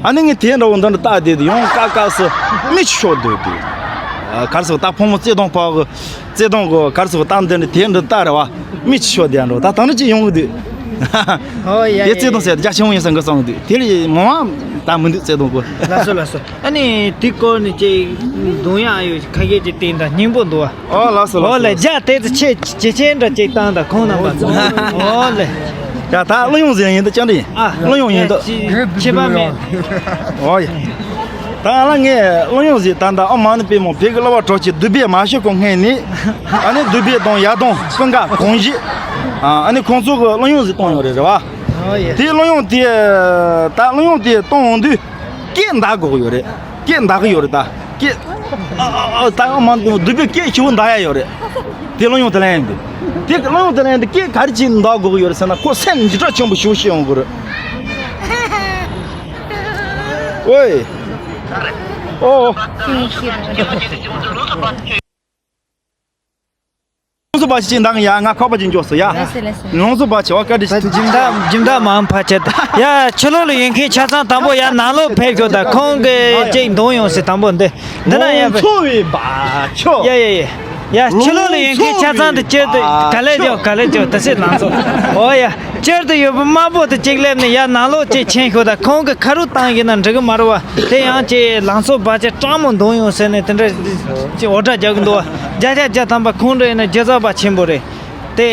ཨ་ནི་ངས་དེ་འདྲ་བོ་འདི་འདྲ་བལྟ་བསྡད་དུས་ཡང་ཀ་ཀ་སི་མིག་ཆུ་ཤོར་སྡོད་དུས། ཨ་ག་རེ་ཟེར་ད་ཕོ་མོ་བརྩེ་དུང་ཕོག་གི། བརྩེ་དུང་གི་ག་རེ་ཟེར་ད་འདི་འདྲ་དེ་འདྲ་བལྟ་རེད་བ། མིག་ཆུ་ཤོར་བསྡད་འགྲོ་ད་ད་ནི་ཅི་ཡོང་གི་འདུག་ཨོ་ཡ་དེ་ཡ་བརྩེ་དུང་ཟེར་རྒྱ་ཆེན་པོ་ཡིན་ས་འགི་བསམ་གི་འདུག་དེ་ལས་མང་བ་ད་མི་འདུག་བརྩེ་དུང་གི། ལགས་སོ་ལགས་སོ། ཨ་ནི་དེ་སྐོར་ནས་ཅིག་གདོང་ཡག་ཡོད་ཁ་སྐད་ཅིག་བསྟན་དང་སྙིང་པོ་འདུག་བ། ཨོ་ལགས་སོ་ཨོ་ལགས་ལེ་སོ། རྒྱ་དེ་ཚོ་ཆེ་ཇེ་ཆེན་འདྲ་ཅིག་བཏང་དང་ཁོང་རྣམ་པ་ཚོ། ཨོ་ལེ། ཡ་ད་གླུ་དབྱངས་ཟེར་ཡིན་ད་ཅང་རེད། ཨ་གླུ་དབྱངས་ཡིན་ད། ཁྱད་པར་མེད། ཨོ་ཡ། ད་ང་ལ་ངས་གླུ་དབྱངས་ཟེར་ད་ད་ཨ་མ་ནི་པད་མ་བོད་ཀྱི་གླུ་བ་གྲགས་ཅན་བདུད་བྷེ་མ་ཤི་ཁོ་སྔས་ནས། ཨ་ནི་བདུད་བྷེ་དང་ཡ་དང་ཀུན་དགའ་གང་ཞིག་ཨ་ནི་ཁོང་ཚོ་གི་གླུ་དབྱངས་ཟེར་བཏང་ཡོད་རེད་རེད་བ། ཨོ་ཡ། དེ་གླུ་དབྱངས་དེ་ད་གླུ་དབྱངས་དེ་བཏང་འོང་དུས། སྐད་འདར་དགོས་ཡོད་རེད། སྐད་འདར་གི་ཡོད་རེད་ད། སྐད། ཨ་ཨ་ཨ་ད་ཨ་མ་འདུག་བདུད་བྷེ་སྐད་ཞེ་པོ་འདར་ཡ་ཡོད་རེད། དེ་གླུ་དབྱངས་དེ་ལ་ཡིན་དུས། དེ་གླུ་དབྱངས་དེ་ལ་ཡིན་དུས་སྐད་ག་རེ་བྱས་ནས་འདར་དགོས་ཀྱི་ཡོད་རེད་ཟེར་ན་ཁོ་སེམས་འདི་འདྲ་ཆེན་པོ་ཞེ་པོ་ཞིག་ཡོང་གི་རེད། ཝེ། ཨོ། ལང་ཚོ་བ་ཅི་ཅིག་འདང་ཡ་ང་ཁོག་པ་ཅིག་འཇོག་སོ་ཡ། ལགས་སོ་ལགས་སོ། ལང་ཚོ་བ་ཅི་བ་བཀའ་དྲིན་ཆེ། སྦྱིན་བདག་སྦྱིན་བདག་མང་ཕལ་ཆེར་ཡ་ཕྱི་ལོགས་ལ་ཡོད་མཁན་ཆ་ཚང་དང་པོ་ཡ་ནང་ལོགས་ཕེབས་ཤོག་ད་ཁོང་གི་ཅིག་འདོན་ཡོང་སྲིད་དང་པོ་འདི་འདི་ན་ཡ། ལང་ཚོ་བའི་བ་ཅི། ཡ་ཡ་ཡ། ཡ་ཕྱི་ལོགས་ལ་ཡོད་མཁན་ཆ་ཚང་དུ་ཅེར་དུ་ག་ལེ་ཅོ་ག་ལེ་ཅོ་ད་སེ་ལང་ཚོ། ཨོ་ཡ། ཅེར་དུ་ཡོད་པ་དམར་པོ་དུ་ཅིག་སླེབས་ནས་ཡ་ནང་ལོགས་ཅིག་ཕྱིན་ཤོག་ད་ཁོང་གི་ཁ་རུ་བཏང་ཡིན་ན་འགྲིག་གི་མ་རེད་བ། དེ་ཡང་ཅིག་ལང་ཚོ་བ་ཅི་སྤྲང་མོ་འདོན་ཡོང་ཟེར་ནས་དེ་འདྲ་ཅིག་འོ་སྒྲ་རྒྱག་གི་འདུག་བ། བརྒྱ་ཆ་བརྒྱ་ཐམ་པ་ཁོང་འདྲ་ཡིན་ན་སྒྱུ་རྩལ་པ་ཆེན་པོ་རེད། དེ་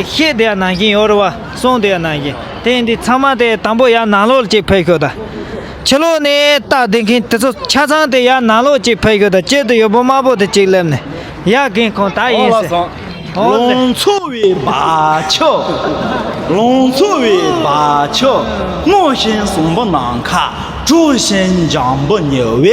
བཤད་བསྡད་ཡ་ནང་བཞིན་ཡོད་རེད་བ། གསུང་བསྡད་ཡ་ནང་བཞིན་དེ་ཡིན་དུས་ཚང་མ་དེ་དང་པོ་ཡ་ནང་ལོགས་ལ་ཅིག་ཕེབས་ཤོག་ད། ཕྱི་ལོགས་ནས་ལྟ་བསྡད་མཁན་དེ་ཚོ་ཆ་ཚང་དེ་ཡ་ནང་ལོགས་ཅིག་ཕེབས་ཤོག་ད། ཅེར་དུ་ཡོད་པ་དམར་པོ་དེ་ཅིག་སླེབས་ནས་ཡ་རྒན་ཁོང་ད་ཡིན་ཟེར། ཨོ་ལགས་སོ། ཨོ་ལེ། ལང་ཚོ་བའི་བ་ཅི། ལང་ཚོ་བའི་བ་ཅི། སྔོ་ཞིང་སྲོང་པོ་ནམ་མཁའ། དྲོ་ཞིང་འཇམ་པོ་ཉི་འོད།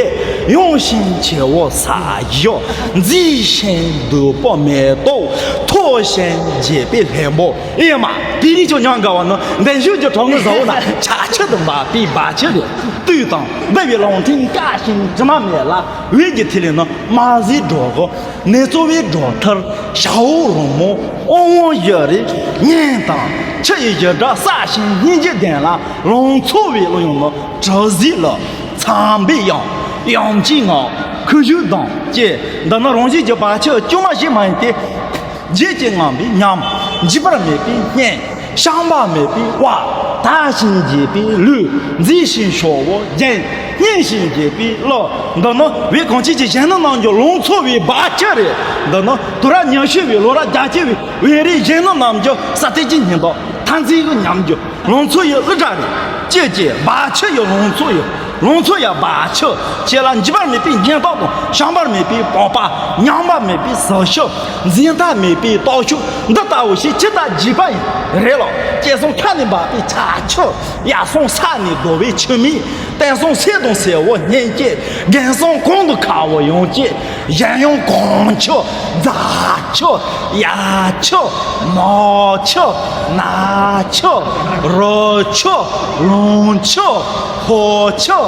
ཡང་ཞིང་ཆེ་བོ་ས་གཞི། མཛེས་ཤིང་དྭངས་པོ་མེ་ཏོག་མཐོ་ཞིང་རྒྱས་པའི་ལྷུན་པོ། ཨེ་མ། དེ་རིགས་ཀྱང་ཉམས་དགའ་བ་ནི་འདན་ཞུ་གྱི་གྲོགས་ངོ་ཟ་འོ་ན་ཆ་ཆུ་དང་འབབ་པའི་བ་ཅི་རེད། དུས་དང་འབབ་པའི་རླུང་ཐིག་འགའ་ཞིག་དྲི་མ་མེད་ལ། འོད་ཀྱི་ཐིག་ལེ་ནི་དམར་ཟས་སྒྲོ་གི། ནེ་ཙོ་བའི་སྒྲོ་ཐར། ཤ་འོ་རོང་མོ། ཨོ་ཝང་ཡུ་རི། གཉེན་དང་ཆུ་ཡི་ཞབས་བྲོ་གསལ་ཞིང་སྙན་བརྗིད་ལྡན་ལ། ལང་ཚོ་བའི་གླུ་དབྱངས་ནི་དྲི་ཟའི་གླུ། ཚངས་པའི་དབྱངས། དབྱངས་ཀྱི་ངག་ཁུ་བྱུག་གདངས་ཀྱི། འདི་ནི་རང་བཞིན་གྱི་བ་ཅི་དཀྱུས་མ་ཞིག་མ་ཡིན་ཏེ། བརྗིད་ཀྱིས་ངང་པའི་ཉམས། འཇིགས་པ་མེད་པའི་སྙན། བཤང་བ་མེད་པའི་དབལ། དག་ཞིང་རྒྱས་པའི་ལུས། མཛེས་ཤིང་ཤོག་བུ་རྒྱན། སྙན་ཞིང་རྒྱས་པའི་གླུ། འདི་ནི་བོད་གངས་ཅན་གྱི་གཞོན་ནུ་རྣམས་ཀྱི་ལང་ཚོ་བའི་བ་ཅི་རེད། འདི་ནི་དུས་རབས་ཉི་ཤུ་བའི་ལོ་རབས་རྒྱ་ཆེ་བའི་བོད་རིགས་གཞོན་ནུ་རྣམས་ཀྱི་ས་སྟེང་གི་སྙིང་སྟོབས། མཐའ་མཚན་གྱི་ཉམས་འགྱུར། ལང་ཚོ་ཡི་གླུ་སྒྲ་རེད། ཅེས་བྱས་བ་ཅི་ཡི་ལང་ཚོ་ཡི། ལང་ཚོ་ཡི་བ་ཅི། ཁྱེད་ལ་འཇིགས་པ་མེད་པའི་སྙིང་སྟོབས་དང་། བཤང་བ་མེད་པའི་སྤོབས་པ། ཉམས་པ་མེད་པའི་ཟིལ་ཤུགས། འཛད་མཐའ་མེད་པའི་སྟོབས་ཤུགས། འདི་ལྟ་བུ་ཞིག་ཇི་ལྟར་རྒྱས་པ་ཡིན། རེད་ལ། སྐྱེ་གསུམ་ཁ་ནས་འབབ་པའི་ཆར་ཆུ། ཡར་སོང་ས་ནས་རྡོ་བའི་ཆུ་མིག། སྟེང་སོང་སེ་དང་སེ་བོ་སྙན་སྐྱེས། རྒན་སོང་གོང་དུ་ཁ་བོ་ཡང་སྐྱེས། གཞན་ཡང་གངས་ཆུ། རྫ་ཆུ། གཡའ་ཆུ། ནགས་ཆུ། ནགས་ཆུ། རི་ཆུ། ལུང་ཆུ། ཕོ་ཆུ།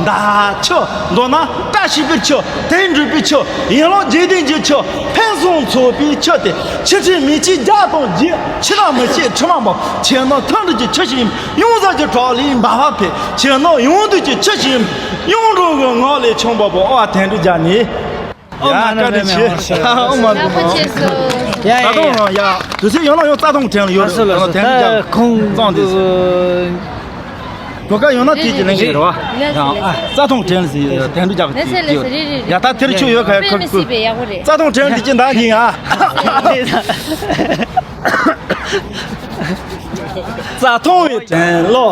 མདའ་ཆུ། མདོར་ན་བཀྲ་ཤིས་པའི་ཆུ། དོན་འགྲུབ་པའི་ཆུ། ཡན་ལག་བརྒྱད་ལྡན་གྱི་ཆུ། ཕུན་སུམ་ཚོགས་པའི་ཆུ་སྟེ། ཆུ་ཁྲི་མིག་ཆུ་བརྒྱ་དང་བརྒྱད། ཆུ་ལ་མི་ཕྱེད་དྲི་མ་མང་། ཁྱེད་ནི་མཐའ་འགྲིབ་ཀྱི་ཆུ་ཞིག་ཡིན། ཡོངས་བཟང་གི་བྲག་ལས་འབབ་པ་འཕེལ། ཁྱེད་ནི་ཡོངས་འདུས་ཀྱི་ཆུ་ཞིག་ཡིན། གཡུང་དྲུང་གི་ངག་ལས་ཆུང་བ་པོ་ཨ་བ་དོན་འགྲུབ་རྒྱལ་ནས། ཡ་བཀའ་དྲིན་ཆེ། ཨོ་མ་ནི་ཡག་པོ་བྱས་སོང་། ཡ་ད་ཡ་དུང་ཡ། ཡ་དུས་ཚོད་ཡོད་ན་ཡང་རྩ་ཐང་དྲན་ལ་ཡོད་རེད། ལགས་སོ་ལགས་སོ། དོན་ད་འགྲུབ་ཁོང་རྩང་དེ་གོ་སྐབས་ཡོད་ན་དེ་གྱི་ལན་རེད་བ། ཡ་རྩ་ཐང་དྲན་ལ་ཟེར་དོན་འགྲུབ་རྒྱག་གི་ཡོད། ཡ་ད་དེར་ཆུ་ཡོད་ཁ་ཡ་ཁུར་ཁུར། རྩ་ཐང་དྲན་དེ་གྱི་འདང་གྱིན་ཨ། རྩ་ཐང་བའི་དྲན་ལོ།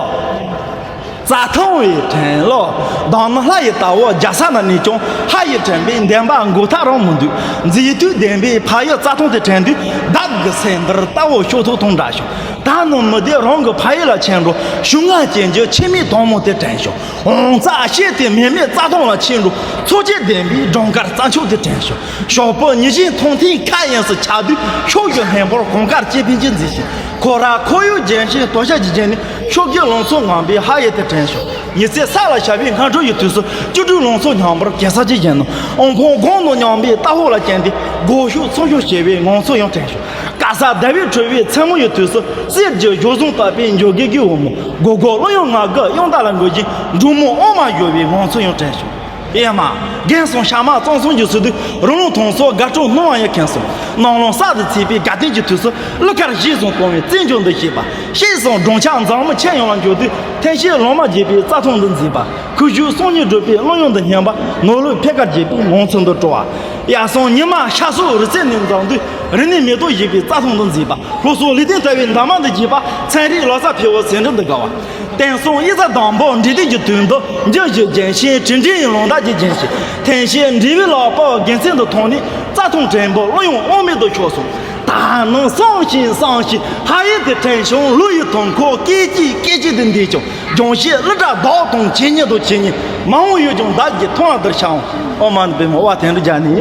རྩ་ཐང་བའི་དྲན་ལོ། མདང་ནི་ལྷ་ཡི་ལྟ་བ་རྒྱ་ས་ན་ནས་ཀྱང་ལྷ་ཡི་དྲན་པའི་འདེམས་པ་མགོ་ཐག་རང་མི་འདུག་མཛེས་དུས་ལྡན་པའི་ཕ་ཡུལ་རྩ་ཐང་དུ་དྲན་དུས། བདག་གི་སེམས་འདིར་རྟ་བོ་ཤོག་ཐོག་ཐོང་འདྲ་བྱུང་། ད་ནི་མི་བདེ་རང་གི་ཕ་ཡུལ་ལ་ཕྱིན་འགྲོ། ཞུ་ང་ཅན་གྱི་ཆེ་མེད་དང་མོ་དེ་དྲན་ཤོག་འོང་རྩ་ཤེས་ཏེ་མེ་མེད་རྩྭ་ཐང་ལ་ཕྱིན་འགྲོ། འཚོ་བྱེད་ལྡན་པའི་སྦྲང་དཀར་རྩྭ་མཆོག་དེ་དྲན་ཤོག་ཞོགས་པ་ཉི་བཞིན་མཐོང་ཐེངས་ཁ་གཡེང་སུ་ཆ་དུས་ཕྱོགས་ཀྱི་ལྷན་པར་གོང་དཀར་སྐྱེ་འཕེལ་གྱི་མཛེས་ཤིང་། ཁོ་ར་ཁོར་ཡུག་ལྗོན་ཤིང་དོ་ཤལ་གྱི་རྒྱན་ནི་ཕྱོགས་ཀྱི་ལང་ཚོ་ངང་པའི་ཧ་ཡེ་དེ་དྲན་ཤོག་ཉི་ཚེ་ས་ལ་ཤར་བའི་སྔ་དྲོ་ཡི་དུས་སུ་བཅུ་དྲུག་ལང་ཚོ་ཉམས་པར་གེ་སར་གྱི་རྒྱན་ནི་ཨོང་ཕོང་སྒོང་ནང་ཉམས་པའི་རྟ་ཕོ་ལ་བརྟེན་ཏེ་སྒོ་ཕྱུགས་ཚོང་ཕྱུགས་བྱེད་པའི་ངང་ཚུལ་ཡང་དྲན་ཤོག་ག་ས་ཟླ་བའི་དྲོ་བའི་མཚན་མོ་ཡི་དུས་སུ་གསེར་གྱི་བཞོ་ཟུང་བཏབ་པའི་འཇོ་སྒེག་གི་འོ་མོ་སྒོ་སྒོ་གླུ་དབྱངས་ངག་གི་དབྱངས་རྟ་ལ་འགོད་ཅིང་འབྲུག་མོ་ཨོ་མ་གཞོལ་བའི་ངང་ཚུལ་ཡང་དྲན་ཤོག་ཨེ་མ། རྒན་སོང་ཤ་མ་གཙང་སོང་རྒྱུ་སུ་དུས་རི་ལུང་ཐང་སོགས་དགའ་སྤྲོ་སྣང་བ་ཡང་ཁེངས་སོང་། ནང་ལོང་ས་དུ་ཚིག་པའི་དགའ་སྟོན་གྱི་དུས་སུ་གླུ་གར་གཞས་བཟུང་གཏོང་བའི་བཙན་བྱོལ་འདི་ཤེས་པ། ཤེས་སོང་སྦྲང་ཆར་འཛིན་མོ་ཁྱེད་ཡོང་ལ་འགྱོ་དུས་ཐན་ཤེས་ལོང་མ་རྒྱས་པའི་རྩྭ་ཐང་འདི་འཛིན་པ། ཁུ་བྱུག་སོང་ཉིད་སྒྲུབ་པའི་གླུ་དབྱངས་འདི་སྙན་པ། ནོར་ལུག་ཕེ་ཀར་རྒྱས་པའི་ངང་ཚུལ་འདི་སྤྲོ་བ། ཡར་སོང་ཉི་མ་ཤར་སོང་རི་རྩེ་ནས་འཛེགས་དུས་རི་ནས་མེ་ཏོག་བཞད་པའི་རྩྭ་ཐང་འདི་འཛིན་པ། ལྷོ་སོང་ལི་ཐན་ལྟ་བའི་འདབ་མ་འདི་རྒྱས་པ། ཚན་རིག་ལོ་གསར་ཕེ་བོ་ཟེ་འབྲུ་འདི་དགའ་བ། བསྟན་སྲུང་དབྱེ་རྩ་དང་པོ་འབྲི་དུས་ཀྱི་དུས་འདི་འཇུ་བཞི་རྒྱན་ཤིང་དྲིལ་འབྲིང་ཡི་ལུང་དག་གི་རྒྱན་ཤིང་། ཐན་ཤེས་འབྲི་བའི་ལག་པ་དགེ་མཚན་དུ་མཐོང་ནས་རྩྭ་ཐང་དྲན་པ་གླུ་དབྱངས་དབང་མེད་དུ་ཤོར་སོང་། ད་ནི་བསམ་ཞིང་བསམ་ཞིང་ཧ་ཡེ་དེ་དྲན་བྱུང་། ལུས་ཡི་དོན་ཁོ་སྐད་ཅིག་སྐད་ཅིག་ཏུ་འདས་ཀྱང་། ལྗོངས་ཤེས་གླུ་སྒྲ་བདག་དང་ཇི་སྙེད་དུ་ཇི་སྙེད་མ་འོངས་ཡུལ་ལྗོངས་བདག་གིས་མཐོང་བ་འདིར་ཤར་འོང་། ཨོ་མ་ནི་པདྨོ་བ་དན་འདྲ་རྒྱ་ནི།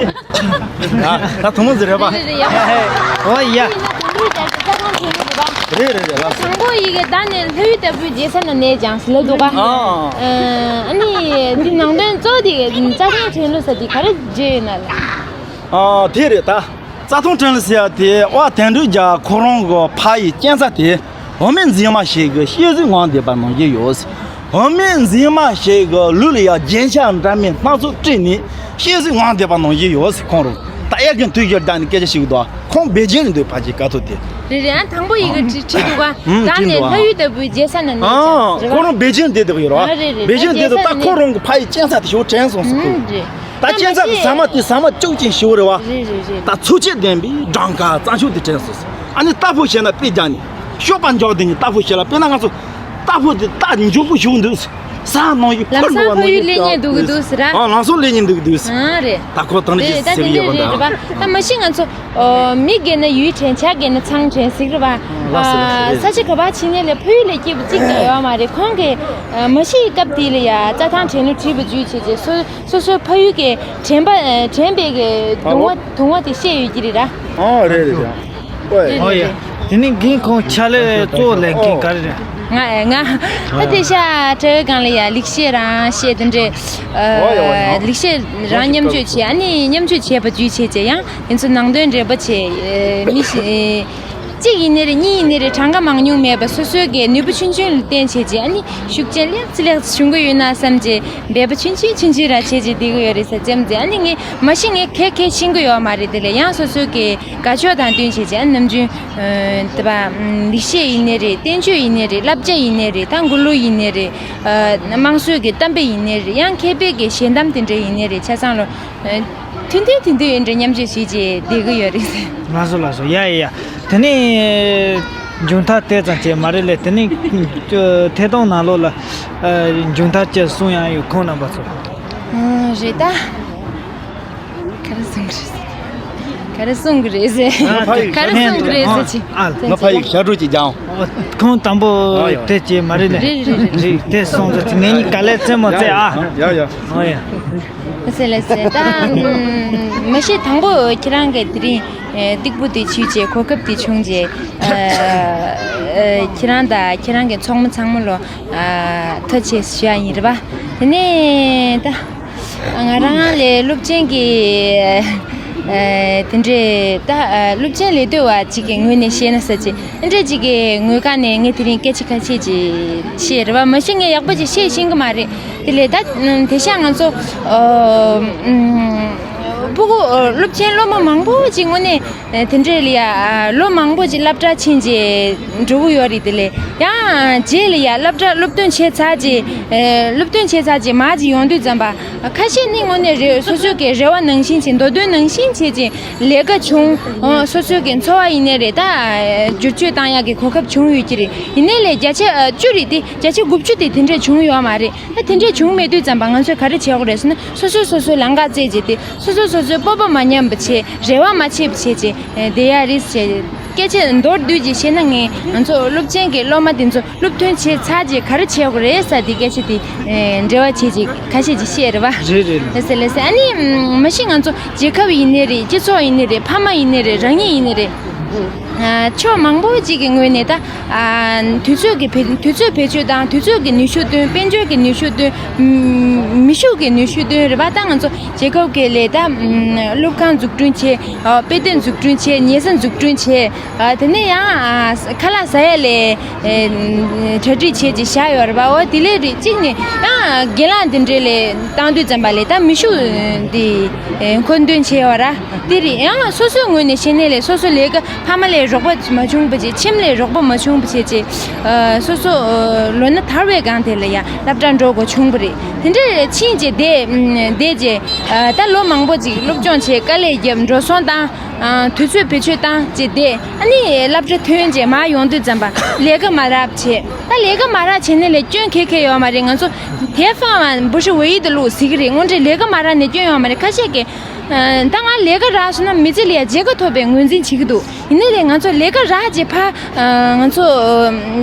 ད་ཐུང་ངུ་ཟིག་རེད་པ། རེད་རེད་ཡ། ཨོ་ཡ། རེད་རེད་རེད་ལགས། དང་པོ་ཡི་གེ་ད་ནི་ལྷ་ཡུལ་ལྟ་བུའི་རྒྱལ་ས་ན་གནས་ཀྱང་ཟེར་ལ་འདུག་ག་ཨ་ནི་འདི་ནང་དོན་གཙོ་བོ་དེ་རྩྭ་ཐང་དྲན་གླུ་ཟེར་དེ་ག་རེ་བརྗོད་ཡོད་ན་ལ། ཨ་དེ་རེད་ད། རྩྭ་ཐང་དྲན་གླུ་ཟེར་ཡ་དེ་བ་དན་འདྲ་རྒྱ་ཁོ་རང་གི་ཕ་ཡི་རྐྱེན་རྩ་དེ། བུད་མེད་མཛེས་མ་ཞིག་གི་བཤད་གཟུགས་ངང་བསྡད་པ་ནང་བཞིན་ཡོད། བུད་མེད་མཛེས་མ་ཞིག་གི་ལུས་ལ་ཡ་རྒྱན་ཆ་འདྲ་མིན་སྣ་ཚོགས་སྤྲས་ནས་བཤད་གཟུགས་ངང་བསྡད་པ་ནང་བཞིན་ཡོད་ཟེར། ཁོང་རང་ད་ཡར་གི་མཐུད་སྦྱོར་བརྡར་ནས་སྐད་ཆ་ཞིག་འདུག་ཁོང་པེ་ཅིང་ལ་འདུག་ཕ་གི་དཀའ་ཐུབ་དེ། རེད་རེད། ཨ་དང་པོ་ཡི་གེ་བྲིས་བྲིས་འདུག་ག་ཨུམ། ད་བྲིས་ནས་འདུག་ལྷ་ཡུལ་ལྟ་བུའི་རྒྱལ་ས་ན་གནས་ཨ་ཀྱང་རེད་ཁོ་བ། རང་པེ་ཅིང་ལ་བསྡད་འདུག་ཡོད་ར། ཨ་རེད་རེད། པེ་ཅིང་ལ་བསྡད་འདུག་ད་ཁོ་རང་གི་ཕ་ཡི་རྐྱེན་རྩ་དེ་ཞིག་དྲན་སོང་ཟེར་ཁོ། ཨུམ་རེད། ད་རྐྱེན་རྩ་གི་ཟ་མ་དེ་ཟ་མ་བཅུག་ཅིང་ཞུ་རེད་བ། རེད་རེད་རེད། ད་འཚོ་བྱེད་ལྡན་པའི་སྦྲང་དཀར་རྩྭ་མཆོག་དེ་དྲན་སོང་ཟེར། ཨ་ནི་རྟ་ཕོ་བྱས་ན་དཔེ་རྒྱག་ནས་གཤོག་པ་འཇོག་དེ་ནི་རྟ་ཕོ་བྱས་ལ་དཔེར་ན་ང་ཚོ་རྟ་ཕོ་དེ་རྟ་མགྱོགས་པོ་ཞུགས་འདུག་ཟེར། ས་ནང་ཡི་ལམ་ཁུར་སང་འགྲོ་བ་ཕ་ནང་ཡི་ཡུལ་སླེབས་ཉེན་འདུག་གི་འདུག་ཟེར་ར། ཨ་ལམ་སང་སླེབས་ཉེན་འདུག་གི་འདུག་ཟེར། ཨ་རེད། ད་ཁོ་དང་རེད་ནི་ད་ཟེར་དེ་གི་ཡོད་པ་འདྲ། རེད་རེད་རེད་པ། ད་མ་གཞི་ང་ཚོ་ཨོ་མི་རྒས་ན་ཡུལ་དྲན། བྱ་རྒས་ན་ཚང་དྲན་ཟེར་རེད་བ། ལགས་སོ་ལགས་སོ། ཨ་རེད། ས་ཆ་ག་པར་ཕྱིན་ནས་ལས་ཕ་ཡུལ་ལས་སྐྱིད་པོ་གཅིག་ཀྱང་ཡོད་མ་རེད། ཁོང་གིས་ཨ་མ་གཞི་སྐབས་དེ་ལ་ཡ་རྩྭ་ཐང་དྲན་གླུ་བྲིས་པ་བརྒྱུད་བྱས་རྗེས་སོ་སོ་སོ་ཕ་ཡུལ་གྱི་དྲན་པ་ཨ་དྲན་པའི་གི་གདུང་བ་གདུང་བ་དེ་བཤད་ཡོད་ཀྱི་རེད་ར། ཨ་རེད་རེད་རེད། ཨོ་ཡ། དེ་ནི་རྒན་ཁོང་ཕྱག་ལས་གཙོ་བོ་ལས་མཁན་ག་རེ་རེད། ང་ང་ད་དེ་ཤ་དྲ་བའི་སྒང་ལ་ཡ་ལེགས་བཤད་རང་བཤད་དེ་འདྲས། ཨ་ལེགས་བཤད་རང་མཉམ་སྤྱོད་བྱས། ཨ་ནི་མཉམ་སྤྱོད་བྱས་པ་བརྒྱུད་བྱས་བྱས་ཡང་དེ་ཚོ་ནང་དོན་འདྲེན་པ་བྱས། ཨ་མི་ཞིག་ཨ་གཅིག་ཡིན་ནའི་རེད། གཉིས་ཡིན་ནའི་རེད། གྲངས་ཀ་མང་ཉུང་མེད་པ་སོ་སོའི་གི་ནུས་པ་ཆུང་ཆུང་ལ་བརྟེན་བྱས་བྱས། ཨ་ནི་ཤུགས་རྐྱེན་ལེགས་ཙི་ལེགས་ཙི་བྱུང་གི་ཡོད་ན་བསམ་བྱས་འབད་པ་ཆུང་ཆུང་ཆུང་ཆུང་ར་བྱས་བྱས་བསྡད་གི་ཡོད་རེད་ཟེར་ཙམ་ཙེ། ཨ་ནི་ངས་མ་གཞི་ངས་གལ་གལ་ཤེས་གི་ཡོད་མ་རེད། དེ་ལས་ཡང་སོ་སོའི་གི་དགའ་ཕྱོགས་དང་བསྟུན་བྱས་བྱས། ཨ་ནི་ནམ་རྒྱུན་ཨ་དེ་བ་ཨ་ལེགས་བཤད་ཡིན་ནའི་རེད། བསྟན་བཅོས་ཡིན་ནའི་རེད། བསླབ་བྱ་ཡིན་ནའི་རེད། ད་མགུར་གླུ་ཡིན་ནའི་རེད། ཨ་དམངས་སྲོལ་གྱི་གཏམ་དཔེ་ཡིན་ནའི་རེད། ཡང་མཁས་པའི་གི་ཞལ་གདམས་དེ་འདྲ་ཡིན་ནའི་རེད། ཆ་ཚང་ལོ་ཨ་ཐུང་ཐུང་ཐུང་ཐུང་ཡིན་འདྲ་མཉམ་སྤྱོད་བྱེད་ཅེས་བསྡད་གི་ཡོད་རེད། ལགས་སོ་ལགས་སོ། ཡ་ཡ་ཡ། དེ་ནས་མཇུག་མཐར་དེ་ཙམ་བྱས་མ་རེད་ལས། དེ་ནས་ཐད་གཏོང་ནང་ལོགས་ལ་ཨ་མཇུག་མཐར་ཅིག་གསུང་ཡག་ཡོད་ཁོང་རྣམ་པ་ཚོ། ཨ་རེད་ད། ག་རེ་གསུང་གི་རེད་ཟེར། ག་རེ་གསུང་གི་རེད་ཟེར། ཨ་ག་རེ་གསུང་གི་རེད་ཟེར་ཅི། ཨ་ང་ཕ་ཡིག་ཞབས་བྲོ་ཅིག་སྦྱང་། ཁོང་དང་པོ་དེ་ཅི་མ་རེད་ལེ། རེད་རེད་རེད། རེད་དེ་སོང་ཙང་ངེད་གཉིས་ག་ལེ་རྩེད་མོ་རྩེ་ཨ། ཡ་ཡ། ཨོ་ཡ། ཟེར་ལེ་ཟེར་ད། མ་གཞི་དང་པོ་ཁྱེད་རང་གི་དེ་རིང་སྟེགས་བུ་དེ་ཆུད་ཅེས་གོ་སྐབས་དེ་བྱུང་རྗེས། ཁྱེད་རང་དང་ཁྱེད་རང་གི་ཚོགས་མི་ཚང་མ་ལོ་ཐུགས་རྗེ་ཆེ་ཞུ་ཡ་ཡིན་རེད་པ། དེ་ནས་ད། ང་རང་ལས་སློབ་ཆེན་གྱི་ཨ་དེ་འདྲས་ད་ཨ་སློབ་ཆེན་ལས་དོན་བ་གཅིག་གི་ངོས་ནས་བཤད་ན་ས་ཆེ་འདྲ་གཅིག་གི་ངོས་ཀ་ནས་ངས་དེ་རིང་སྐད་ཆ་ཁ་ཤས་ཅིག་བཤད་རེད་བ། མ་གཞི་ངས་ཡག་པོ་ཅིག་བཤད་ཤེས་ཀྱི་མ་རེད། དེ་ལས་ད་དེ་ཤ་ང་ཚོ་ཨ་ཕྲུ་གུ་སློབ་ཆེན་སློབ་མ་མང་པོ་ཅིག་དངོས་གནས། དེ་འདྲས་ལ་ཡ་ལོ་མང་པོ་ཅིག་སློབ་གྲྭ་ཕྱིན་རྗེས་འགྲོ་གི་ཡོད་རེད། དེ་ལས་ཡང་རྗེས་ལ་ཡ་སློབ་གྲྭ་སློབ་ཐོན་བྱས་ཚར་རྗེས་སློབ་ཐོན་བྱས་ཚར་རྗེས་མར་ཅིག་ཡོང་དུས་ཙམ་པ་ཁ་ཤས་ནི་དངོས་གནས་རེ་སོ་སོ་གི་རེ་བ་ནང་བཞིན་བྱས། མདོ་དོན་ནང་བཞིན་བྱས་ཅིག་ལས་ཀ་བྱུང་། སོ་སོ་གི་འཚོ་བ་ཡིན་ནའི་རེད། ད་བསྒྱུར་བཅོས་བཏང་ཡག་གི་གོ་སྐབས་བྱུང་ཡོད་ཀྱི་རེད། ཡིན་ནའི་ལས་བརྒྱ་ཆ་བཅུ་རེད་དེ་བརྒྱ་ཆ་དགུ་བཅུ་དེ་དེ་འདྲས་བྱུང་ཡོད་མ་རེད། ད་དེ་འདྲས་བྱུང་མེད་དུས་ཙམ་པ་ང་ཚོས་ག་རེ་བྱེད་དགོས་རེད་ཟེར་ན། སོ་སོས་སོ་སོའི་ལམ་ཁ་བཙལ་བྱས་ཏེ་སོ་སོས་སོ་སོའི་སྤོབས་པ་མ་ཉམས་པ་བྱས། རེ་བ་མ་ཆད་པ་བྱས་བྱས། བསྡད་ཡ་རེད་ཟེར། སྐད་ཆ་མདོར་བསྡུས་ཅིག་བཤད་ན། ངས་ང་ཚོ་སློབ་ཆེན་གྱི་སློབ་མ་དེ་ཚོ་སློབ་ཐོན་བྱས་ཚར་རྗེས་ག་རེ་བྱེད་དགོས་རེད་ཟེར་དེ་སྐད་ཆ་དེ་འབྲེལ་བ་བྱས་ཅིག་ཁ་ཤས་ཅིག་བཤད་རེད་བ། རེད་རེད། ལགས་སེ་ལགས་སེ། ཨ་ནི་མ་གཞི་ང་ཚོ་རྒྱལ་ཁབ་ཡིན་ནའི་རེད། སྤྱི་ཚོགས་ཡིན་ནའི་རེད། ཕ་མ་ཡིན་ནའི་རེད། རང་ཉིད་ཡིན་ནའི་རེད། ཕྱོགས་མང་པོ་ཅིག་གི་ངོས་ནས་ད་དུས་ཚོད་ཀྱི་བེད་དུས་ཚོད་བེད་སྤྱོད་དང་། དུས་ཚོད་ཀྱི་ནུས་ཤུགས་བཏོན། དཔལ་འབྱོར་གྱི་ནུས་ཤུགས་བཏོན། མི་ཤུགས་ཀྱི་ནུས་ཤུགས་བཏོན་རེད་པ། ད་ང་ཚོ་རྒྱལ་ཁབ་ཀྱི་ལས་ད་སློབ་ཁང་འཛུགས་སྐྲུན་བྱས། དཔེ་སྟོན་འཛུགས་སྐྲུན་བྱས། ཉལ་ས་འཛུགས་སྐྲུན་བྱས། དེ་ནས་ཡང་ཁ་ལག་ཟ་ཡ་ལས་གྲ་སྒྲིག་བྱས་ཅིག་བཞག་ཡོད་རེད་པ། འོ་དེ་ལས་རེད། གཅིག་ནས་ཡང་རྒན་ལགས་འདི་འདྲས་ལས་བཏང་དུས་ཙམ་པ་ལས་ད་མི་ཤུགས་འདི་མཁོ་འདོན་བྱས་ཡོད་ར། དེ་རེད། ཡང་སོ་སོའི་ངོས་ནས་བཤད་ནས་ལས་སོ་སོ་ལས་ཀ་ཕ་མ་ལས་རོགས་པ་མ་བྱུང་བ་བྱས། ཁྱིམ་ལས་རོགས་པ་མ་བྱུང་བ་བྱས་ཅེས། སོ་སོ་ལོ་ན་དར་བའི་སྒང་དེ་ལ་ཡང་སློབ་གྲྭ་འགྲོ་དགོས་བྱུང་བ་རེད། དེ་འདྲ་ཕྱིན་རྗེས་བསྡད་བསྡད་རྗེས་ད་ལོ་མང་པོ་ཅིག་སློབ་སྦྱོང་བྱས། དཀའ་ལས་བརྒྱབ། འགྲོ་སོང་བཏང་། དུས་ཚོད་བེད་སྤྱོད་བཏང་བྱས་བསྡད། ཨ་ནི་སློབ་གྲྭ་ཐོན་རྗེས་མར་ཡོང་དུས་ཙམ་པ་ལས་ཀ་མ་རག་བྱས། ད་ལས་ཀ་མ་རག་བྱས་ནས་ལས་སྐྱོན་ག་ག་ཡོད་མ་རེད། ང་ཚོ་དེ་ཕ་མ་不是唯一的路ཟེར་གི་རེད། དངོས་འབྲེལ་ལས་ཀ་མ་རག་ནས་སྐྱོན་ཡོད་མ་རེད། ཁ་ཤས་ཀྱིས་ད་ང་ལས་ཀ་རག་སོང་ན་མི་ཚེ་ལ་ཡ་བརྗེད་ག་ཐུབ་པའི་ངོས་འཛིན་བྱེད་ཀྱི་འདུག་ཡིན་ནའི་ལས་ང་ཚོ་ལས་ཀ་རག་རྗེས་ཕར་ང་ཚོ་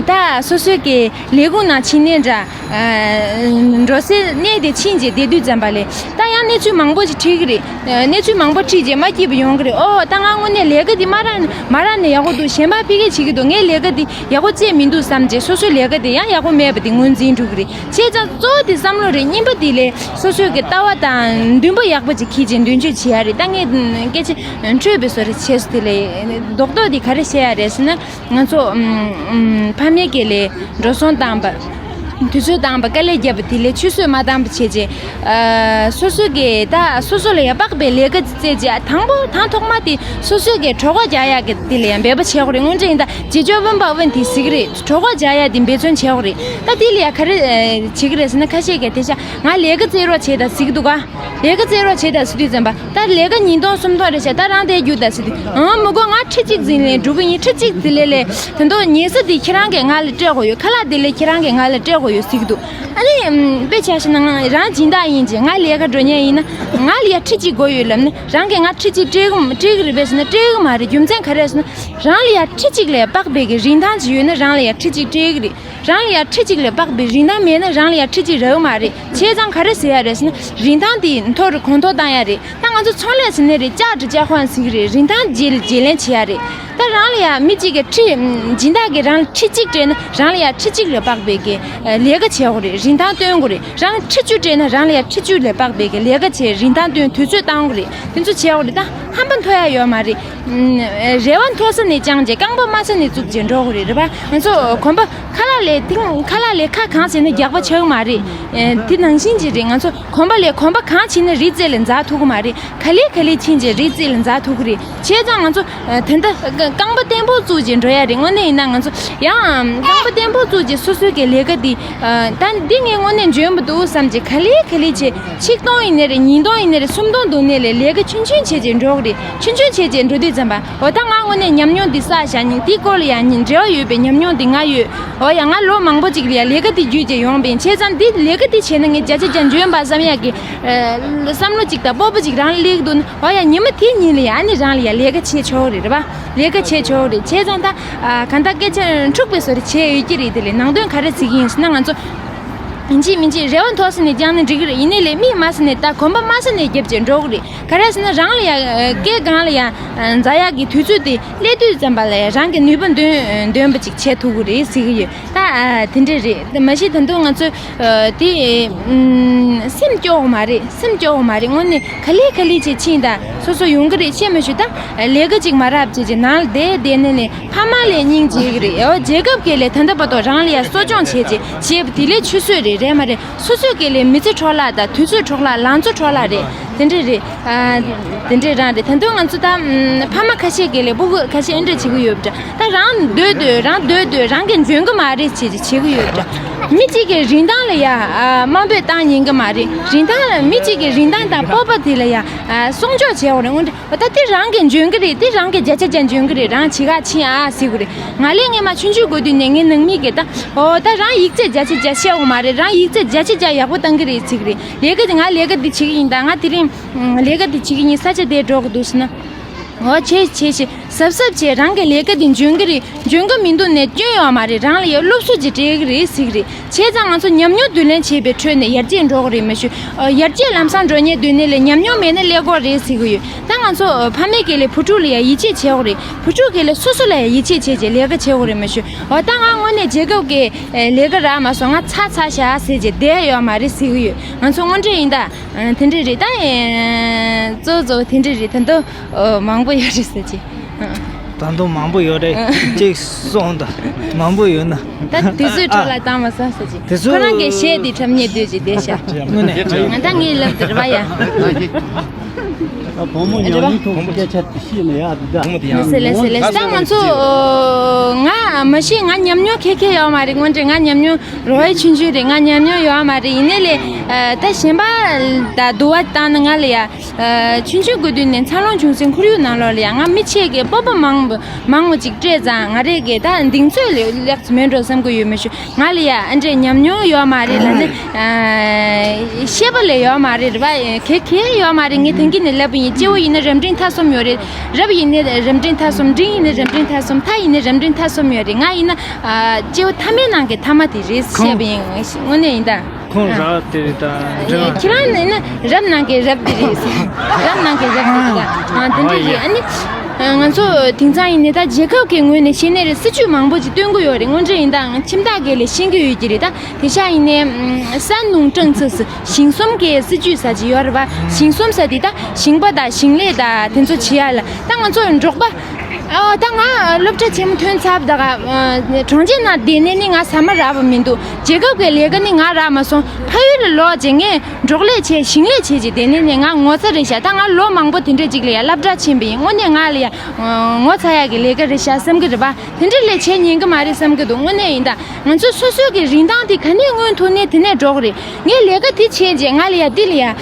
ད་སོ་སོའི་གི་ལས་ཁུངས་ནང་ཕྱིན་ནས་འདྲ། འགྲོ་སའི་གནས་དེ་ཕྱིན་རྗེས་བསྡད་དུས་ཙམ་པ་ལས་ད་ཡང་གནས་ཚུལ་མང་པོ་ཞིག་འཁྲིད་ཀྱི་རེད། གནས་ཚུལ་མང་པོ་འཁྲིད་རྗེས་མ་སྐྱིད་པོ་ཡོང་གི་རེད། ཨོ་ད་ང་དངོས་གནས་ལས་ཀ་འདི་མ་རག་མ་རག་ནས་ཡག་པོ་འདུག་གཞན་པ་ཕ་གིར་བྱེད་ཀྱི་འདུག་ངའི་ལས་ཀ་འདི་ཡག་པོ་བྱས་མི་འདུག་བསམ་རྗེས་སོ་སོའི་ལས་ཀ་འདི་ཡང་ཡག་པོ་མེད་པ་འདི་ངོས་འཛིན་འགྲོ་གི་རེད། བྱས་ཙང་གཙོ་བོ་དེ་བསམ་བློ་རེད། གཉིས་པ་དེ་ལས་སོ་སོའི་གི་ལྟ་བ་དང་འདུན་པ་ཡག་པོ་ཅིག་འཁྱེར་རྗེས་མདུན་སྐྱོད་བྱེད་ཡ་རེད། ད་ངས་སྐད་ཆ་འཕྲོས་པའི་བཟོ་འདྲ་བྱས་སོང་། དེ་ལས་རྡོག་རྡོག་དེ་ག་རེ་བཤད་ཡ་རེད་ཟེར་ན། ང་ཚོ་ཕ་མའི་གི་ལས་འགྲོ་སོང་བཏང་པ། དུས་ཚོད་བཏང་པ། དཀའ་ལས་བརྒྱབ་པ་དེ་ལས་ཆུད་ཟོས་མ་བཏང་པ་བྱས་རྗེས། སོ་སོ་གི་ད་སོ་སོ་ལ་ཡ་དཔག་པའི་ལས་ཀ་བཙལ་རྗེས་དང་པོ་དང་ཐོག་མ་དེ་སོ་སོ་གི་གྲོད་ཁོག་རྒྱག་ཡག་གི་དེ་ལ་ཡ་འབད་པ་བྱེད་དགོས་རེད། དངོས་འབྲེལ་ཡིན་ད་ཅི་ཅོ་བུན་པ་བུན་དེ་ཟེར་གི་རེད། གྲོད་ཁོག་རྒྱག་ཡག་དེ་འབད་བརྩོན་བྱེད་དགོས་རེད། ད་དེ་ལ་ཡ་ག་རེ་བྱེད་ཀྱི་རེད་ཟེར་ན། ཁ་ཤས་ཀྱིས་དེ་ཤ་ང་ལས་ཀ་བཙལ་རོགས་བྱེད་ད་ཟེར་གི་འདུག་ག་ལས་ཀ་བཙལ་རོགས་བྱེད་ད་ཟེར་དུས་ཙམ་པ། ད་ལས་ཀ་ཉིས་སྟོང་སུམ་སྟོང་རེད་ཤག་ད་རང་དེ་རྒྱུག་ད་ཟེར་དུས། ཨང་མི་དགོས། ང་ཁྲི་གཅིག་འཛིན་ལས་འགྲོ་གི་ཡིན། ཁྲི་གཅིག་དེ་ལས་ལས་དེ་འདོག་ཉལ་ས་དེ་ཁྱེད་རང་གིས་ང་ལ་སྤྲད་དགོས་ཡོད། ཁ་ལག་དེ་ལས་ཁྱེད་རང་གིས་ང་ལ་སྤྲད་དགོས་ཡོད་ཟེར་གི་འདུག་ཨ་ནི་དཔེ་ཆ་བཞག་ན་ང་རང་སྦྱིན་བདག་ཡིན་ཅེས། ང་ལས་ཀ་འགྲོ་མཁན་ཡིན་ན་ང་ལ་ཡ་ཁྲི་གཅིག་དགོས་ཡོད་ལབ་ནས། རང་གིས་ང་ཁྲི་གཅིག་སྤྲད་གི་སྤྲད་གི་རེད་པས་ཟེར་ན་སྤྲད་གི་མ་རེད། རྒྱུ་མཚན་ག་རེ་ཟེར་ན། རང་ལ་ཡ་ཁྲི་གཅིག་ལས་དཔག་པའི་གི་རིན་ཐང་ཅིག་ཡོད་ན་རང་ལ་ཡ་ཁྲི་གཅིག་སྤྲད་གི་རེད། རང་ལ་ཡ་ཁྲི་གཅིག་ལས་དཔག་པའི་རིན་ཐང་མེད་ན་རང་ལ་ཡ་ཁྲི་གཅིག་རག་གི་མ་རེད། བྱས་ཙང་ག་རེ་ཟེར་ཡ་རེད་ཟེར་ན། རིན་ཐང་དེ་མཐོ་རུ་གོང་མཐོར་བཏང་ཡ་རེད། ད་ང་ཚོ་ཚོང་ལས་ཟེར་ནི་རེད། ལྕགས་གྲུ་ལྕགས་ཁང་ཟེར་གི་རེད། རིན་ཐང་བརྗེ་བརྗེ་ལེན་བྱེད་ཡ་རེད། ད་རང་ལ་ཡ་མི་གཅིག་གིས་ཁྲི་སྦྱིན་བདག་གིས་རང་ལ་ཁྲི་གཅིག་སྤྲད་ན་རང་ལ་ཡ་ཁྲི་གཅིག་ལས་དཔག་པའི་གི་ལས་ཀ་བྱེད་དགོས་རེད། རིན་ཐང་སྟོན་དགོས་རེད། རང་ཁྲི་བཅུ་སྤྲད་ན་རང་ལ་ཡ་ཁྲི་བཅུ་ལས་དཔག་པའི་གི་ལས་ཀ་བྱེད། རིན་ཐང་སྟོན། དུས་ཚོད་བཏང་དགོས་རེད། དེ་ཚོ་བྱེད་དགོས་རེད། ད་ཧམ་པ་མཐོ་ཡ་ཡོད་མ་རེད། རེ་བ་མཐོ་ས་ནས་བཅངས་རྗེས་རྐང་པ་དམའ་ས་ནས་བཙུགས་རྗེས་འགྲོ་དགོས་རེད། རེད་པ། ང་ཚོ་གོམ་པ་ཁ་ལག་ལས་ཐིང་ཁ་ལག་ལས་ཁ་གང་བྱས་ན་རྒྱགས་པ་ཆགས་མ་རེད། དེ་ནང་བཞིན་གྱི་རེད། ང་ཚོ་གོམ་པ་ལས་གོམ་པ་གང་ཕྱིན་ན་རི་རྩེ་ལ་འཛེག་ཐུབ་ཀྱི་མ་རེད། ག་ལེ་ག་ལེ་ཕྱིན་རྗེས་རི་རྩེ་ལ་འཛེག་ཐུབ་ཀྱི་རེད། བྱས་ཙང་ང་ཚོ་ད་ལྟ་རྐང་པ་བརྟན་པོ་བཙུགས་རྗེས་འགྲོ་ཡ་རེད། དངོས་གནས་ཡིན་ན་ང་ཚོ་ཡང་རྐང་པ་བརྟན་པོ་བཙུགས་རྗེས་སོ་སོའི་གི་ལས་ཀ་འདི་ད་འདི་ངས་དངོས་གནས་འཇོན་པོ་འདུག་བསམ་རྗེས་ག་ལེ་ག་ལེ་བྱས། ཆིག་སྟོང་ཡིན་ནའི་རེད། ཉིས་སྟོང་ཡིན་ནའི་རེད། སུམ་སྟོང་འདུག་ནའི་ལས་ལས་ཀ་ཆུང་ཆུང་བྱས་རྗེས་འགྲོ་གི་རེད། ཆུང་ཆུང་བྱས་རྗེས་འགྲོ་དུས་ཙམ་པ། འོ་ད་ང་དངོས་གནས་ཉམས་མྱོང་འདི་བསགས་བཞག་ནི། འདི་སྐོར་ལ་ཡང་འབྲེལ་བ་ཡོད་པའི་ཉམས་མྱོང་འདི་ང་ཡོད། འོ་ཡ་ང་ལོ་མང་པོ་ཅིག་ལ་ཡ་ལས་ཀ་འདི་བརྒྱུད་རྗེས་ཡོང་བས། བྱས་ཙང་འདི་ལས་ཀ་འདི་བྱས་ན་ངས་བརྒྱ་ཆ་བརྒྱ་འཇོན་པ་བསམ་ཡག་གི་བསམ་བློ་ཅིག་དང་སྤོབས་པ་ཅིག་རང་ལ་སླེབས་འདུག་ན། འོ་ཡ་ཉི་མ་དེ་ཉིན་ལ་ཡ་ཨ་ནི་རང་ལ་ཡ་ལས་ཀ་བྱེད་ཆོག་རེད། རེད་པ། ལས་ཀ་བྱེད་ཆོག་རེད། བྱས་ཙང་ད་གང་ལྟར་སྐད་ཆ་འཁྲུག་པའི་བཟོ་འདྲ་བྱས་ཡོད་ཀྱི་རེད། དེ་ལས་ནང་དོན་ག་རེ་ཟེར་གྱི་ཡིན་ཟེར་ན། ང་ཚོ་ཡིན་གཅིག་མིན་གཅིག་རེ་བ་མཐོ་ས་ནས་བཅངས་ན་འགྲིག་གི་རེད། ཡིན་ནའི་ལས་མི་དམའ་ས་ནས་ད་གོམ་པ་དམའ་ས་ནས་རྒྱབ་བྱས་འགྲོ་གི་རེད། ག་རེ་ཟེར་ན་རང་ལ་ཡ་སྐད་སྒང་ལ་ཡ་འཛེག་ཡག་གི་དུས་ཚོད་དེ་སླེབས་དུས་ཙམ་པ་ལ་ཡ་རང་གི་ནུས་པ་འདོན་འདོན་པ་ཅིག་བྱེད་ཐུབ་ཀྱི་རེད་ཟེར་གྱི་ཡོད། ད་དེ་འདྲ་རེད། མ་གཞི་ད་དུང་ང་ཚོ་དེ་སེམས་སྐྱོ་བོ་མ་རེད། སེམས་སྐྱོ་བོ་མ་རེད། དངོས་གནས་ག་ལེ་ག་ལེ་བྱས་ཕྱིན་ད་སོ་སོ་ཡོང་གི་རེད། བཤད་མ་ཞུ་ད་ལས་ཀ་ཅིག་མ་རག་བྱས་རྗེས་ནང་ལ་བསྡད་བསྡད་ནས་ནས། ཕ་མ་ལ་སྙིང་རྗེ་གི་རེད། ཨོ་རྒྱལ་ཁབ་ཀྱི་ལས་ད་ལྟ་བར་དུ་རང་ལ་ཡ་གསོ་སྐྱོང་བྱས་རྗེས་བྱས་པ་དེ་ལས་ཆུད་ཟོས་རེད། རེད་མ་རེད། སོ་སོ་གི་ལས་མི་ཚེ་འཕྲོ་བརླག་དང་དུས་ཚོད་འཕྲོ་བརླག་ལང་ཚོ་འཕྲོ་བརླག་རེད། དེ་འདྲ་རེད། ཨ་དེ་འདྲ་རང་རེད། ད་དུང་ང་ཚོ་ད་ཕ་མ་ཁ་ཤས་ཀྱི་ལས་སྤུ་གུ་ཁ་ཤས་ཨེ་འདྲ་བྱེད་གི་ཡོད་པ་འདྲ། ད་རང་འདོད་འདོད་རང་འདོད་འདོད་རང་གི་འཇོན་གི་མ་རེད་བྱས་བྱེད་གི་ཡོད་པ་འདྲ། མི་གཅིག་གི་རིན་ཐང་ལ་ཡ་དམའ་འབེབས་བཏང་ཉན་གི་མ་རེད། རིན་ཐང་མི་གཅིག་གི་རིན་ཐང་དང་སྤོབས་པ་དེ་ལ་ཡ་སྲུང་སྐྱོབ་བྱེད་དགོས་རེད། དངོས་འབྲེལ། འོ་ད་དེ་རང་གི་འཇོན་གི་རེད། དེ་རང་གི་བརྒྱ་ཆ་བརྒྱ་འཇོན་གི་རེད། རང་བྱེད་ག་ཕྱིན་ཨ་ཟེར་གི་རེད། ང་ལས་སྔས་མ་ཆུང་ཆུང་དགོས་དུས་ནས་ངའི་ནང་མི་གིས་ད་འོ་ད་རང་ཡིག་ཚད་བརྒྱ་ཆ་བརྒྱ་བཤད་འོ་མ་རེད། རང་ཡིག་ཚད་བརྒྱ་ཆ་བརྒྱ་ཡག་པོ་བཏང་གི་རེད་ཟེར་གི་རེད། ལས་ཀ་དེ་ང་ལས་ཀ་དེ་བྱེད་གི་ཡིན། ད་ང་དེ་རིང་ལས་ཀ་དེ་བྱེད་གི་ཡིན། ས་ཆ་དེ་འགྲོ་གི་འདུག་ཟེར་ན། འོ་བྱས་བྱས་བྱས་གཟབ་གཟབ་བྱས། རང་གི་ལས་ཀ་དེ་འཇོན་གི་རེད། འཇོན་གི་མི་འདུག་ནས་སྐྱོན་ཡོད་མ་རེད། རང་ལ་ཡ་སློབ་གསོ་ཅིག་སྤྲད་གི་རེད་ཟེར་གི་རེད། བྱས་ཙང་ང་ཚོ་ཉམས་མྱོང་བསྡུ་ལེན་བྱས་པའི་ཁྲོད་ནས་ཡར་རྒྱས་འགྲོ་གི་རེད་མ་གཞི། ཨ། ཡར་རྒྱས་ལམ་སང་འགྲོ་ཉེན་སྡོད་ནས་ལས་ཉམས་མྱོང་མེད་ན་ཀླད་ཀོར་རེད་ཟེར་གི་ཡོད། ད་ང་ཚོ་ཕ་མའི་སྒེར་ལས་བུ་ཕྲུག་ལ་ཡ་ཡིད་ཆེས་བྱེད་དགོས་རེད། བུ་ཕྲུག་སྒེར་ལས་སོ་སོ་ལ་ཡ་ཡིད་ཆེས་བྱས་བྱས་ལས་ཀ་བྱེད་དགོས་རེད་མ་གཞི། འོ་ད་ང་དངོས་གནས་རྒྱལ་ཁབ་ཀྱི་ལས་ཀ་རག་མ་སོང་། ང་ཚར་ཚར་བཞག་ཟེར་བྱས་བསྡད་ཡོད་མ་རེད་ཟེར་གི་ཡོད། ང་ཚོ་དངོས་འབྲེལ་ཡིན་ད། ཨ། དེ་འདྲས་རེད་ད། ཨེ། གཙོ་བོ་གཙོ་བོ་དེ་འདྲས་རེད། ད་དུང་། ཨོ། མང་པོ་ཡོད་རེད་ཟེར་གྱི། ཨ། ད་དུང་མང་པོ་ཡོད་རེད། ཨ། གཅིག་གསུངས་དང་མང་པོ་ཡོད་ན། ད་དུས་ཚོད་འཕྲོ་བརླག་བཏང་མ་སོང་ཟེར་གྱི། དུས་ཚོད། ཁོ་རང་གི་གཞས་འདི་འཁྲབ་ཉེ་དུས་ཀྱི་བསྡད་ཤག། དངོས་གནས། ད་ངས་ལབ་དེ་རེད་བ་ཡ། བུ་མོ་ཉམས་མྱོང་ཐོག་སྐད་ཆ་དེ་བཤད་ན་ཡག་འདུག་ད། ཟེར་ལེ་ཟེར་ལེ། ད་ང་ཚོ། ཨོ། ང་མ་གཞི་ང་ཉམས་མྱོང་ཁེ་ཁེ་ཡོད་མ་རེད། དངོས་འབྲེལ་ང་ཉམས་མྱོང་རོ་ཡ་ཆུང་ཆུང་རེད། ང་ཉམས་མྱོང་ཡོད་མ་རེད། ཡིན་ནའི་ལས། ཨ། ད་གཞན་པ་ད་དུ་བ་བཏང་ན་ང་ལ་ཡ། ཨ། ཆུང་ཆུང་གི་དུས་ནས་འཚར་ལོངས་བྱུང་སའི་ཁོར་ཡུག་ནང་ལོགས་ལ་ཡ་ང་མི་ཆེ་གི་སྤོབས་པ་མང་མང་བོ་ཅིག་སྤྲད་ཙང་ང་རེ་གི་ད་གདེང་ཚོད་ལས་ལེགས་ཙམ་མེད་འགྲོ་བསམ་གི་ཡོད་མ་གཞི། ང་ལ་ཡ་ཨ་འདྲས་ཉམས་མྱོང་ཡོད་མ་རེད་ལབ་ནས། ཨ། བཤད་པ་ལས་ཡོད་མ་རེད་རེད་བ། གེ་གེ་ཡོད་མ་རེད། ངས་ཐེངས་གི་ནས་ལབ་པ་ཡིན། སྐྱེ་བོ་ཡིན་ན་རབ་འབྲིང་ཐ་གསུམ་ཡོད་རེད། རབ་ཡིན་ན་རབ་འབྲིང་ཐ་གསུམ། འབྲིང་ཡིན་ན་རབ་འབྲིང་ཐ་གསུམ། ཐ་ཡིན་ན་རབ་འབྲིང་ཐ་གསུམ་ཡོད་རེད། ང་ཡིན་ན། ཨ། སྐྱེ་བོ་ཐ་མའི་ནང་གི་ཐ་མ་དེ་རེད་བཤད་པ་ཡིན། དངོས་གནས་ཡིན་ད། ཁོང་། ཨ། རབ་དེ་རེད་ད། ཨ། ཁྱེད་རང་ཡིན་ན་རབ་ནང་གི་རབ་དེ་རེད། རབ་ནང་གི་རབ་དེ་རེད་ད། ཨ། དེ་འདྲ་རེད། ཨ་ནི། ཨ། ང་ཚོ་དེང་སང་ཡིན་ནའི་ད་རྒྱལ་ཁབ་ཀྱི་ངོས་ནས་བཤད་ནའི་རེད། སྲིད་ཇུས་མང་པོ་ཅིག་སྟོན་གི་ཡོད་རེད། དངོས་འབྲེལ་ཡིན་ད། ཁྱིམ་བདག་སྒེར་ལས་ཤེས་ཀྱི་ཡོད་ཀྱི་རེད་ད། དེ་ཤ་ཡིན་ནའི། ཨ། ས་ནུང་ཀྲང་ཙི་སི་ཞིང་གསུམ་གྱི་སྲིད་ཇུས་ཟེར་གྱི་ཡོད་རེད་པ། ཞིང་གསུམ་ཟེར་དེ་ད་ཞིང་པ་དང་ཞིང་ལས་དང་དེ་ཚོ་བྱེད་ཡ་ལ། ད་ང་ཚོ་འབྲོག་པ། ཨ། ད་ང་སློབ་གྲྭ་ཆེན་མོ་ཐོན་ཚར་བ་ད་ག། ཨ། གྲོང་ཁྱེར་ནང་བསྡད་ནས་ནི་ང་ཟ་མ་རག་པ་མི་འདུག། རྒྱལ་ཁབ་ཀྱི་ལས་ཀ་ནི་ང་རག་མ་སོང་། ཕ་ཡུལ་ལ་ལོག་བྱས་ངས་འབྲོག་ལས་བྱས་ཞིང་ལས་བྱས་ཀྱི་བསྡད་ནས་ནི་ང་ངོ་ཚ་རེད་ཤག། ད་ང་ལོ་མང་པོ་དེ་འདྲ་ཅིག་ལ་ཡ་སློབ་གྲྭ་ཕྱིན་པ་ཡིན། དངོས་གནས་ང་ལ་ཡ། ཨ། ངོ་ཚ་ཡག་གི་ལས་ཀ་རེད་ཤག་བསམ་གི་རེད་པ། དེ་འདྲ་ལས་བྱེད་ཉན་གི་མ་རེད་བསམ་གི་འདུག། དངོས་གནས་ཡིན་ད། ང་ཚོ་སོ་སོ་གི་རིན་ཐང་དེ་ག་ནས་མངོན་ཐུབ་ནས་དེ་ནས་འགྲོ་གི་རེད། ངས་ལས་ཀ་དེ་བྱས་རྗེས་ང་ལ་ཡ་འདི་ལ་ཡ། ཨ།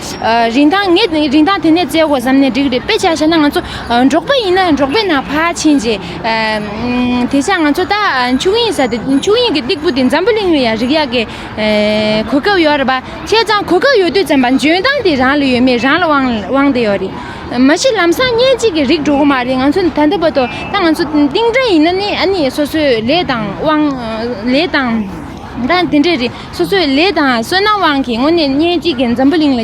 རིན་ཐང་། ངས་རིན་ཐང་དེ་ནས་བཙལ་དགོས་བསམ་ནས་འགྲིག་རེད། དཔེ་ཆ་བཞག་ན་ང་ཚོ། ཨ། འབྲོག་པ་ཡིན་ན་འབྲོག་པའི་ནང་ཕར་ཕྱིན་རྗེས། ཨ། དེ་ཤ་ང་ཚོ་ད་ཆུ་གཡིང་ཟེར་དེ། ཆུ་གཡིང་གི་སྟེགས་བུ་དེ་འཛམ་བུ་གླིང་ལ་ཡ་རིག་ཡག་གི། ཨ། གོ་སྐབས་ཡོད་རེད་པ། བྱས་ཙང་གོ་སྐབས་ཡོད་དུས་ཙམ་པ་འཇོན་ཐང་དེ་རང་ལ་ཡོད་མེད་རང་ལ་དབང་དབང་དེ་ཡོད་རེད། མ་གཞི་ལམ་སང་གཉེན་གཅིག་གི་རིགས་འགྲོ་གི་མ་རེད། ང་ཚོ་ད་ལྟ་བར་དུ་ད་ང་ཚོ་གཏིང་འདྲ་ཡིན་ན་ནི་ཨ་ནི་སོ་སོའི་ལས་དང་དབང་། ལས་དང་། ད་དེ་འདྲས་རེད། སོ་སོའི་ལས་དང་བསོད་ནམས་དབང་གིས་དངོས་གནས་གཉེན་གཅིག་གི་འཛམ་བུ་གླིང་ལ་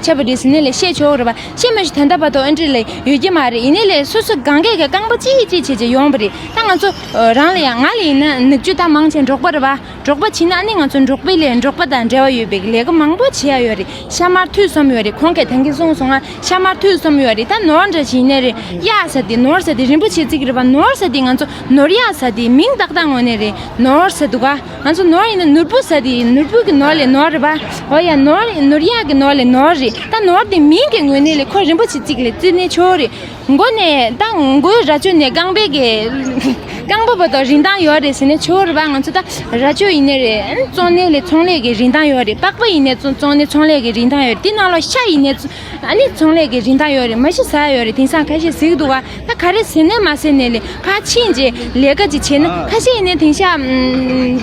ཁྱབ་པ་རེད་ཟེར་ནས་ལས་བཤད་ཆོག་རེད་པ། བཤད་མ་ཤེས་ད་ལྟ་བར་དུ་ཨ་འདྲས་ལས་ཡོད་ཀྱི་མ་རེད། ཡིན་ནའི་ལས་སོ་སོ་གང་གས་ཀྱི་རྐང་པ་གཅིག་གཅིག་བྱས་བྱས་ཡོང་བ་རེད། ད་ང་ཚོ་རང་ལ་ཡང་ང་ལ་ཡིན་ན་ནུབ་རྒྱུ་ད་མང་ཆེ་འབྲོག་པ་རེད་པ། འབྲོག་པ་བྱས་ན་ཨ་ནི་ང་ཚོ་འབྲོག་པའི་ལས། འབྲོག་པ་དང་འབྲེལ་བ་ཡོད་པའི་ལས་ཀ་མང་པོ་བྱེད་ཡ་ཡོད་རེད། ཤ་མར་ཐུད་གསུམ་ཡོད་རེད། ཁོང་གིས་ད་གིན་གསུངས་སོང་ང་། ཤ་མར་ཐུད་གསུམ་ཡོད་རེད། ད་ནོར་འདྲ་ཞིག་ཡིན་ནའི་རེད། གཡག་ཟེར་དེ་ནོར་ཟེར་དེ་རིན་པོ་ཆེ་བརྩི་གི་རེད་པ། ནོར་ཟེར་དེ་ང་ཚོ་ནོར་གཡག་ཟེར་དེ་མིང་ཏག་ཏག་ངོས་ནས་རེད། ནོར་ཟེར་འདུག་ག། ང་ཚོ་ནོར་ཡིན་ན་ནོར་བུ་ཟེར་དེ་ནོར་བུ་གི་ནོར་ལས་ནོར་རེད་པ། འོ་ཡ། ནོར། ནོར་གཡག་གི་ནོར་ལས་ནོར་རེད། ད་ནོར་དེ་མིང་གི་ངོས་ནས་ལས་ཁོ་རིན་པོ་ཆེ་བརྩི་གི་ལས་བརྩི་ནས་ཆོག་རེད། མགོ་ནས་ད་མགོའི་རྭ་ཅོ་ནས་རྐང་པའི་གི་རྐང་པ་བར་དུ་རིན་ཐང་ཡོད་རེད་ཟེར་ནས་ཆོག་རེད་པ། ང་ཚོ་ད་རྭ་ཅོ་ཡིན་ནའི་རེད། ཨ་ནི་བཙོང་ནའི་ལས་ཚོང་ལས་ཀྱི་རིན་ཐང་ཡོད་རེད། པགས་པ་ཡིན་ནའི་བཙོང་བཙོང་ནའི་ཚོང་ལས་ཀྱི་རིན་ཐང་ཡོད་རེད། དེ་ནང་ལོགས་ཤ་ཡིན་ནའི་ཚོ་ཨ་ནི་ཚོང་ལས་ཀྱི་རིན་ཐང་ཡོད་རེད། མ་གཞི་ཟ་ཡ་ཡོད་རེད། དེང་སང་ཁ་ཤས་ཟེར་གི་འདུག་ག། ད་ག་རེ་ཟེར་ནའི་མ་ཟེར་ནའི་ལས་ཕར་ཕྱིན་རྗེས་ལས་ཀ་ཅིག་བྱས་ན། ཁ་ཤས་ཡིན་ནའི་དེང་སང་ཨམ་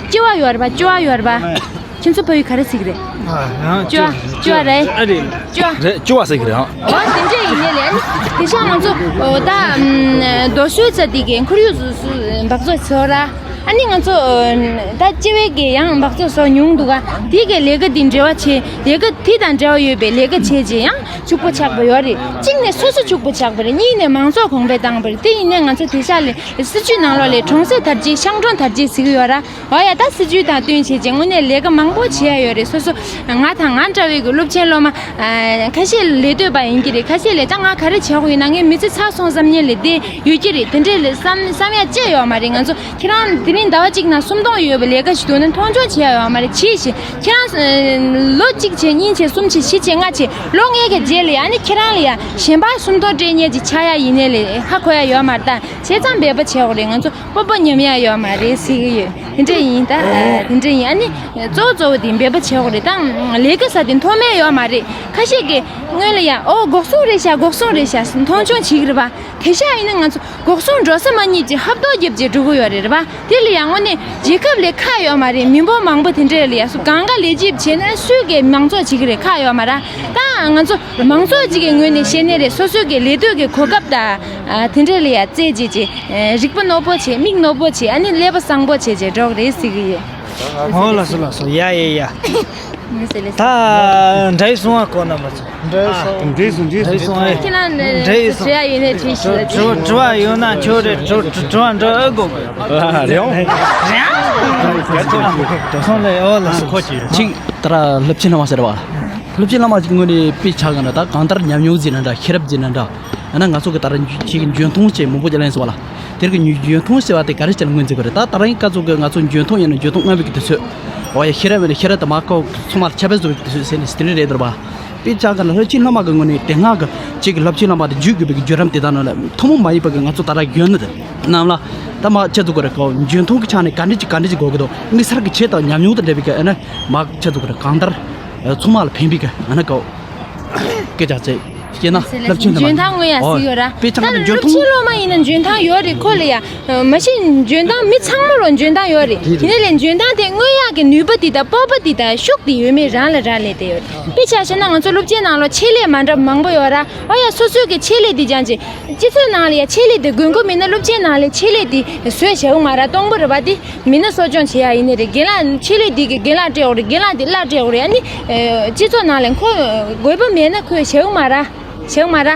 ལྕི་བ་ཡོད་རེད་པ། ལྕི་བ་ཡོད་རེད་པ། ཁྱེད་ཚོ་ཕ་ཡུལ་ག་རེ་ཟེར་གི་རེད། ཨ། ཡང་ལྕི་བ། ལྕི་བ་རེད། ཨ་རེད། ལྕི་བ། རེད། ལྕི་བ་ཟེར་གི་རེད་ཨང་། འོ་དེ་འདྲས་ཡིན་ནའི་ལས། དེང་སང་ང་ཚོ་འོ་ད་ཨམ་རྡོ་སོལ་ཟེར་དེ་གི་ཁོར་ཡུག་སུ་སུ་འབག་བཙོག་བཟོ་ར། ཨ་ནི་ང་ཚོ་ད་ལྕི་བའི་གི་ཡང་འབག་བཙོག་བཟོ་མྱོང་འདུག་ག། དེ་གི་ལས་ཀ་དེ་འབྲེལ་བ་བྱེད། ལས་ཀ་དེ་དང་འབྲེལ་བ་ཡོད་པའི་ལས་ཀ་བྱས་རྗེས་ཡང་ཕྱུག་པོ་ཆགས་པ་ཡོད་རེད། གཅིག་ནས་སོ་སོ་ཕྱུག་པོ་ཆགས་པ་རེད། གཉིས་ནས་མང་ཚོགས་གོང་འཕེལ་བཏང་བ་རེད། དེ་ཡིན་ནའི་ང་ཚོ་དེང་སང་ལས་སྲིད་ཇུས་ནང་ལོགས་ལས་གྲོང་གསེབ་དར་རྒྱས། ཤང་གྲོང་དར་རྒྱས་ཟེར་གི་ཡོད་ར། འོ་ཡ། ད་སྲིད་ཇུས་དང་བསྟུན་བྱས་རྗེས་དངོས་གནས་ལས་ཀ་མང་པོ་བྱེད་ཡ་ཡོད་རེད། སོ་སོ་ང་དང་ང་འདྲ་བའི་གི་སློབ་ཆེན་སློབ་མ་ཨ་ཁ་ཤས་ལས་གཏོད་པ་ཡིན་གྱི་རེད། ཁ་ཤས་ལས་ད་ང་ག་རེ་བྱེད་དགོས་ཡིན་ན། ངའི་མི་ཚེ་ཚར་སོང་བསམ་མཁན་ལས་དེ་ཡོད་ཀྱི་རེད། དེ་འདྲས་ལས་བསམ་བསམ་ཡ་ཅི་ཡོད་མ་རེད། ང་ཚོ་ཁྱེད་རང་དེ་རིང་ཟླ་བ་གཅིག་ནང་སུམ་སྟོང་ཡོད་པའི་ལས་ཀ་ཞིག་འདུག་ན་མཐོང་ཆུང་བྱེད་ཡ་ཡོད་མ་རེད། གྱིས་ཤིག་ཁྱེད་རང་ལོ་གཅིག་བྱས། གཉིས་བྱས། གསུམ་བྱས། བཞི་བྱས། ལྔ་བྱས། ལོ་ལྔའི་གི་རྗེས་ལ་ཡ་ཨ་ནི་ཁྱེད་རང་ལ་ཡ་གཞན་པ་སུམ་སྟོང་སྤྲད་མཁན་ཅིག་ཆགས་ཡ་ཡིན་ནའི་ལས་ཧ་གོ་ཡ་ཡོད་མ་རེད། ད་བྱས་ཙང་འབད་པ་བྱེད་དགོས་རེད། ང་ཚོ་སྤོབས་པ་ཉམས་ཡ་ཡོད་མ་རེད་ཟེར་གི་ཡོད། དེ་འདྲ་ཡིན་ད། དེ་འདྲ་ཡིན། ཨ་ནི་གཙོ་བོ་གཙོ་བོ་དེ་འབད་པ་བྱེད་དགོས་རེད། ད་ལས་ཀ་ཟེར་དེ་མཐོ་དམན་ཡོད་མ་རེད། ཁ་ཤས་ཀྱིས་སྔོན་ལ་ཡ་ཨོ་འགོག་སྲུང་རེད་ཤག། འགོག་སྲུང་རེད་ཤག་མཐོང་ཆུང་བྱེད་གི་རེད་པ། དེང་སང་ཡིན་ན་ང་ཚོ་འགོག་སྲུང་འགྲོ་ས་མ་རྙེད་ཅིག་ཧབ་ཐོབ་རྒྱབ་བྱས་འགྲོ་གི་ཡོད་རེད། རེད་པ། དེ་ལ་ཡང་དངོས་གནས་རྒྱལ་ཁབ་ལས་ཁག་ཡོད་མ་རེད། མི་འབོར་མང་པོ་དེ་འདྲ་ལ་ཡ་སུ་གང་ག་ལས་བྱེད་བྱས་ན་སུས་ཀྱིས་མང་ཚོགས་བྱེད་གི་རེད། ཁག་ཡོད་མ་རེད། ད་ ང་ཚོ་མང་ཚོགས་ཅིག་གི་ངོས་ནས་བཤད་ནི་རེད། སོ་སོའི་གི་ལས་དོན་གི་གོ་སྐབས་དང་། ཨ། དེ་འདྲ་ལ་ཡ་བཙལ་བྱས་བྱས། ཨ། རིག་པ་རྣོ་པོ་བྱས། མིག་རྣོ་པོ་བྱས། ཨ་ནི་ཀླད་པ་བཟང་པོ་བྱས་བྱས་འགྲོ་གི་རེད་ཟེར་གི་ཡོད། ཨོ་ལགས་སོ་ལགས་སོ། ཡ་ཡ་ཡ། ད་འདྲ་ཡི་སོང་ཨ། གོ་ན་མ་ཚོ། འདྲ་ཡི་སོང་། འདྲ་ཡི་སོང་། འདྲ་ཡི་སོང་ཨ། ཁྱེད་རང་འདྲ་ཡི་སོང་། དྲི་བ་ཡོད་ན་དྲིས་ཤིག་ལ། དྲི་བ་དྲི་བ་ཡོད་ན་ཁྱོད་རེ་དྲི་དྲི་དྲི་བ་འདྲི་ཨེ་དགོས་གི། རེད་ཨོ། རེད་ཨོ། དེང་སང་ལས་ཨོ་ལགས་སོ། ཁོ་ཅི་ཡོད། གཅིག་ད་ར་སློབ་ཆེན་བླ་མ་ཟེར་བ། སློབ་ཆེན་བླ་མ་གཅིག་ངོས་ནས་དཔེ་ཆ་ག་འདྲ། ད་གང་ལྟར་ཉམས་མྱོང་ཟེར་ན་འདྲ། ཤེས་རབ་ཟེར་ན་འདྲ། ཡང་ན་ང་ཚོ་གི་ད་ར་ཅིག་འཇོན་ཐང་ཅིག་མང་པོ་ཅིག་ལེན་སོང་བ་ལ། དེར་གི་འཇོན་ཐང་ཟེར་བ་དེ་ག་རེ་ཅིག་ལ་ངོས་འཛིན་དགོས་རེད། ད་ད་རིང་སྐབས་སུ་གི་ང་ཚོ་འཇོན་ཐང་ཡིན་ན་འཇོན་ཐང་མངོན་པའི་གི་དུས་ཚོད། འོ་ཡ། ཤེས་རབ་ཡིན་ན་ཤེས་རབ་དེ་མར་ཁོ་ཚང་མ་ལ་ཁྱབ་སྤེལ་བཟོ་བའི་གི་དུས་ཚོད་ཟེར་ནས་དེ་འདྲ་རེད་འདུག་པ། དཔེ་ཆ་ག་ན་སློབ་ཆེན་སློབ་མ་གི་ངོས་ནས་དེ་སྔ་གི་ཅིག་གི་སློབ་ཆེན་སློབ་མ་དེ་བརྒྱུད་དགོས་པའི་གི་བརྒྱུད་རིམ་དེ་དག་ནང་ལ་ཐུན་མོང་མ་ཡིན་པ་གི་ང་ཚོ་ད་ར་གཞོན་ནུ་དེ་རྣམས་ལ་ད་མར་ཆེད་དུ་དགོས་རེད། ཁོ་འཇོན་ཐང་གི་ཆ་ནས་ག་འདྲ་ཅིག་ག་འདྲ་ཅིག་དགོས་གི་འདུག། དམིགས་བསལ་གི་ཆེད་དང་ཉམས་མྱོང་དང་འབྲེལ་བའི་གི་ཨ་ན་མར་ཆེད་དུ་དགོས་རེད། གང་ལྟར་ཚང་མ་ལ་ཕན་པའི་གི་ཨ་ན་ཁོ། སྐད་ཆ་བཤད། སྐྱེས་ན་སློབ་ཆེན་དུ་མ། འཇོན་ཐང་དངོས་ཡ་ཟིག་ཡོད་ར། དཔེ་ཆ་ད་ནི་སློབ་ཆེན་སློབ་མ་ཡིན་ན་འཇོན་ཐང་ཡོད་རེད་ཁོ་ལ་ཡ། མ་གཞི་འཇོན་ཐང་མི་ཚང་མ་ལོ་འཇོན་ཐང་ཡོད་རེད། དེ་ནས་ལས་འཇོན་ཐང་དེ་དངོས་ཡག་གི་ནུས་པ་དེ་དང་སྤོབས་པ་དེ་དང་ཤུགས་དེ་ཡོད་མེད་རང་ལ་རག་ལས་དེ་ཡོད་རེད། དཔེ་ཆ་བཤད་ན་ང་ཚོ་སློབ་ཆེན་ནང་ལོ་ཆེད་ལས་མ་འདྲ་མང་པོ་ཡོད་ར། ཨོ་ཡ། སོ་སོའི་གི་ཆེད་ལས་དེ་སྦྱང་ཅིག། སྤྱི་ཚོགས་ནང་ལ་ཡ་ཆེད་ལས་དེ་དགོས་མཁོ་མེད་ན་སློབ་ཆེན་ནང་ལ་ཆེད་ལས་དེ་བཟོས་བཞག་གི་མ་ར། སྟོང་པ་རེད་པ་དེ། མི་སྣ་གསོ་སྐྱོང་བྱེད་ཡ་ཡིན་ནི་རེད། རྒན་ལགས་ཆེད་ལས་འདི་གི་རྒན་ལགས་སྤྲད་འོ་རེད། རྒན་ལགས་འདི་གླ་སྤྲད་འོ་རེད། ཨ་ནི། ཨེ། སྤྱི་ཚོགས་ནང་ལ་ཁོ་དགོས་པ་མེད་ན་ཁོས་བྱེད་གི་མ་ར། བྱེད་གི་མ་ར།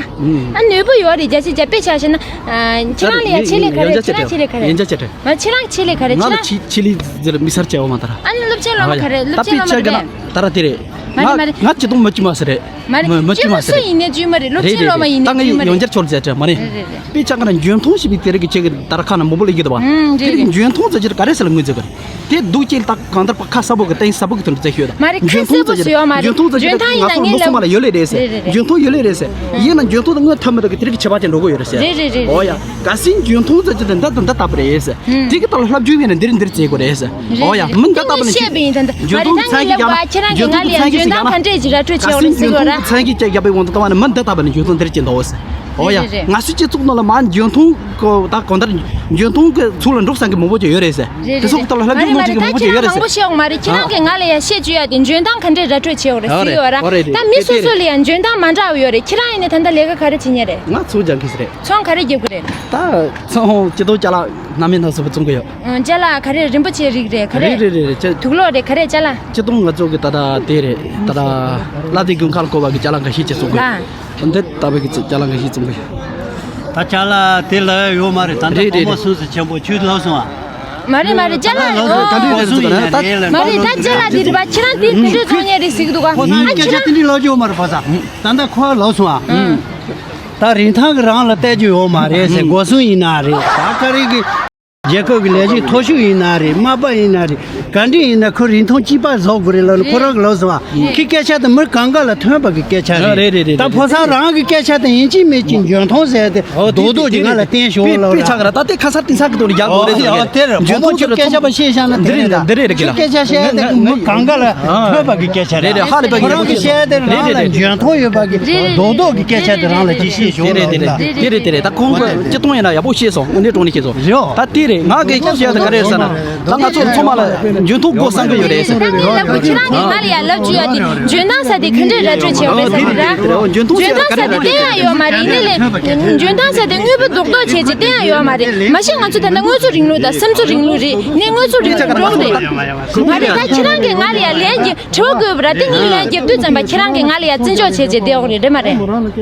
ཨ། ནུས་པ་ཡོད་རེད། རྒྱ་ཆེ་རྒྱ་དཔེ་ཆ་བཤད་ན། ཨ། ཁྱེད་རང་ལ་ཡ་ཆེད་ལས་ག་རེ། ཁྱེད་རང་ཆེད་ལས་ག་རེ། ཡན་ཆད་ཆེད་རེད། ང་ཁྱེད་རང་ཆེད་ལས་ག་རེ། ང་ལ་ཁྱེད་རང་ཆེད་ལས་ཟེར་མི་སར་བྱས་པ་མ་ད་ར། ཨ་ནི་སློབ་ཆེན་སློབ་མ་ག་རེ། སློབ་ཆེན་སློབ་མ་རེད། ད་ར་དེ་རེད། མ་རེད་མ་རེད། ང་ང་ཅི་དང་མ་ཅི་མ་ཟེར་རེད། མ་རེད། མ་མ་ཅི་སྐྱེས་མ་མ་ཟེར་སུ་རེད། ཡིན་ནའི་བཅོས་མ་རེད། སློབ་ཆེན་སློབ་མ་ཡིན་ནའི་བཅོས་མ་རེད། ད་ང་ཡང་བསྐྱར་ཁྱོད་ལ་ཟེར་བྲལ་མ་རེད། རེད་རེད་རེད། དཔེ་ཆ་ག་ན་འཇོན་ཐང་ཞེས་པའི་དེ་རིགས་ཀྱི་ཆེད་ཀྱི་ད་ར་ཁ་ན་མང་པོ་ལ་ཡིག་གི་འདུག་བ། ཨུམ། རེད་དེ་རིགས་རེད། འཇོན་ཐང་ཟེར་ཅིག་ག་རེ་ཟེར་ལ་ངོས་འཛིན་དགོས་རེད། དེ་སྡུག་ཅན་དག་གང་ལྟར་པ་ཁ་གསལ་པོ་གི་སྟེང་གསལ་པོ་གི་དོན་དུ་བཙལ་ཤོད་ད། མ་རེད། ཁ་གསལ་པོ་ཞིག་ཡོད་མ་རེད། འཇོན་ཐང་ཟེར་ཅིག་འཇོན་ཐང་ཡིན་ན་ངས་ལབ་ཡ་ཁྱེད་རང་གི་ང་ཚོ་ལོ་ཚང་མ་ལ་ཡོད་ལེ་རེད་ཟེར། རེད་རེད་རེད། འཇོན་ཐང་ཡོད་ལེ་རེད་ཟེར། ཡིན་ན་འཇོན་ཐང་དེ་དངོས་ཐབས་མི་འདུག་གི་དེ་རིགས་ཀྱི་ཁྱད་པར་ཅན་འགྲོ་གི་ཡོད་རེད་ཟེར། རེད་རེད་རེད། ཨོ་ཡ། ག་ཟིན་འཇོན་ཐང་ཟེར་ཅིག་དེ་འདི་དང་འདི་ལྟ་བུ་རེད་ཟེར། ཨུམ། དེ་གི་ཐོག་ལ་ལྷབ་རྒྱུ་ཡིན་ན་འདིར་འདིར་བཙལ་དགོས་རེད་ཟེར། རེད་ཨོ་ཡ། རེད། མི་འདི་ལྟ་བུ་ནི་བཤད་པ་ཡིན་ད་འདི། མ་རེད། ད་ངས་ལབ་པ་ཁྱེད་རང་གིས་ང་ལ་ཡང་འཇོན་ཐང་ག་འདྲས་ཅིག་ར་སྤྲོད་བྱས་འོ་རེད་ཟེར་གི་ར། ད་མི་འདི་ལྟ་བུ་ནི་འཇོན་ཐང་དེར་ཅིག་འདུག་ཟེར། ཨོ་ཡ། རེད་རེད། ང་ཚོའི་སྤྱི་ཚོགས་ནང་ལ་མ་འཇོན་ཐང་གི་ད་གང་ལྟར་འཇོན་ཐང་གི་ཚུལ་ལ་འགྲོ་བསམ་གི་མང་པོ་ཅིག་ཡོད་རེད་ཟེར། རེད་དེ་ཚོ་རེད་གི་ཐོག་ལ་ལྷབ་རྒྱུ་མང་ཅིག་གི་མང་པོ་ཅིག་ཡོད་རེད་ཟེར། མ་རེད། ད་ཁྱེད་རང་མང་པོ་བཤད་འོ་མ་རེད། ཁྱེད་རང་གིས་ང་ལ་ཡང་བཤད་བཅུག་ཡ་དེ་འཇོན་ཐང་ག་འདྲས་ར་སྤྲོད་བྱས་འོ་རེད་ཟེར་གི་ཡོད་ར། ད་མི་སོ་སོ་ལ་ཡང་འཇོན་ཐང་མ་འདྲ་བ་ཡོད་རེད། ཁྱེད་རང་ཡིན་ནའི་ད་ལྟ་ལས་ཀ་ག་རེ་བྱེད་མཁན་རེད། ང་ཚོང་སྦྱང་གི་ཟེར་རེད། ཚོང་ག་རེ་རྒྱབ་གི་རེད། ད་ཚོང་སྤྱི་ཚོགས་ཅ་ལག་སྣ་མིན་སྣ་ཚོགས་པ་བཙོང་གི་ཡོད། ཨ། ཅ་ལག་ག་རེ། རིན་པོ་ཆེའི་རིགས་རེད། ག་རེ། རེད་རེད་རེད། ཅ། དུག་ལོག་རེད། ག་རེ་ཅ་ལག་སྤྱིར་བཏང་ང་ཚོ་གི་ད་ལྟ་དེ་རེད། ད་ལྟ་བླ་བདེ་དགོན་ཁག་ལ་བསྐོར་བ་གི་ཅ་ལག་འགའ་ཤས་ཅིག་བཙོང་གི་ཡོད། ཨ། འདི་ལྟ་བུ་གི་ཅ་ལག་འགའ་ཤས་བཙོང་གི་ཡོད། ད་ཅ་ལག་དེ་ལ་ཡོད་མ་རེད། ད་ལྟ་རེད་རེད་སྒོར་མོ་རེད། སུམ་ཅུ་ཆེན་པོ་ཁྱོད་ལབ་སོང་ཨ། མ་རེད་མ་རེད། ཅ་ལག་ད་ལྟ་ཡོད། ག་འདྲ་རེད་ཟེར་ན་ད། མ་རེད། ད་ཅ་ལག་དེ་རེད་པ། ཁྱེད་རང་དེ་ག་འདྲ་བཙོང་མཁན་རེད་ཟེར་གི་འདུག་ག་ཁོ་ཚོ་ཨ་ཁྱེད་སྐད་ཆ་རང་དེ་འདྲ་ལབ་ཀྱི་ཡོད་མ་རེད་པ་ས། ད་ལྟ་ཁོ་ལབ་སོང་ཨ། ད་རིན་ཐང་གི་རང་ལ་བལྟ་རྒྱུ་ཡོད་མ་རེད་ཟེར། སྒོ་སྲུང་ཡིན་ན་རེད། ད་ག་རེ་གི། རྒྱལ་ཁབ་ཀྱི་ལས་བྱེད་མཐོ་ཤོས་ཡིན་ན་རེད། མ་པ་ཡིན་ན་རེད། ག་འདྲ་ཡིན་ན་ཁོ་རིན་ཐང་གཅིག་པ་བཟོ་དགོས་རེད་ལབ་ནས་ཁོ་རང་གི་ལབ་སོང་བ། ཁྱི་སྐད་ཆ་དེ་མི་གང་ག་ལ་ཐོན་པ་གི་སྐད་ཆ་རེད། རེད་རེད་རེད། ད་ཕོ་གསར་རང་གི་སྐད་ཆ་དེ་ཡིན་གཅིག་མིན་གཅིག་འཇོན་ཐང་ཟེར་ཏེ་རྡོག་རྡོག་ཅིག་ང་ལ་བསྟན་ཤོག་ལབ་ར། དཔེ་ཆ་ག་ར་ད་དེ་ཁ་སར་དེང་སང་གི་དོན་ལ་ཡག་དགོས་རེད་ཟེར། དེ་རེད། འཇོན་ཐང་ཁྱོད་ལ་སྐད་ཆ་པ་ཤེས་བཞག་ན་དེ་རེད། འདི་རེད་འདི་རེད་གི་ལ། སྐད་ཆ་བཤད་དེ་མི་གང་ག་ལ་ཐོན་པ་གི་སྐད་ཆ་རེད། རེད་རེད། ཧ་ལས་པ་གི་ཁོ་རང་གི་བཤད་དེ་རང་ལ་འཇོན་ཐང་ཡོད་པ་གི་རྡོག་རྡོག་གི་སྐད་ཆ་དེ་རང་ལ་ཅིག་ཤེས་ཤོག་ལབ་ར། དེ་རེད་དེ་རེད། ད་ཁོང་གི་སྤྱི་སྟོང་ཡིན་ན་ཡག་པོ་ཤེས་སོང་། དངོས་གནས་དྲང་གནས་ཤེས་སོང་། རེད། ད་དེ་རེད། ང་གི་སྐད་ཆ་དེ་ག་རེ་ཟེར་ན། ད་ང་ཚོ་ཚང་མ་ལ་འཇོན་ཐང་དགོས་བསམ་གི་ཡོད་རེད་ཟེར། ད་ངས་ལབ་དགོས། ཁྱེད་རང་གིས་ང་ལ་ཡ་ལབ་བཅུག་ཡ་དེ་འཇོན་ཐང་ཟེར་དེ་ག་འདྲས་ར་སྤྲོད་བྱས་པ་རེད་ཟེར་གི་ར། འཇོན་ཐང་ཟེར་དེ་བསྟན་ཡ་ཡོད་མ་རེད། ཡིན་ནའི་ལས་འཇོན་ཐང་ཟེར་དེ་དངོས་པོ་རྡོག་རྡོག་བྱས་ཅིག་བསྟན་ཡ་ཡོད་མ་རེད། མ་གཞི་ང་ཚོ་ད་ལྟ་དངོས་གཙོ་རིང་ལུགས་དང་སེམས་གཙོ་རིང་ལུགས་རེད། ནས་དངོས་གཙོ་རིང་ལུགས་འགྲོ་གི་རེད། མ་རེད། ད་ཁྱེད་རང་གིས་ང་ལ་ཡ་ལན་རྒྱབ། དྲི་བ་བཀོད་པ་ར། དེ་ངས་ལན་རྒྱབ་དུས་ཙམ་པ་ཁྱེད་རང་གིས་ང་ལ་ཡ་བརྩི་འཇོག་བྱས་བྱས་བསྡད་ཡོད་རེད། རེད་མ་རེད།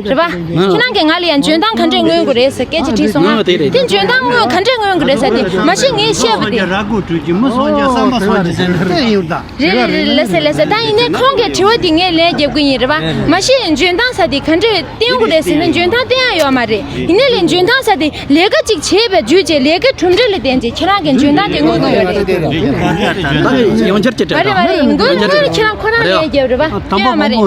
རེད་པ། ཁྱེད་རང་གིས་ང་ལ་ཡང་འཇོན་ཐང་ག་འདྲས་མངོན་དགོས་རེད་ཟེར་སྐད་ཆ་དྲིས་སོང་ང་། དེ་འཇོན་ཐང་མངོན་ག་འདྲས་མངོན་དགོས་རེད་ཟེར་དེ་མ་གཞི་ངས་བཤད་པ་དེ། ར་སྐུ་སྤྲུལ་གྱི་མི་སོང་ཀྱང་བསམ་པ་སོང་ཀྱི་ཟེར་ནས་བལྟས་ཡོང་ད། རེད་རེད་རེད། ལགས་སེ་ལགས་སེ། ད་ཡིན་ནའི་ཁོང་གི་དྲི་བ་དེ་ངས་ལན་རྒྱབ་ཀྱི་ཡིན། རེད་པ། མ་གཞི་འཇོན་ཐང་ཟེར་དེ་ག་འདྲས་བསྟན་དགོས་རེད་ཟེར་ན་འཇོན་ཐང་བསྟན་ཡ་ཡོད་མ་རེད། ཡིན་ནའི་ལས་འཇོན་ཐང་ཟེར་དེ་ལས་ཀ་ཅིག་བྱས་པའི་བརྒྱུད་བྱས་ལས་ཀའི་གྲུབ་འབྲས་ལ་བརྟེན་བྱས་ཁྱེད་རང་གི་འཇོན་ཐང་དེ་མངོན་དགོས་ཡོད་རེད། ད་ཡང་བསྐྱར་གྱི་དྲི་བ། མ་རེད་མ་རེད། མགོན་མགོན་ཁྱེད་རང་ཁོ་རང་ལན་རྒྱབ། རེད་པ། དེ་ཡང་མ་རེད། ད་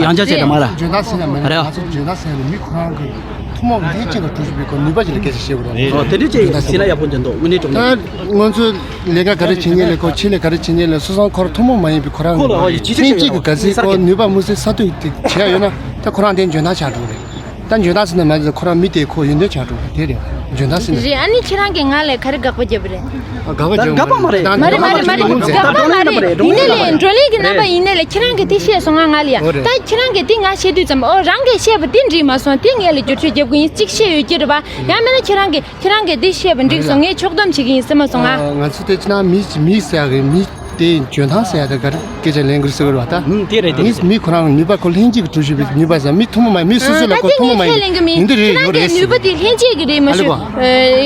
ཡང་བསྐྱར་གྱི་དྲི་མ་རེད། འཇོན་ཐང་ཟེར་ན་མ་རེད། རེད། ང་ཚོ་འཇོན་ཐང་ཟེར་ན་མི་ཁོ་རང་གི་ཐུན་མོང་གི་ལྷན་སྐྱེས་ལ་གྲུབ་པའི་གོ་ནུས་པ་ཅིག་ལ་སྐད་ཆ་བཤད་དགོས་རེད། ཨོ་དེ་འདྲ་ཅིག་ཟེར་ན་ཡག་པོ་འདུག་དངོས་གནས་དྲང་གནས། ད་ང་ཚོ་ལས་ཀ་ག་རེ་བྱེད་མཁན་ལས་ཁོ་ཆེད་ལས་ག་རེ་བྱེད་མཁན་ལས་སོ་སོ་ཁོ་རང་ཐུན་མོང་མ་ཡིན་པའི་ཁོ་རང་གི་ལྷན་སྐྱེས་ཀྱི་ག་ཚོད་ཁོ་ནུས་པ་མུ་ཟད་ས་མཐོ་ཡིན་དེ་བྱེད་ཡ་ཡོད་ན་ད་ཁོ་རང་དེ་འཇོན་ཐང་ཆགས་འགྲོ་གི་རེད། ད་འཇོན་ཐང་ཟེར་ན་མ་ཟེར་ཁོ་རང་མི་དེ་ཁོ་ཡོན་ཏན་ཆགས་འགྲོ་དེ་རེད། འཇོན་ཐང་ཟེར་ན། རེད། ཨ་ནི་ཁྱེད་རང་གིས་ང་ལ་ག་རེ་དགག་པ་བརྒྱབ་པ་རེད། དགག་པ་ད་བརྒྱབ་དགག་པ་མ་རེད། ད་མ་རེད་མ་རེད་མ་རེད། དགག་པ་མ་རེད། ཡིན་ནའི་ལས་བགྲོ་གླེང་གི་རྣམ་པ་ཡིན་ནའི་ལས་ཁྱེད་རང་གིས་དེ་བཤད་སོང་ང་ང་ལ་ཡ། ཨོ་རེད། ད་ཁྱེད་རང་གིས་དེ་ང་བཤད་དུས་ཙམ་ཨོ་རང་གིས་བཤད་པ་དེ་འགྲིག་མ་སོང་དེ་ངས་ལ་བསྒྱུར་བཅོས་རྒྱབ་དགོས་ཡིན་གཅིག་བཤད་ཡོད་ཀྱི་རེད་པ། ཡང་མིན་ན་ཁྱེད་རང་གིས་ཁྱེད་རང་གིས་འདི་བཤད་པ་འགྲིག་སོང་། ངས་ཕྱོགས་བསྡོམས་བྱེད་ཀྱི་ཡིན་ཟེར་མ་སོང་ང་། ང་ཚོ་དེ་ཅི་ན་མི་མི་ཟེར་ཡག་གི་མི་དེ་འཇོན་ཐང་ཟེར་ཡག་དེ་ག་རེ་སྐད་ཆ་ལན་དགོས་ཟེར་བ་ད། ཨུམ་དེ་རེད་དེ་རེད། མི་མི་ཁོ་རང་ནུས་པ་ཁོ་ལྷན་སྐྱེས་ཀྱི་གྲུབ་བཞིན་པའི་ནུས་པ་ཟེར་མི་ཐུན་མོང་མ་ཡིན་མི་སོ་སོ་ལ་ཁོ་ཐུན་མོང་མ་ཡིན་པའི་ཡིན་འདི་རེད་ཡོད་རེད་ཟེར། ནུས་པ་དེ་ལྷན་སྐྱེས་ཀྱི་རེད་མ་ཞུ།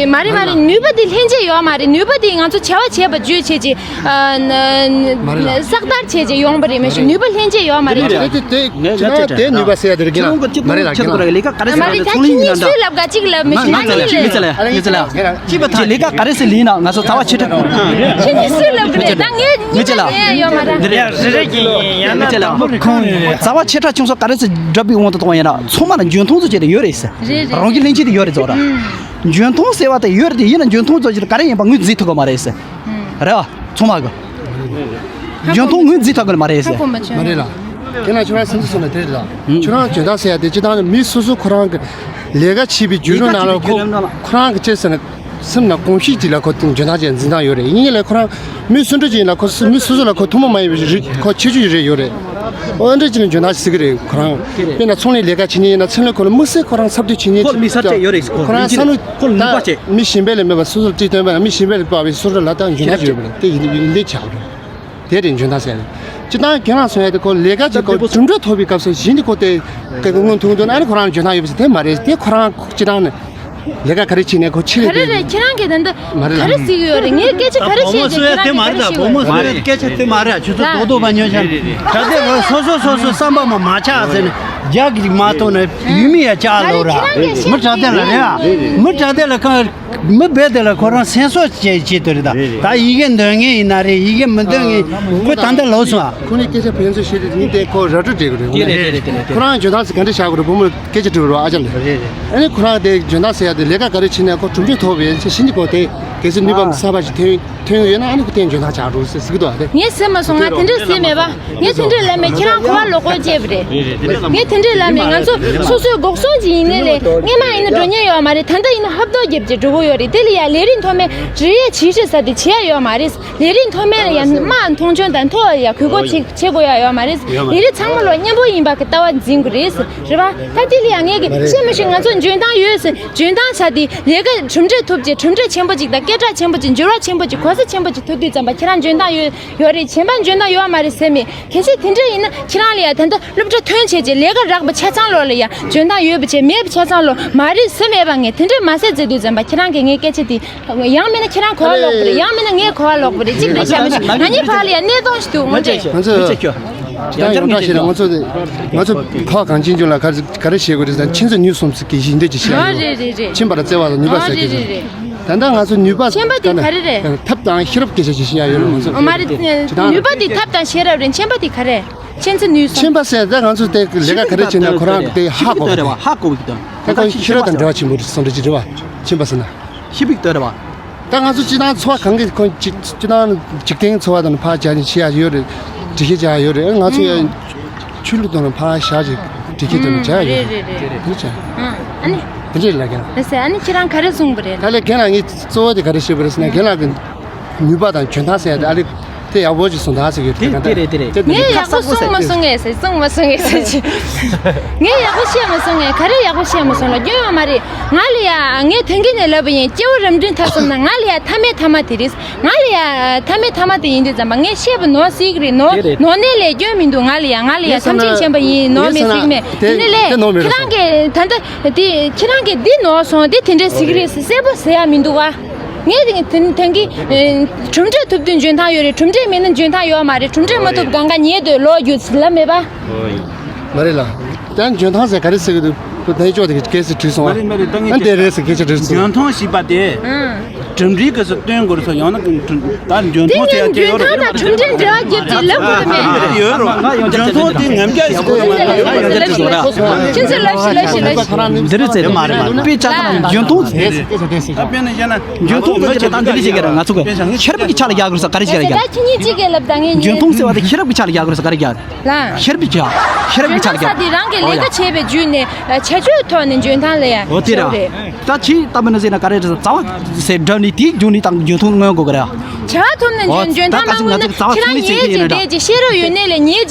མ་རེད་ལ། མ་རེད་མ་རེད། ནུས་པ་དེ་ལྷན་སྐྱེས་ཡོད་མ་རེད། ནུས་པ་དེ་ང་ཚོ་བྱ་བ་བྱས་པ་བརྗོད་བྱས་ཀྱི། མ་རེད་ལ། བསགས་སྟར་བྱས་ཀྱི་ཡོང་པ་རེད་མ་ཞུ། ནུས་པ་ལྷན་སྐྱེས་ཡོད་མ་རེད། དེ་དེ་དེ་དེ་ནུས་པ་ཟེར་ཡ་དེ་རེད་ཀྱི་ལ། མ་རེད་ལ་ཀྱི་ལ། ལས་ཀ་ག་རེ་ཟེར་ཡ་དེ་ཚོང་ལས་ཡིན་ན་འདྲ། ལབ་ག་ཅིག་ལབ་མི་ཤེས་ང་ཚོ་ལས་ང་ཚོ་ལས་ང་ཚོ་ལས་ཅི་བ་ཐག་ལས་ཀ་ག་རེ་ཟེར་ལས་ན་ང་ཚོ་ཚ་བ་ཆེ་དྲགས། ཁྱེད་ནི་སུས་ལབ་གི་རེད། ད་ངས་མི་ཅི་ལ། ཡོད་མ་རེད། འདི་རེད་རེ་རེ་གི་ཡང་ན་མི་ཅི་ལ། དང་པོ་རེད། ཁོང་ཚ་བ་ཆེ་དྲགས་ཆུང་སོགས་ག་རེ་ཟེར་འདྲ་པའི་དབང་དུ་གཏོང་བ་ཡིན་ན་ཚང་མ་ལ་འཇོན་ཐང་ཚོ་བྱས་ཏེ་ཡོད་རེད་ཟེར། རེད་རེད། རང་གི་ལྷན་སྐྱེས་དེ་ཡོད་རེད་ཚོ་ར། འཇོན་ཐང་ཟེར་བ་དེ་ཡོད་རེད་དེ་ཡིན་ན་འཇོན་ཐང་ཚོ་བྱས་ཏེ་ག་རེ་ཡིན་པ་ངོས་འཛིན་ཐུབ་གི་མ་རེད་ཟེར། རེད་བ། ཚང་མ་གི། འཇོན་ཐང་ངོས་འཛིན་ཐུབ་གི་མ་རེད་ཟེར། མ་རེད་ལ། དེ་ན་ཁྱོད་རང་སེམས་ཚོ་སོང་ན་དེ་རེད་ལ། ཁྱོད་རང་འཇོན་ཐང་ཟེར་ཡ་དེ་སྤྱི་བཏང་ནི་མི་སོ་སོ་ཁོ་རང་གི་ལས་ཀ་བྱེད་པའི་བརྒྱུད་རིམ་ནང་ལ་ཁོ་ཁོ་རང་གི་ཅི་ཟེར་ན་སེམས་ནང་གོམས་གཤིས་ཅིག་ལ་ཁོ་འཇོན་ཐང་ཅན་འཛིན་སྟངས་ཡོད་རེད། ཡིན་ནའི་ལས་ཁོ་རང་མི་སུ་འདྲ་ཅིག་ཡིན་ན་ཁོ་སུ་མི་སོ་སོ་ལ་ཁོ་ཐུན་མོང་མ་ཡིན་པའི་རིགས་ཁོ་ཁྱད་ཆོས་ཅིག་རེ་ཡོད་རེད། ཨོ་འདྲ་ཅིག་ནི་འཇོན་ཐང་ཞིག་གི་རེད་ཁོ་རང་། དཔེར་ན་ཚོང་ལས་ལས་ཀ་བྱེད་མཁན་ཡིན་ན་ཚོང་ལས་ཁོ་ལ་དམིགས་བསལ་ཁོ་རང་ཚབ་ཏུ་བྱེད་མཁན་ཁོ་ལ་དམིགས་བསལ་ཅིག་ཡོད་རེད། ཁོ་ཁོ་རང་ས་ནུ་ཁོ་ལ་ནུས་པ་ད་བྱེད། མི་གཞན་པ་ལས་མེད་པ་སོ་སོར་བརྩིས་སྟོན་པ་ན་མི་གཞན་པ་ལས་དཔག་པའི་སོ་སོ་ལ་ད་འཇོན་ཐང་ཡོད་པ་རེད། དེ་ཡིན་དེ་ཡིན་དེ་ཆགས་པ་རེད། དེ་རེད་འཇོན་ཐང་ཟེར་ནས། སྤྱི་བཏང་རྒན་ལགས་གསུང་ཡ་དེ་ཁོ་ལས་ཀ་ཅིག་ཁོ་གྲུབ་འབྲས་ཐོབ་པའི་སྐབས་སུ་གཞི་འདི་ཁོ་དེ་སྐད་ཀྱི་སྔོན་ཐུང་དུ་ཨ་ནི་ཁོ་རང་འཇོན་ཐང་ཡོད་པ་ཟེར་དེ་མ་རེད། དེ་ཁོ་རང་སྤྱི་བཏང་ནས་ལས་ཀ་ག་རེ་བྱས་ནས་ཁོ་ཆེད་ལས་ག་རེ་རེད། ཁྱེད་རང་གིས་ད་འདི་མ་རེད་ག་ལ། རེ་ཟེར་གི་ཡོད་རེད། ངས་སྐད་ཆ་ག་རེ་བཤད་ཀྱི་ཁྱེད་རང་གིས་ག་རེ་བཤད་གི་ཡོད་རེད། བུ་མོ་སུ་ཡ་དེ་མ་རེད་ད། བུ་མོ་སུ་ཡ་སྐད་ཆ་དེ་མ་རེད། ཆུ་ཚོད་རྡོག་རྡོག་པ་ཉོ་ཤག་ད་དེ་སོ་སོ་སོ་སོ་བསམ་པ་མ་མ་ཆགས་ཟེར་ནས་རྒྱག་གི་མ་གཏོགས་ནས་ཡུལ་མི་ཡ་ཅག་ལོ་ར། མི་དྲག་དེ་ལ་རེད་ཨ། མི་དྲག་དེ་ལ་གང་། མི་རྦད་དེ་ལ་ཁོ་རང་སེམས་གསོ་བྱེད་བྱེད་དུ་རེད་ད། ད་ཡི་གེ་འདོན་མཁན་ཡིན་ན་རེད། ཡི་གེ་མི་འདོན་མཁན་ཁོ་ད་ལྟ་ལོག་སོང་ཨ། ཁོ་ནི་སྐད་ཆ་ཕན་ཚུན་བཤད་དུས་ཉིན་དེ་ཁོ་ར་སྤྲོད་བྱེད་དགོས་རེད། དེ་རེད་དེ་རེད་དེ་རེད་དེ་ཁོ་རང་འཇོན་ཐང་ཟེར་ག་འདྲ་བྱ་དགོས་རེད། བུ་མོ་སྐད་ཆ་དྲི་བ་རོགས་ཨ་ཅག་ལ། རེད་རེད། ཨ་ནི་ཁོ་རང་དེ་འཇོན་ཐང་ཟེར་ཡ་དེ་ལས་ཀ་ག་རེ་བྱེད་ནས་ཁོ་གྲུབ་འབྲས་ཐོབ་པའི་ཆེད་གཞི་འདི་ཁོ་དེ་གལ་སྲིད་ནུས་པ་གསར་པ་ཞིག་ཐོན་ཐོན་ཡོད་ན་ཨ་ནི་ཁོ་དེ་འཇོན་ཐང་ཆགས་འགྲོ་ཟེར་ཟེར་གི་འདུག་ཨ། དེ་ངས་ཟེར་མ་སོང་། ང་དེ་འདྲས་ཟེར་མེད་པ། ངས་དེ་འདྲས་ལབ་མེད། ཁྱེད་རང་གོ་བ་ལོག་པོ་བྱས་པ་རེད། ངས་དེ་འདྲས་ལབ་མེད། ང་ཚོ་སོ་སོའི་འགོག་སྲུང་ཅིག་ཡིན་ནའི་ལས་སྔས་མ་ཡིན་ན་འགྲོ་མཁན་ཡོད་མ་རེད། ད་ལྟ་ཡིན་ན་ཧབ་ཐོབ་རྒྱབ་ཀྱི་འགྲོ་གི་ཡོད་རེད། དེ་ལ་ཡ་ལས་རིགས་མཐོ་དམན་རེད་ཡ་ཇི་ཞིག་ཟ་དེ་བྱེད་ཡ་ཡོད་མ་རེད། ལས་རིགས་མཐོ་དམན་ལ་ཡ་དམའ་མཐོང་ཆུང་དང་མཐོ་བ་ཡ་གུས་བཀུར་བྱེད་བྱེད་དགོས་ཡ་ཡོད་མ་རེད། ལས་རིགས་ཚང་མ་ལོ་མཉམ་པོ་ཡིན་པ་གི་ལྟ་བ་འཛིན་དགོས་རེད། རེད་བ། ད་དེ་ལ་ཡ་ངས་གི་བཤད་མི་ཤེས། ང་ཚོ་འཇོན་ཐང་ཡོད་ཟེར། འཇོན་ཐང་ཟ་དེ་ལས་ཀ་གྲུབ་འབྲས་ཐོབ་ཀྱི་གྲུབ་འབྲས་ཆེན་པོ་ཅིག་དང་སྐད་གྲགས་ཆེན་པོ་ཅིག་འགྱུར་བ་ཆེན་པོ་ཅིག་གོ་ས་ཆེན་པོ་ཅིག་ཐོབ་དུས་ཙམ་པ་ཁྱེད་རང་འཇོན་ཐང་ཡོད་ཡོད་རེད། གཞན་པ་འཇོན་ཐང་ཡོད་མ་རེད་ཟེར་མེད། གལ་སྲིད་དེ་འདྲ་ཡིན་ན་ཁྱེད་རང་ལ་ཡ་ད་ལྟ་སློབ་གྲྭ་ཐོན་བྱས་རྗེས་ལས་ཀ་རག་པ་ཆ་ཚང་ལོ་ལ་ཡ་འཇོན་ཐང་ཡོད་པ་བྱས་མེད་པ་ཆ་ཚང་ལོ་མ་རེད་ཟེར་མེད་པ། ངས་དེ་འདྲ་མ་ཟེར་ཟེར་དུས་ཙམ་པ་ཁྱེད་རང་གིས་ངའི་སྐད་ཆ་དེ་ཡང་མིན་ན་ཁྱེད་རང་གོ་བ་ལོག་པ་རེད། ཡང་མིན་ན་ངའི་གོ་བ་ལོག་པ་རེད། གཅིག་རེད་ཤག་མི་ཤག་ང་གཉིས་བར་ལ་ཡ་གནས་སྟངས་ཤིག་འདུག་ང་ཚོས་ང་ཚོས་ཁྱོད་ཡང་ཡོངས་གྲགས་བཤད་ན་ང་ཚོ་ང་ཚོ་ཕ་གངས་ཅན་ལྗོངས་ལ་ག་རེ་ག་རེ་བཤད་དགོས་རེད་ཟེར་ན་ཁྱིམ་མཚེས་ནུས་གསུམ་ཟེར་གི་ཞིག་འདྲ་ཅིག་བཤད་ཡོད་རེད། ཁྱིམ་པ་ལ་བརྩེ་བ་དང་ནུས་པ་ཟེར་གི་ཞིག་ད་ལྟ་ང་ཚོ་ནུས་པ་ཁྱིམ་པ་དེ་ག་རེ་རེད། ཐབས་དང་ཤེས་རབ་སྐད་ཆ་ཅིག་བཤད་ཡ་ཡོད་རེད། ང་ཚོ་མ་རེད། ནུས་པ་དེ་ཐབས་དང་ཤེས་རབ་རེད། ཁྱིམ་པ་དེ་ག་རེ། ཁྱིམ་མཚེས་ནུས་གསུམ། ཁྱིམ་པ་ཟེར་ད་ང་ཚོ་དེ་ལས་ཀ་ག་རེ་བྱེད་ན་ཁོ་རང་དེ་ཧ་གོ་བ་ཧ་གོ་བ་ད་ཁོ་ཤེས་རབ་དང་འབྲེལ་བ་ཆེན་པོ་རེད་སོང་འདྲ་ཅིག་རེད་བ། ཁྱིམ་པ་ཟེར་ན། ཤི་པིག་ཏོ་རེད་བ། ད་ང་ཚོ་སྤྱི་བཏང་འཚོ་བ་གང་གི་ཁོ་ཅིག་སྤྱི་བཏང་འཇིག་རྟེན་འཚོ་བ་དང་ཕར་བྱ་ནས་ཤི་ཡ་ཡོད་རེད། འགྲིག་ཤེས་བྱ་ཡ་ཡོད་རེད། ང་ཚོ་ཡ་ཆོས་ལུགས་དང་ཕར་བཞག་ཅིག་འགྲིག་ཤེས་དང་བྱ་ཡ་ཡོད་རེད། རེད་རེད་རེད། དེ་བྱ། ཨ་ནི། དེ་འདྲས་ལ་རྒན། ལགས་སེ། ཨ་ནི་ཁྱེད་རང་ག་རེ་གསུངས་པ་རེད། ད་ལས་རྒན་ལགས་ངས་གཙོ་བོ་དེ་ག་རེ་བཤད་པ་རེད་ཟེར་ན་རྒན་ལགས་ཀྱི་ནུས་པ་དང་འཇོན་ཐང་ཟེར་ཡ་དེ་ཨ་ལེ་དེ་ཡག་པོ་ཅིག་གསུངས་ད་ཟེར་གྱི་རེད། དེ་དེ་རེད་དེ་རེད། ངས་ཡག་པོ་གསུངས་མ་གསུངས་ངས་ཟེར། གསུངས་མ་གསུངས་ངས་ཟེར་གྱི། ངས་ཡག་པོ་བཤད་མ་གསུངས་ངས། ག་རེ་ཡག་པོ་བཤད་མ་གསུངས་ལ་སྐྱོན་ཡོད་མ་རེད། ང་ལ་ཡ་ངས་དེང་གི་ནས་ལབ་པ་ཡིན། སྐྱེ་བོ་རབ་འབྲིང་ཐ་གསུམ་ན་ང་ལ་ཡ་ཐ་མའི་ཐ་མ་དེ་རེད། ང་ལ་ཡ་ཐ་མའི་ཐ་མ་དེ་ཡིན་དུས་ཙམ་པ་ངས་བཤད་པ་ནོར་སྲིད་གི་རེད། ནོར་དེ་རེད། ནོར་ནས་ལས་སྐྱོན་མི་འདུག་ང་ལ་ཡ་ང་ལ་ཡ་ངས་བསམ་ཚུལ་བསམ་ན་ཆེན་པོ་ཡིན། ནོར་མེད་ཟེར་གི་མེད། དེ་དེ་ནས་ལས་དེ་ནོར་མེད་ཁྱེད་རང་གིས་ད་ལྟ་དེ་ཁྱེད་རང་གིས་འདི་ནོར་སོང་། འདི་དེ་འདྲས་ཟེར་གི་རེད་ཟེར་གསལ་པོ་ཟེར་ཡ་མི་འདུག་བ། ངས་དེ་དེ་དེང་གི་ཨེ་གྲུབ་འབྲས་ཐོབ་དུས་འཇོན་ཐང་ཡོད་རེད། གྲུབ་འབྲས་མེད་ན་འཇོན་ཐང་ཡོད་མ་རེད། གྲུབ་འབྲས་མ་ཐོབ་གང་ག་ཉལ་སྡོད་ལོག་རྒྱུ་ལབ་མེད་པ། མ་རེད་ལ། ད་འཇོན་ཐང་ཟེར་ག་རེ་ཟེར་གི་འདུག་ཁོ་ད་ཅོག་དེ་ག་སྐད་ཟེར་དྲིས་སོང་བ། མ་རེད་མ་རེད། ད་ངས་ཨ་དེ་རེད་ཟེར་སྐད་ཆ་དྲིས་སོང་། འཇོན་ཐང་ཞེས་པ་དེ། ཨང་། གྲུབ་འབྲས་གི་སུ་སྟོན་དགོས་རེད་ས་ཡང་ན་ད་འཇོན་ཐང་ཟེར་ཡ་དེ་ཡོད་རེད། འཇོན་ཐང་དང་གྲུབ་འབྲས་འབྲེལ་བ་རྒྱབ་ཀྱི་ལབ་དགོས་མེད། ཡོད་རེད། འཇོན་ཐང་དེ་ངམ་རྒྱག་ཡོད་དགོས་ཡོད་མ་རེད། ཁྱེད་ཚོ་ལབ་ཤིག་ལབ་ཤིག་ལབ་ཤིག་འདི་རེད་ཟེར་མ་རེད་མ་རེད། དཔེ་ཆ་ཚང་འཇོན་ཐང་ཟེར། ད་དཔེར་ན་བཤད་ན་འཇོན་ཐང་ཟེར་ད་འདི་ལས་བཤད་ཀྱི་རེད། ང་ཚོ་གི་ཤེས་རབ་ཀྱི་ཆ་ལ་རྒྱག་དགོས་ས་ག་རེ་བཤད་ཀྱི་རེད། ད་ཁྱེད་གཉིས་གཅིག་གིས་ལབ་ད་ངས་འཇོན་ཐང་ཟེར་བ་དེ་ཤེས་རབ་ཀྱི་ཆ་ལ་རྒྱག་དགོས་ས་ག་རེ་རྒྱག་རེད། ལ། ཤེས་རབ་ཀྱི་ཆ། ཤེས་རབ་ཀྱི་ཆ་ལ་རྒྱག་འཇོན་ཐང་ཟེར་དེ་རང་གི་ལས་ཀ་བྱས་པའི་བརྒྱུད་ནས་བྱ་སྤྱོད་ཐོག་ནས་འཇོན་ཐང་ལ་ཡ། འོ་དེ་ར། ད་ཁྱེད་ལྟ་བུ་ན་ཟེར་ན་ག་རེ་རེད་ཟེར་རྩ་བ་ཟེར་འདྲ་ནི་དེའི་རྒྱུ་ནི་དང་འཇོན་ཐང་མངོན་དགོས་གི་ར། བྱ་བ་ཐོབ་ནས་འཇོན་འཇོན་ཐང་མ་མངོན་ན་ཁྱེད་རང་ཉལ་གྱི་བསྡད་ཀྱི་ཤེས་རབ་ཡོད་ནས་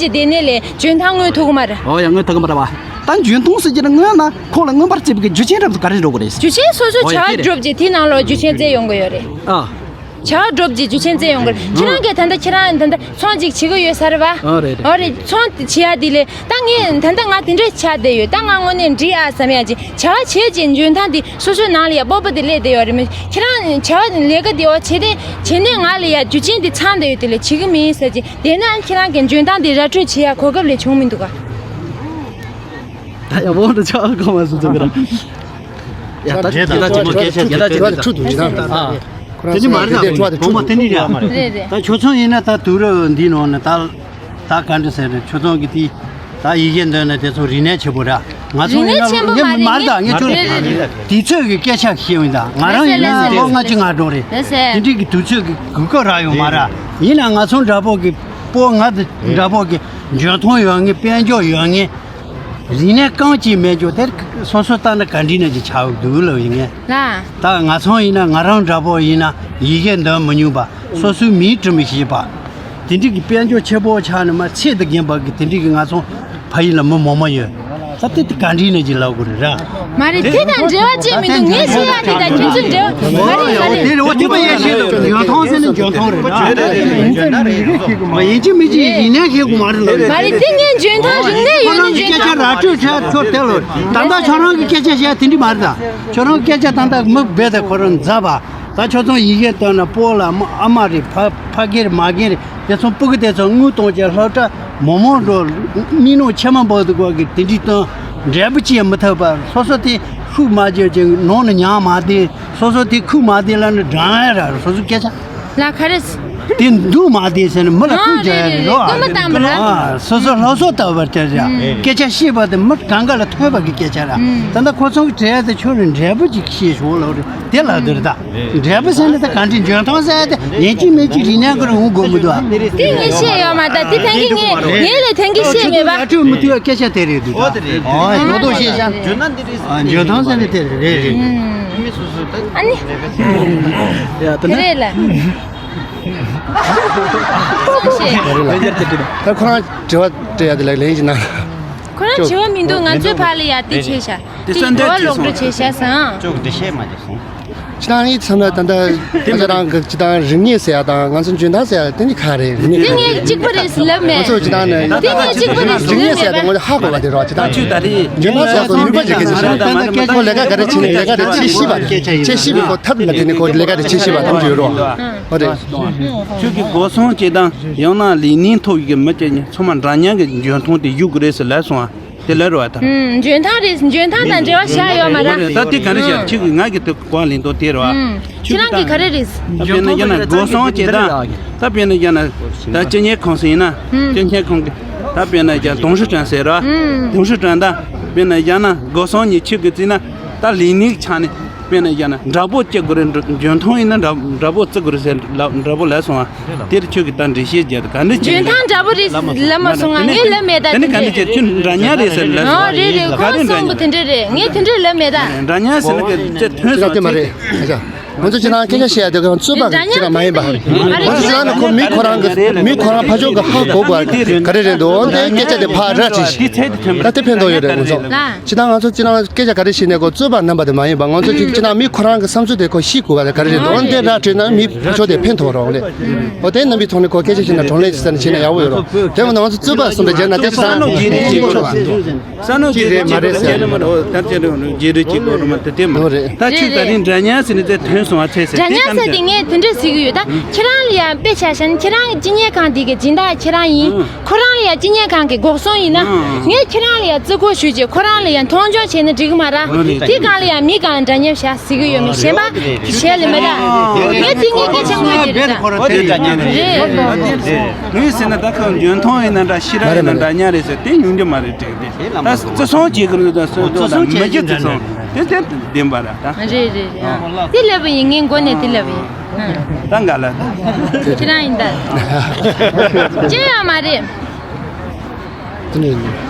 ལས་འཇོན་ཐང་མངོན་ཐུབ་གི་མ་རེད། འོ་ཡ་མངོན་ཐུབ་གི་མ་རེད་བ། ད་འཇོན་ཐང་ཟེར་གྱི་ན་མངོན་ན་ཁོང་ལ་མངོན་པར་བྱེད་པའི་རྒྱུ་རྐྱེན་རབ་ཏུ་ག་རེ་འགྲོ་གི་རེད། རྒྱུ་རྐྱེན་སོ་སོའི་བྱ་བ་སྒྲུབ་ཀྱི་དེའི་ནང་ལོགས་རྒྱུ་རྐྱེན་བཙལ་ཡོང་གི་ཡོད་རེད། ཨ། བྱ་བ་སྒྲུབ་ཀྱི་རྒྱུ་རྐྱེན་བཙལ་ཡོང་གི་རེད། ཁྱེད་རང་གིས་ད་ལྟ་ཁྱེད་རང་ད་ལྟ་ཚོང་ཅིག་བྱེད་གི་ཡོད་ས་རེད་བ། ཨ་རེད་རེད། ཨ་རེད། ཚོང་དེ་བྱེད་ཡ་དེ་ལས་ད་ངས་ད་ལྟ་ང་དེ་འདྲས་ཆགས་བསྡད་ཡོད། ད་ང་དངོས་གནས་འགྲིག་ཨ་བསམ་ཡ་ཅིག་བྱ་བ་བྱེད་ཀྱི་འཇོན་ཐང་དེ་སོ་སོའི་ནང་ལ་ཡ་སྤོབས་པ་དེ་སླེབས་བསྡད་ཡོད་རེད་མོད། ཁྱེད་རང་བྱ་བ་ལས་ཀ་དེ་འོ་བྱེད་དེ་བྱེད་ནས་ང་ལ་ཡ་རྒྱུ་རྐྱེན་དེ་ཚང་བསྡད་ཡོད་དེ་ལས་བྱེད་གི་མིན་ཟེར་ཅིག་དེ་ན་ཁྱེད་རང་གི་འཇོན་ཐང་དེ་ར་སྤྲོད་བྱེད་ཡ་གོ་སྐབས་ལས་བྱུང་མི་འདུག་ག་ད་ཡ་བོ་འདི་ཆགས་གོ་མ་སུ་ཚོ་གི་ར། ཡ་ད་ད་ད་ཅི་མོ་སྐད་ཆ་ཡ་ད་ཅི་ད་ད་ཁྲུ་དུ་ཅི་ད། ཨ། དེ་ནི་མ་རེད་ད་བུ་མོ་དེ་ནི་རེད། རེད་རེད། ད་ཁྱོད་ཚོ་ཡིན་ན་ད་དུས་རབས་འདི་ནང་ནས་ད་ད་ག་འདྲ་ཟེར་རེད། ཁྱོད་ཚོ་གི་དེ་ད་ཡི་གེ་འདོན་ན་དེ་ཚོ་རིག་གནས་ཆེན་པོ་ར། ང་ཚོ་ཡིན་ན་རིག་གནས་ཆེན་པོ་ངས་མ་རེད། མ་རེད་ད་ངས་ཁྱོད་རེད་རེད་རེད། དུས་ཚོད་ཀྱི་སྐད་ཆ་བཤད་ཡིན་ད། ང་རང་ཡིན་ན་ལོ་ལྔ་བཅུ་ང་དྲུག་རེད། རེད་ཟེར། དེ་འདྲའི་གི་དུས་ཚོད་ཀྱི་གོ་སྐབས་རག་ཡོད་མ་ར། ཡིན་ན་ང་ཚོ་འདྲ་པོ་གི་པོ་ང་འདྲ་པོ་གི་འཇོན་ཐང་ཡོད་ངེས། དཔལ་འབྱོར་ཡོད་ངེས། རིག་གནས་རྐང་གཅིག་མེད་རྒྱུ་དེར་སོ་སོ་ལྟ་ན་ག་འདྲི་ནས་ཀྱི་ཆགས་འདུག་ལབ་ཡིན་ངེས། ལ། ད་ང་ཚོ་ཡིན་ན་ང་རང་འདྲ་པོ་ཡིན་ན་ཡི་གེ་འདོན་མི་ཉུང་པ། སོ་སོའི་མིང་འབྲི་མི་ཤེས་པ། དེ་འདྲི་གི་དཔལ་འབྱོར་ཆེ་པོ་ཆགས་ནས་མ་ཚད་དུ་རྒན་པ་གི་དེ་འདྲི་གི་ང་ཚོ་ཕ་ཡུལ་ལ་མི་མང་མ་ཡོད། ད་དེ་དེ་ག་འདྲི་ནས་ཀྱི་ལབ་དགོས་རེད་ར། མ་རེད། དེ་དང་འབྲེལ་བ་ཅན་མི་འདུག་ངས་བཤད་ཡ་དེ་དང་ཁྱོད་ཚོའི་འབྲེལ་བ་མ་རེད། མ་རེད། དེ་རེད་བ། དེ་མ་ཡན་ཆད་དུ་འཇོན་ཐང་ཟེར་ན་འཇོན་ཐང་རེད་ར། མ་ཡིན་གཅིག་མིན་གཅིག་ཡིན་ནའི་ཤེས་དགོས་མ་རེད་ལ། མ་རེད། དེ་ངས་འཇོན་ཐང་རིག་གནས་ཡོད་ན་འཇོན་ཐང་རེད། ཁྱོད་དེ་ལོ་ད་ལྟ་ཁྱོད་རང་གི་སྐད་ཆ་བཤད་དེ་འདྲི་མ་རེད་ད། ཁྱོད་རང་སྐད་ཆ་ད་ལྟ་མི་རྦད་དེ་ཁོ་རང་མཛའ་བ། ད་ཁྱོད་ཚོ་ཡི་གེ་བཏོན་ན་སྤོ་ལ་ཨ་མ་རེད། ཕ་ཕ་རྒན་རེད། མ་རྒན་རེད། དེ་ཚོ་སྤུ་གུ་དེ་ཚོ་དངུལ་གཏོང་ཆེད་སློབ་གྲྭ་མང་མང་འགྲོ། མི་ནོར་ཆེ་མ་འབོར་དུ་གོ་གི་དེ་འདྲི་བཏོན་འབྲས་བུ་ཅི་ཡང་མི་ཐོབ་པར་སོ་སོ་དེ་ཤུགས་མ་བརྒྱབ་ཅིང་ནང་ནས་ཉམས་མ་བདེ། སོ་སོ་དེ་ཁུག་མ་བདེ་ལ་ནི་འགྲང་ཡ་ར་སོ་སོ་སྐད་ཆ། ལ་ཁ་རེས། དེ་འདུག་མ་བདེ་ཟེར་ནི་མི་ལ་ཨ་ཁུག་རྒྱག་ཡ་རེད་རེད་རོ། རེད། སྐུ་མ་བཏང་བ་ར། ཨ་སོ་སོ་སློབ་གསོ་ལྟ་བུར་བྱས་ཡ། ཨ་སྐད་ཆ་བཤད་པ་དེ་མི་གང་ག་ལ་ཐོས་པ་གི་སྐད་ཆ་ར། ཨ་ད་ལྟ་ཁོ་ཚོ་གི་བྲེལ་ཡ་དེ་ཁྱོད་རང་འབྲས་བུ་ཅིག་ཤེས་ཤོག་ལབ་རེད། དེ་ལ་དེ་རེད་ད། འབྲས་བུ་ཟེར་ནི་ད་གང་དྲི་འཇོན་ཐང་ཟེར་ཡ་དེ་ཡིན་གཅིག་མིན་གཅིག་རིག་གནས་ཀྱི་རུ་འོང་དགོས་མི་འདུག་ཨ། དེ་ངས་བཤད་ཡོད་མ་ད་དེ་ཐང་གི་ངས་ངས་ལས་ཐང་གི་བཤད་མེད་པ། ཨ་ཁྲུ་མི་ཐུབ་ཡ་སྐད་ཆ་དེ་རེད་འདུག་ད། ཨོ་རྡོག་རྡོག་བཤད་ཤག་ཨ་འཇོན་ཐང་ཟེར་ནི་དེ་རེད་རེད་རེད། ཨ་ནི། ཡ་ད་ནི། དེ་རེད་ལ། སོང་ཞེས། ད་ཁོ་རང་དྲི་བ་དྲི་ཡ་དེ་ལ་ལན་ཅིག་གནང་། ཁོ་རང་དྲི་བ་མི་འདུག་ང་ཚོའི་ཕར་ལ་ཡ་དེ་བྱས་ཤག་དེ་གསོལ་འདེབས་བྱས་སོང་། ལོག་འགྲོ་བྱས་ཤག་སང་། ཅོག་འདི་བཤད་མ་བྱས་སོང་། ཁྱེད་རང་ཡིད་ཚིམ་ན་ད་ལྟ་ཁྱེད་རང་གི་ཅི་དང་རིག་གནས་ཟེར་ཡ་དང་ང་ཚོ་འཇོན་ཐང་ཟེར་ཡ་དེ་ནི་ག་རེད། རིག་གནས་དེ་ངས་གཅིག་པ་རེད་ལབ་མེད། ང་ཚོ་ཅི་དང་ནི་དེ་ངས་གཅིག་པ་རེད་རིག་གནས་ཟེར་ཡ་དེ་ངོ་ཧ་གོ་བ་དེ་རོ། ཅི་དང་འཇོན་ཐང་ཟེར་ཡ་དེ་ནུས་པ་ཅིག་གི་ཅི་ཞིག་ཁོ་ལས་ཀ་ག་རེ་བྱེད་ནི་ལས་ཀ་དེ་ཆེ་ཤི་བ་ཆེ་ཤི་བའི་གོ་ཐབས་ལ་དེ་ནི་ཁོ་ལས་ཀ་དེ་ཆེ་ཤི་བ་ཐམས་ཅད་ཡོད་རོ། ཨོ་རེད། ཁྱོད་ཀྱི་སྒོ་སྲུང་བྱེད་སྟངས་ཡང་ན་ལས་སྣེ་ཐོག་གི་མི་སྐྱ་ཚང་མ་འདྲ་མཉམ་གྱི་འཇོན་ཐང་དེ་ཡོད་གི་རེད་ཟེར་ལབ་སོང་ཨ། དེ་ལ་རོ་ཨ་ད། ཨུམ། འཇོན་ཐང་རེད། འཇོན་ཐང་དང་འབྲེལ་བ་བཞག་ཡོད་མ་རེད། ད་དེ་ག་རེ་བྱས། ཁྱེད་ཀྱིས་ང་གི་དེ་གོ་བ་ལེན་དོ་དེ་རོ་ཨ། ཨུམ། ཁྱེད་རང་གི་ག་རེ་རེད། ད་དཔེར་ན་ཡང་ན་སྒོ་སྲུང་བྱེད་ད། ད་དཔེར་ན་ཡང་ན་ད་སྤྱི་གཉེར་ཁང་སུ་ཡིན་ན། ཨུམ། སྤྱི་གཉེར་ཁང་གི་ད་དཔེར་ན་ཡང་董事长ཟེར་རོ། ཨུམ།董事长ད་དཔེར་ན་ཡང་ན་སྒོ་སྲུང་ཉིད་ཁྱེད་ཀྱིས་བརྩིས་ན་ད་ལས་སྣེ་ཆ་ནས་དཔེར་ན་ཡང་ན་འདྲ་པོ་བྱེད་དགོས་རེད། འཇོན་ཐང་ཡིན་ན་འདྲ་འདྲ་པོ་བརྩི་དགོས་རེད་ཟེར་ལབ་འདྲ་པོ་ལབ་སོང་ཨ། དེར་ཁྱོད་ཀྱིས་ད་འགྲེལ་བཤད་རྒྱག་ག་འདྲ་བྱེད། འཇོན་ཐང་འདྲ་པོ་རེད་ལབ་མ་སོང་ང་། ངས་ལབ་མེད་ད། དེ་ནི་ག་འདྲ་བྱེད། ཁྱོད་འདྲ་མཉམ་རེད་ཟེར་ལབ་སོང་། ཨ་རེད་རེད། ཁོ་གསུངས་པ་དེ་འདྲ་རེད། ངས་དེ་འདྲ་ལབ་མེད་ད། འདྲ་མཉམ་ཟེར་ན་ག་ཅི་ཐོན་སོང་། དེ་མ་རེད། ང་ཚོ་ཅི་ན་སྐད་ཆ་བཤད་ཡ་དེ་གང་རྩོད་པ་ཅི་ན་མ་ཡིན་པ། ང་ཚོ་ཅི་ན་ནི་ཁོ་མི་ཁོ་རང་གི་མི་ཁོ་རང་ཕ་ཕྱོགས་ཀྱི་ཧ་གོ་དགོས་ག་རེ་རེད་འདུག་འོན་ཏེ་སྐད་ཆ་དེ་ཕར་ར་དྲིས་ཤིག་ད་དེ་ཕན་ཐོགས་ཡོད་རེད་ང་ཚོ། ཅི་ན་ང་ཚོ་ཅི་ན་སྐད་ཆ་ག་རེ་བཤད་ནས་གོ་རྩོད་པ་རྣམ་པ་དེ་མ་ཡིན་པ། ང་ཚོ་ཅི་ཅི་ན་མི་ཁོ་རང་གི་བསམ་ཚུལ་དེ་ཁོ་ཤེས་དགོས་པ་དེ་ག་རེ་རེད་འདུག་འོན་ཏེ་ར་དྲིས་ན་མི་ཕྱོགས་དེ་ཕན་ཐོགས་རོགས་ལེ། འོ་དེ་རྣམ་པའི་ཐོག་ནས་ཁོ་སྐད་ཆ་བཤད་ན་གྲོང་ལས་ཅི་ས་ནས་བཤད་ན་ཡག་པོ་ཡོད་རོགས། དེ་མ་ན་ང་ཚོ་རྩོད་པ་གསུམ་པའི་རྗེས་ན་དེ་ས་ནོ་ཅི་རེད་ཅི་དགོས་རོགས། ས་ནོ་ཅི་རེད་མ་རེད་ཟེར་ན་མ་རེད། ད་ཅི་རེད་ཅི་རེད་ཅི་དགོས་རོགས་མ་དེ་དེ་མ་རེད། ད་ཅི་ད་རིང་འདྲ་མཉམ་ཟེར་ནས་དེ་ཐོན་ སོང་བ་ཚེ་ཟེར། འདྲ་མཉམ་ཟེར་དེ་ངས་དེ་འདྲ་ཟེར་གི་ཡོད། ད་ཁྱེད་རང་ལ་ཡང་དཔེ་ཆ་བཞག་ན་ཁྱེད་རང་གི་སྤྱི་གཉེར་ཁང་དེ་གི་སྦྱིན་བདག་ཁྱེད་རང་ཡིན། ཨང་། ཁོ་རང་ལ་ཡང་སྤྱི་གཉེར་ཁང་གི་འགོག་སྲུང་ཡིན་ན། ཨང་། ངས་ཁྱེད་རང་ལ་ཡང་བརྩི་བཀུར་ཞུ་རྒྱུ། ཁོ་རང་ལ་ཡང་མཐོང་ཆུང་བྱས་ན་འགྲིག་གི་མ་རེད། ཨང་། དེ་སྒང་ལ་ཡང་མི་སྒང་འདྲ་མཉམ་བཞག་ཟེར་གི་ཡོད། མི་གཞན་པ་གཞན་ལ་མི་རེད། ངས་དེ་ངས་སྐད་ཆ་དངོས་དེ་རེད། ད་རེད། ལུས་ཟེར་ན་ད་ཁོ་འཇོན་ཐང་ཡིན་ན་འདྲ། ཤེས་རབ་ཡིན་ན་འདྲ་མཉམ་རེད་ཟེར། དེ་ཉུང་རྒྱུ་མ་རེད། དྲན་དེ་ད་བརྩི་སྲུང་བྱེད་དགོས་རེད། ད་སོ་སོ་ལ་མི་རྒྱུ་བརྩི་སྲུང་དེ་དེ་བདེན་པ་རེད། ད་རེད་རེད་རེད། ཨ། དེ་ལབ་པ་ཡིན། ངས་མགོ་ནས་དེ་ལབ་པ་ཡིན། ཨ། ད་འགའ་ལ་ད་ཁྱེད་རང་ཡིན་ད། ཅི་ཡང་མ་རེད། དེ་ནས་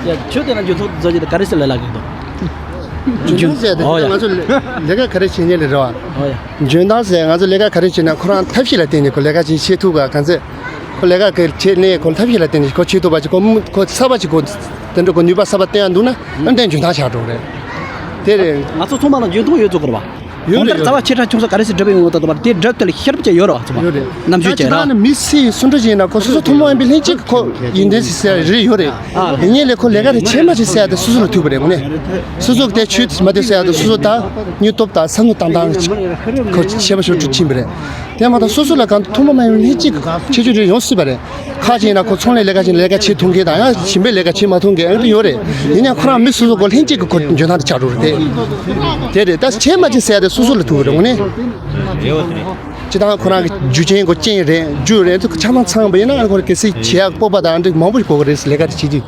ཡ་ཁྱོད་དེ་ན་འཇོན་ཐང་རྫོགས་ཀྱི་ད་ག་རེ་ཟེར་ལ་ལ་གི་འདུག་འཇོན་ཐང་ཟེར་དེ། ཨོ་ཡ། ང་ཚོ་ལས་ཀ་ག་རེ་བྱེད་མཁན་ལས་རེད་བ། ཨོ་ཡ། འཇོན་ཐང་ཟེར་ང་ཚོ་ལས་ཀ་ག་རེ་བྱེད་ན་ཁོ་རང་ཐབས་ཤེས་ལ་བརྟེན་ནས་ཁོ་ལས་ཀ་ཅིག་བྱེད་ཐུབ་པ། གང་ཚེ་ཁོ་ལས་ཀ་གི་བྱེད་ནས་ཁོ་ཐབས་ཤེས་ལ་བརྟེན་ནས་ཁོ་བྱེད་ཐུབ་པ་ཅིག་ཁོ་མི་ཁོ་གསར་པ་ཅིག་ཁོ་དེ་འདྲ་ཁོ་ནུས་པ་གསར་པ་བསྟན་ཡ་འདུག་ན་ཨ་ནི་དེ་འཇོན་ཐང་ཆགས་འགྲོ་རེད། དེ་རེད། ང་ཚོ་ཚང་མ་ལ་འཇོན་ཐང་ཡོད་ཚོད་ག་རེ་བ། ཡོད་རེད། རྩ་བ་ཆེ་ཕྲ་ཆུང་ས་ག་རེ་ཟེར་འགྲུབ་པའི་ངོ་ཐོག་ཏུ་བར་དེ་འགྲུབ་ཐུབ་ལ་ཤེས་རབ་ཅིག་ཡོད་རེད་བ། ཚང་མ་ཡོད་རེད། རྣམ་དཔྱོད་ཅིག་རེད། ད་ནི་མི་སེ་སུ་འདྲ་ཅིག་ཡིན་ན་ཁོ་སོ་སོ་ཐུན་མོང་ཡིན་པའི་ལྷན་ཅིག་ཁོ་ཡིན་དེ་ཟེར་རེ་ཡོད་རེད། ཨ། ཡིན་ཉེ་ལས་ཁོ་ལས་ཀ་དེ་བྱེད་མ་བྱེད་ཟེར་ཡ་དེ་སོ་སོ་ལ་ཐུག་པ་རེད། དངོས་གནས་སོ་སོ་དེ་ཆོས་མ་དེ་ཟེར་ཡ་དེ་སོ་སོ་ད་སྙིང་སྟོབས་དང་བསམ་བློ་བཏང་སྟངས་ཁོ་ཤེས་པ་ཤོར་འགྲོ་ཕྱིན་པ་རེད། དེ་མ་གཏོགས་སོ་སོ་ལ་གང་ཐུན་མོང་མ་ཡིན་པའི་ལྷན་ཅིག་ཁྱད་ཆོས་རེ་ཡོང་སྲིད་པ་རེད། ཁ་ཅིག་ཡིན་ན་ཁོ་ཚོང་ལས་ལས་ཀ་ཅིག་ལས་ཀ་བྱེད་ཐུབ་མཁན་དང་ཡང་ཞིང་པའི་ལས་ཀ་བྱེད་མ་ཐུབ་མཁན་ཨང་དེ་ཡོད་རེད། ཡིན་ཡང་ཁོ་རང་མི་སོ་སོ་ཁོ་ལྷན་ཅིག་གི་ཁོ་འཇོན་ཐང་དེ་ཆགས་འགྲོ་རེད་དེ། དེ་རེད། ད་བྱེད་མ་བྱེད་ཟེར་ཡ་དེ་སོ་སོ་ལ་ཐུག་པ་རེད། དངོས་གནས་སྤྱི་བཏང་ཁོ་རང་གི་རྒྱུ་ཅན་ཁོ་རྐྱེན་རེད། རྒྱུ་རེད། དེ་ཆ་ཚང་ཚང་པ་ཡིན་ན་ཁོ་གལ་སྲིད་བྱེད་ཡག་སྤོབས་པ་དང་འདྲ་མང་པོ་ཞིག་དགོས་ཀྱི་རེད། ལས་ཀ་དེ་བྱེད་དུས་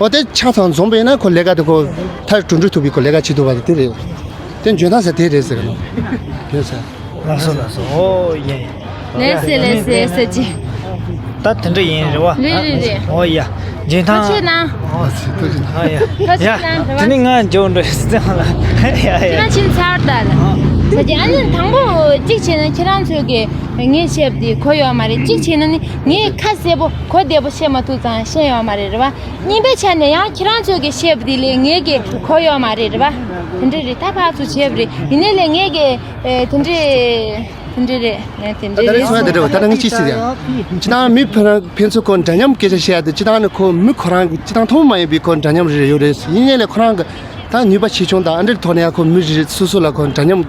འོ་དེ་ཆ་ཚང་འཛོམས་པ་ཡིན་ན་ཁོ་ལས་ཀ་དེ་ཁོ་མཐར་གྲུབ་འགྲོ་ཐུབ་པའི་ཁོ་ལས་ཀ་བྱེད་ཐུབ་པ་དེ་རེད། དེ་འཇོན་ཐང་ཟེར་དེ་རེད་ཟེར་གི་ནོ། དེ་ཟེར། ལགས་སོ་ལགས་སོ། ཨོ་ཡེ། ལགས་སེ་ལགས་སེ་ཟེར་ཅི། ད་དེ་འདྲ་ཡིན་རེད་བ། རེད་རེད་རེད། ཨོ་ཡ། འཇོན་ཐང་། ཐུགས་རྗེ་གནང་། ཨོ་ཡ། ཐུགས་རྗེ་གནང་། རེད་བ། དེ་ནི་ང་འཇོན་འགྲོ་ཟེར་ལ། ཡ་ཡ། ཁྱེད་རང་ཕྱིན་ཚར་ད་ལ། ཟེར་ཅི། ཨ་ནི་དང་པོ་གཅིག་བྱས་ན་ཁྱེད་རང་ཚོས་ཀྱི་ངས་བཤད་པ་དེ་གོ་ཡོད་མ་རེད། གཅིག་བྱས་ན་ནི་ངས་ཁ་གསལ་པོ་གོ་བདེ་པོ་བཤད་མ་ཐུབ་ཙང་ཤེས་ཡོད་མ་རེད། རེད་བ། གཉིས་པའི་ཆ་ནས་ཡང་ཁྱེད་རང་ཚོས་ཀྱི་བཤད་པ་དེ་ལས་ངས་ཀྱི་གོ་ཡོད་མ་རེད། རེད་བ། དེ་འདྲ་རེད། ད་ཕར་ཚུར་བྱས་པ་རེད། ཡིན་ནའི་ལས་ངས་ཀྱི་ཨེ་དེ་འདྲ་དེ་འདྲ་རེད། ཨེ་དེ་ད་འདྲ་ད་རེས་རེད། སོང་ཡ་དེ་འདྲ་བ། ད་ད་ངས་ཅིག་ཞིག་ཡ། ཅི་ད་མི་ཕན་ཕན་ཚུན་ཁོ་འདྲ་མཉམ་སྐད་ཆ་བཤད་ཡ་དེ་ཅི་ད་ནི་ཁོ་མི་ཁོ་རང་གི་ཅི་ད་ཐུན་མོང་མ་ཡིན་པའི་ཁོ་འདྲ་མཉམ་རེ་ཡོད་རེད། ཡིན་ནའི་ལས་ཁོ་རང་གི་ད་ནུས་པ་ཆེ་ཆུང་དང་ཨ་འདྲའི་ཐོག་ནས་ཡ་ཁོ་མི་རེ་རེ་སོ་སོ་ལ་ཁོ་འདྲ་མཉམ་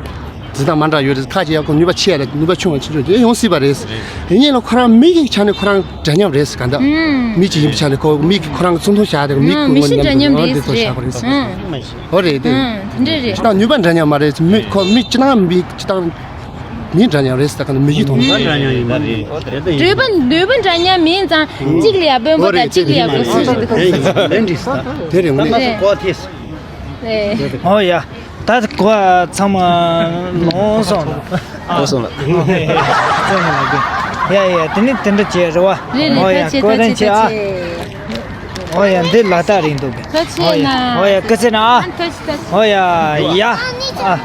འཛིན་སྟངས་མ་འདྲ་ཡོད་རེད། ཁ་ཅིག་ཡ་ཁོ་ནུས་པ་ཆེ་ཡ་རེད། ནུས་པ་ཆུང་བ་ཆུང་ཆུང་དེ་ཡོང་སྲིད་པ་རེད། ཡིན་ནའི་ལ་ཁོ་རང་མི་གི་ཆ་ནས་ཁོ་རང་འདྲ་མཉམ་རེད་ཟེར་ག་འདྲ། ཨུམ། མི་གཅིག་ཡིན་པའི་ཆ་ནས་ཁོ་མི་གི་ཁོ་རང་གི་ཚོང་ཐུང་བཞག་དེ་མི་ཨུམ། གི་མི་ངོ་གཤིས་འདྲ་མཉམ་ནས་རེད་དེ་ཚོ་ཟེར། བཞག་པ་རེད་ཟེར། ཨུམ། ཨོ་རེད་དེ། ཨུམ། དེ་འདྲ་རེད། ཅི་ད་ནུས་པ་འདྲ་མཉམ་མ་རེད། མི་ཁོ་མི་ཅི་ད་མི་ཅི་ད་མི་འདྲ་མཉམ་རེད་ཟེར་ག་འདྲ། མི་གི་ཐོག་ནས་འདྲ་མཉམ་ཡིན་པ་རེད། འདོད་པ་འདོད་པ་འདྲ་མཉམ་མིན་ཙང་གཅིག་ལ་ཡ་དཔོན་པོ་དང་གཅིག་ལ་ཡ་དགོས་སུ་རེད་འདུག་ག་དེ་རེད། ངོ་ནས། ཨོ་ཡ། ད་གོ་ཚང་མ་ལོངས་སོང་། ལོངས་སོང་ལ། ཡ་ཡ། དེ་ནི་དེ་འདྲ་བྱས་རེད་བ། རེད་རེད། ཨོ་ཡ། ཐུགས་རྗེ་ཆེ། ཐུགས་རྗེ་ཆེ། ཨོ་ཡ། འདི་ལ་དྭགས་རིང་འདུག་གི། ཐུགས་རྗེ་ཆེ་ན། ཨོ་ཡ། སྐུ་ཚེ་ན། ཨ། ཐུགས་རྗེ་ཆེ། ཨོ་ཡ། ཡ། ཨ།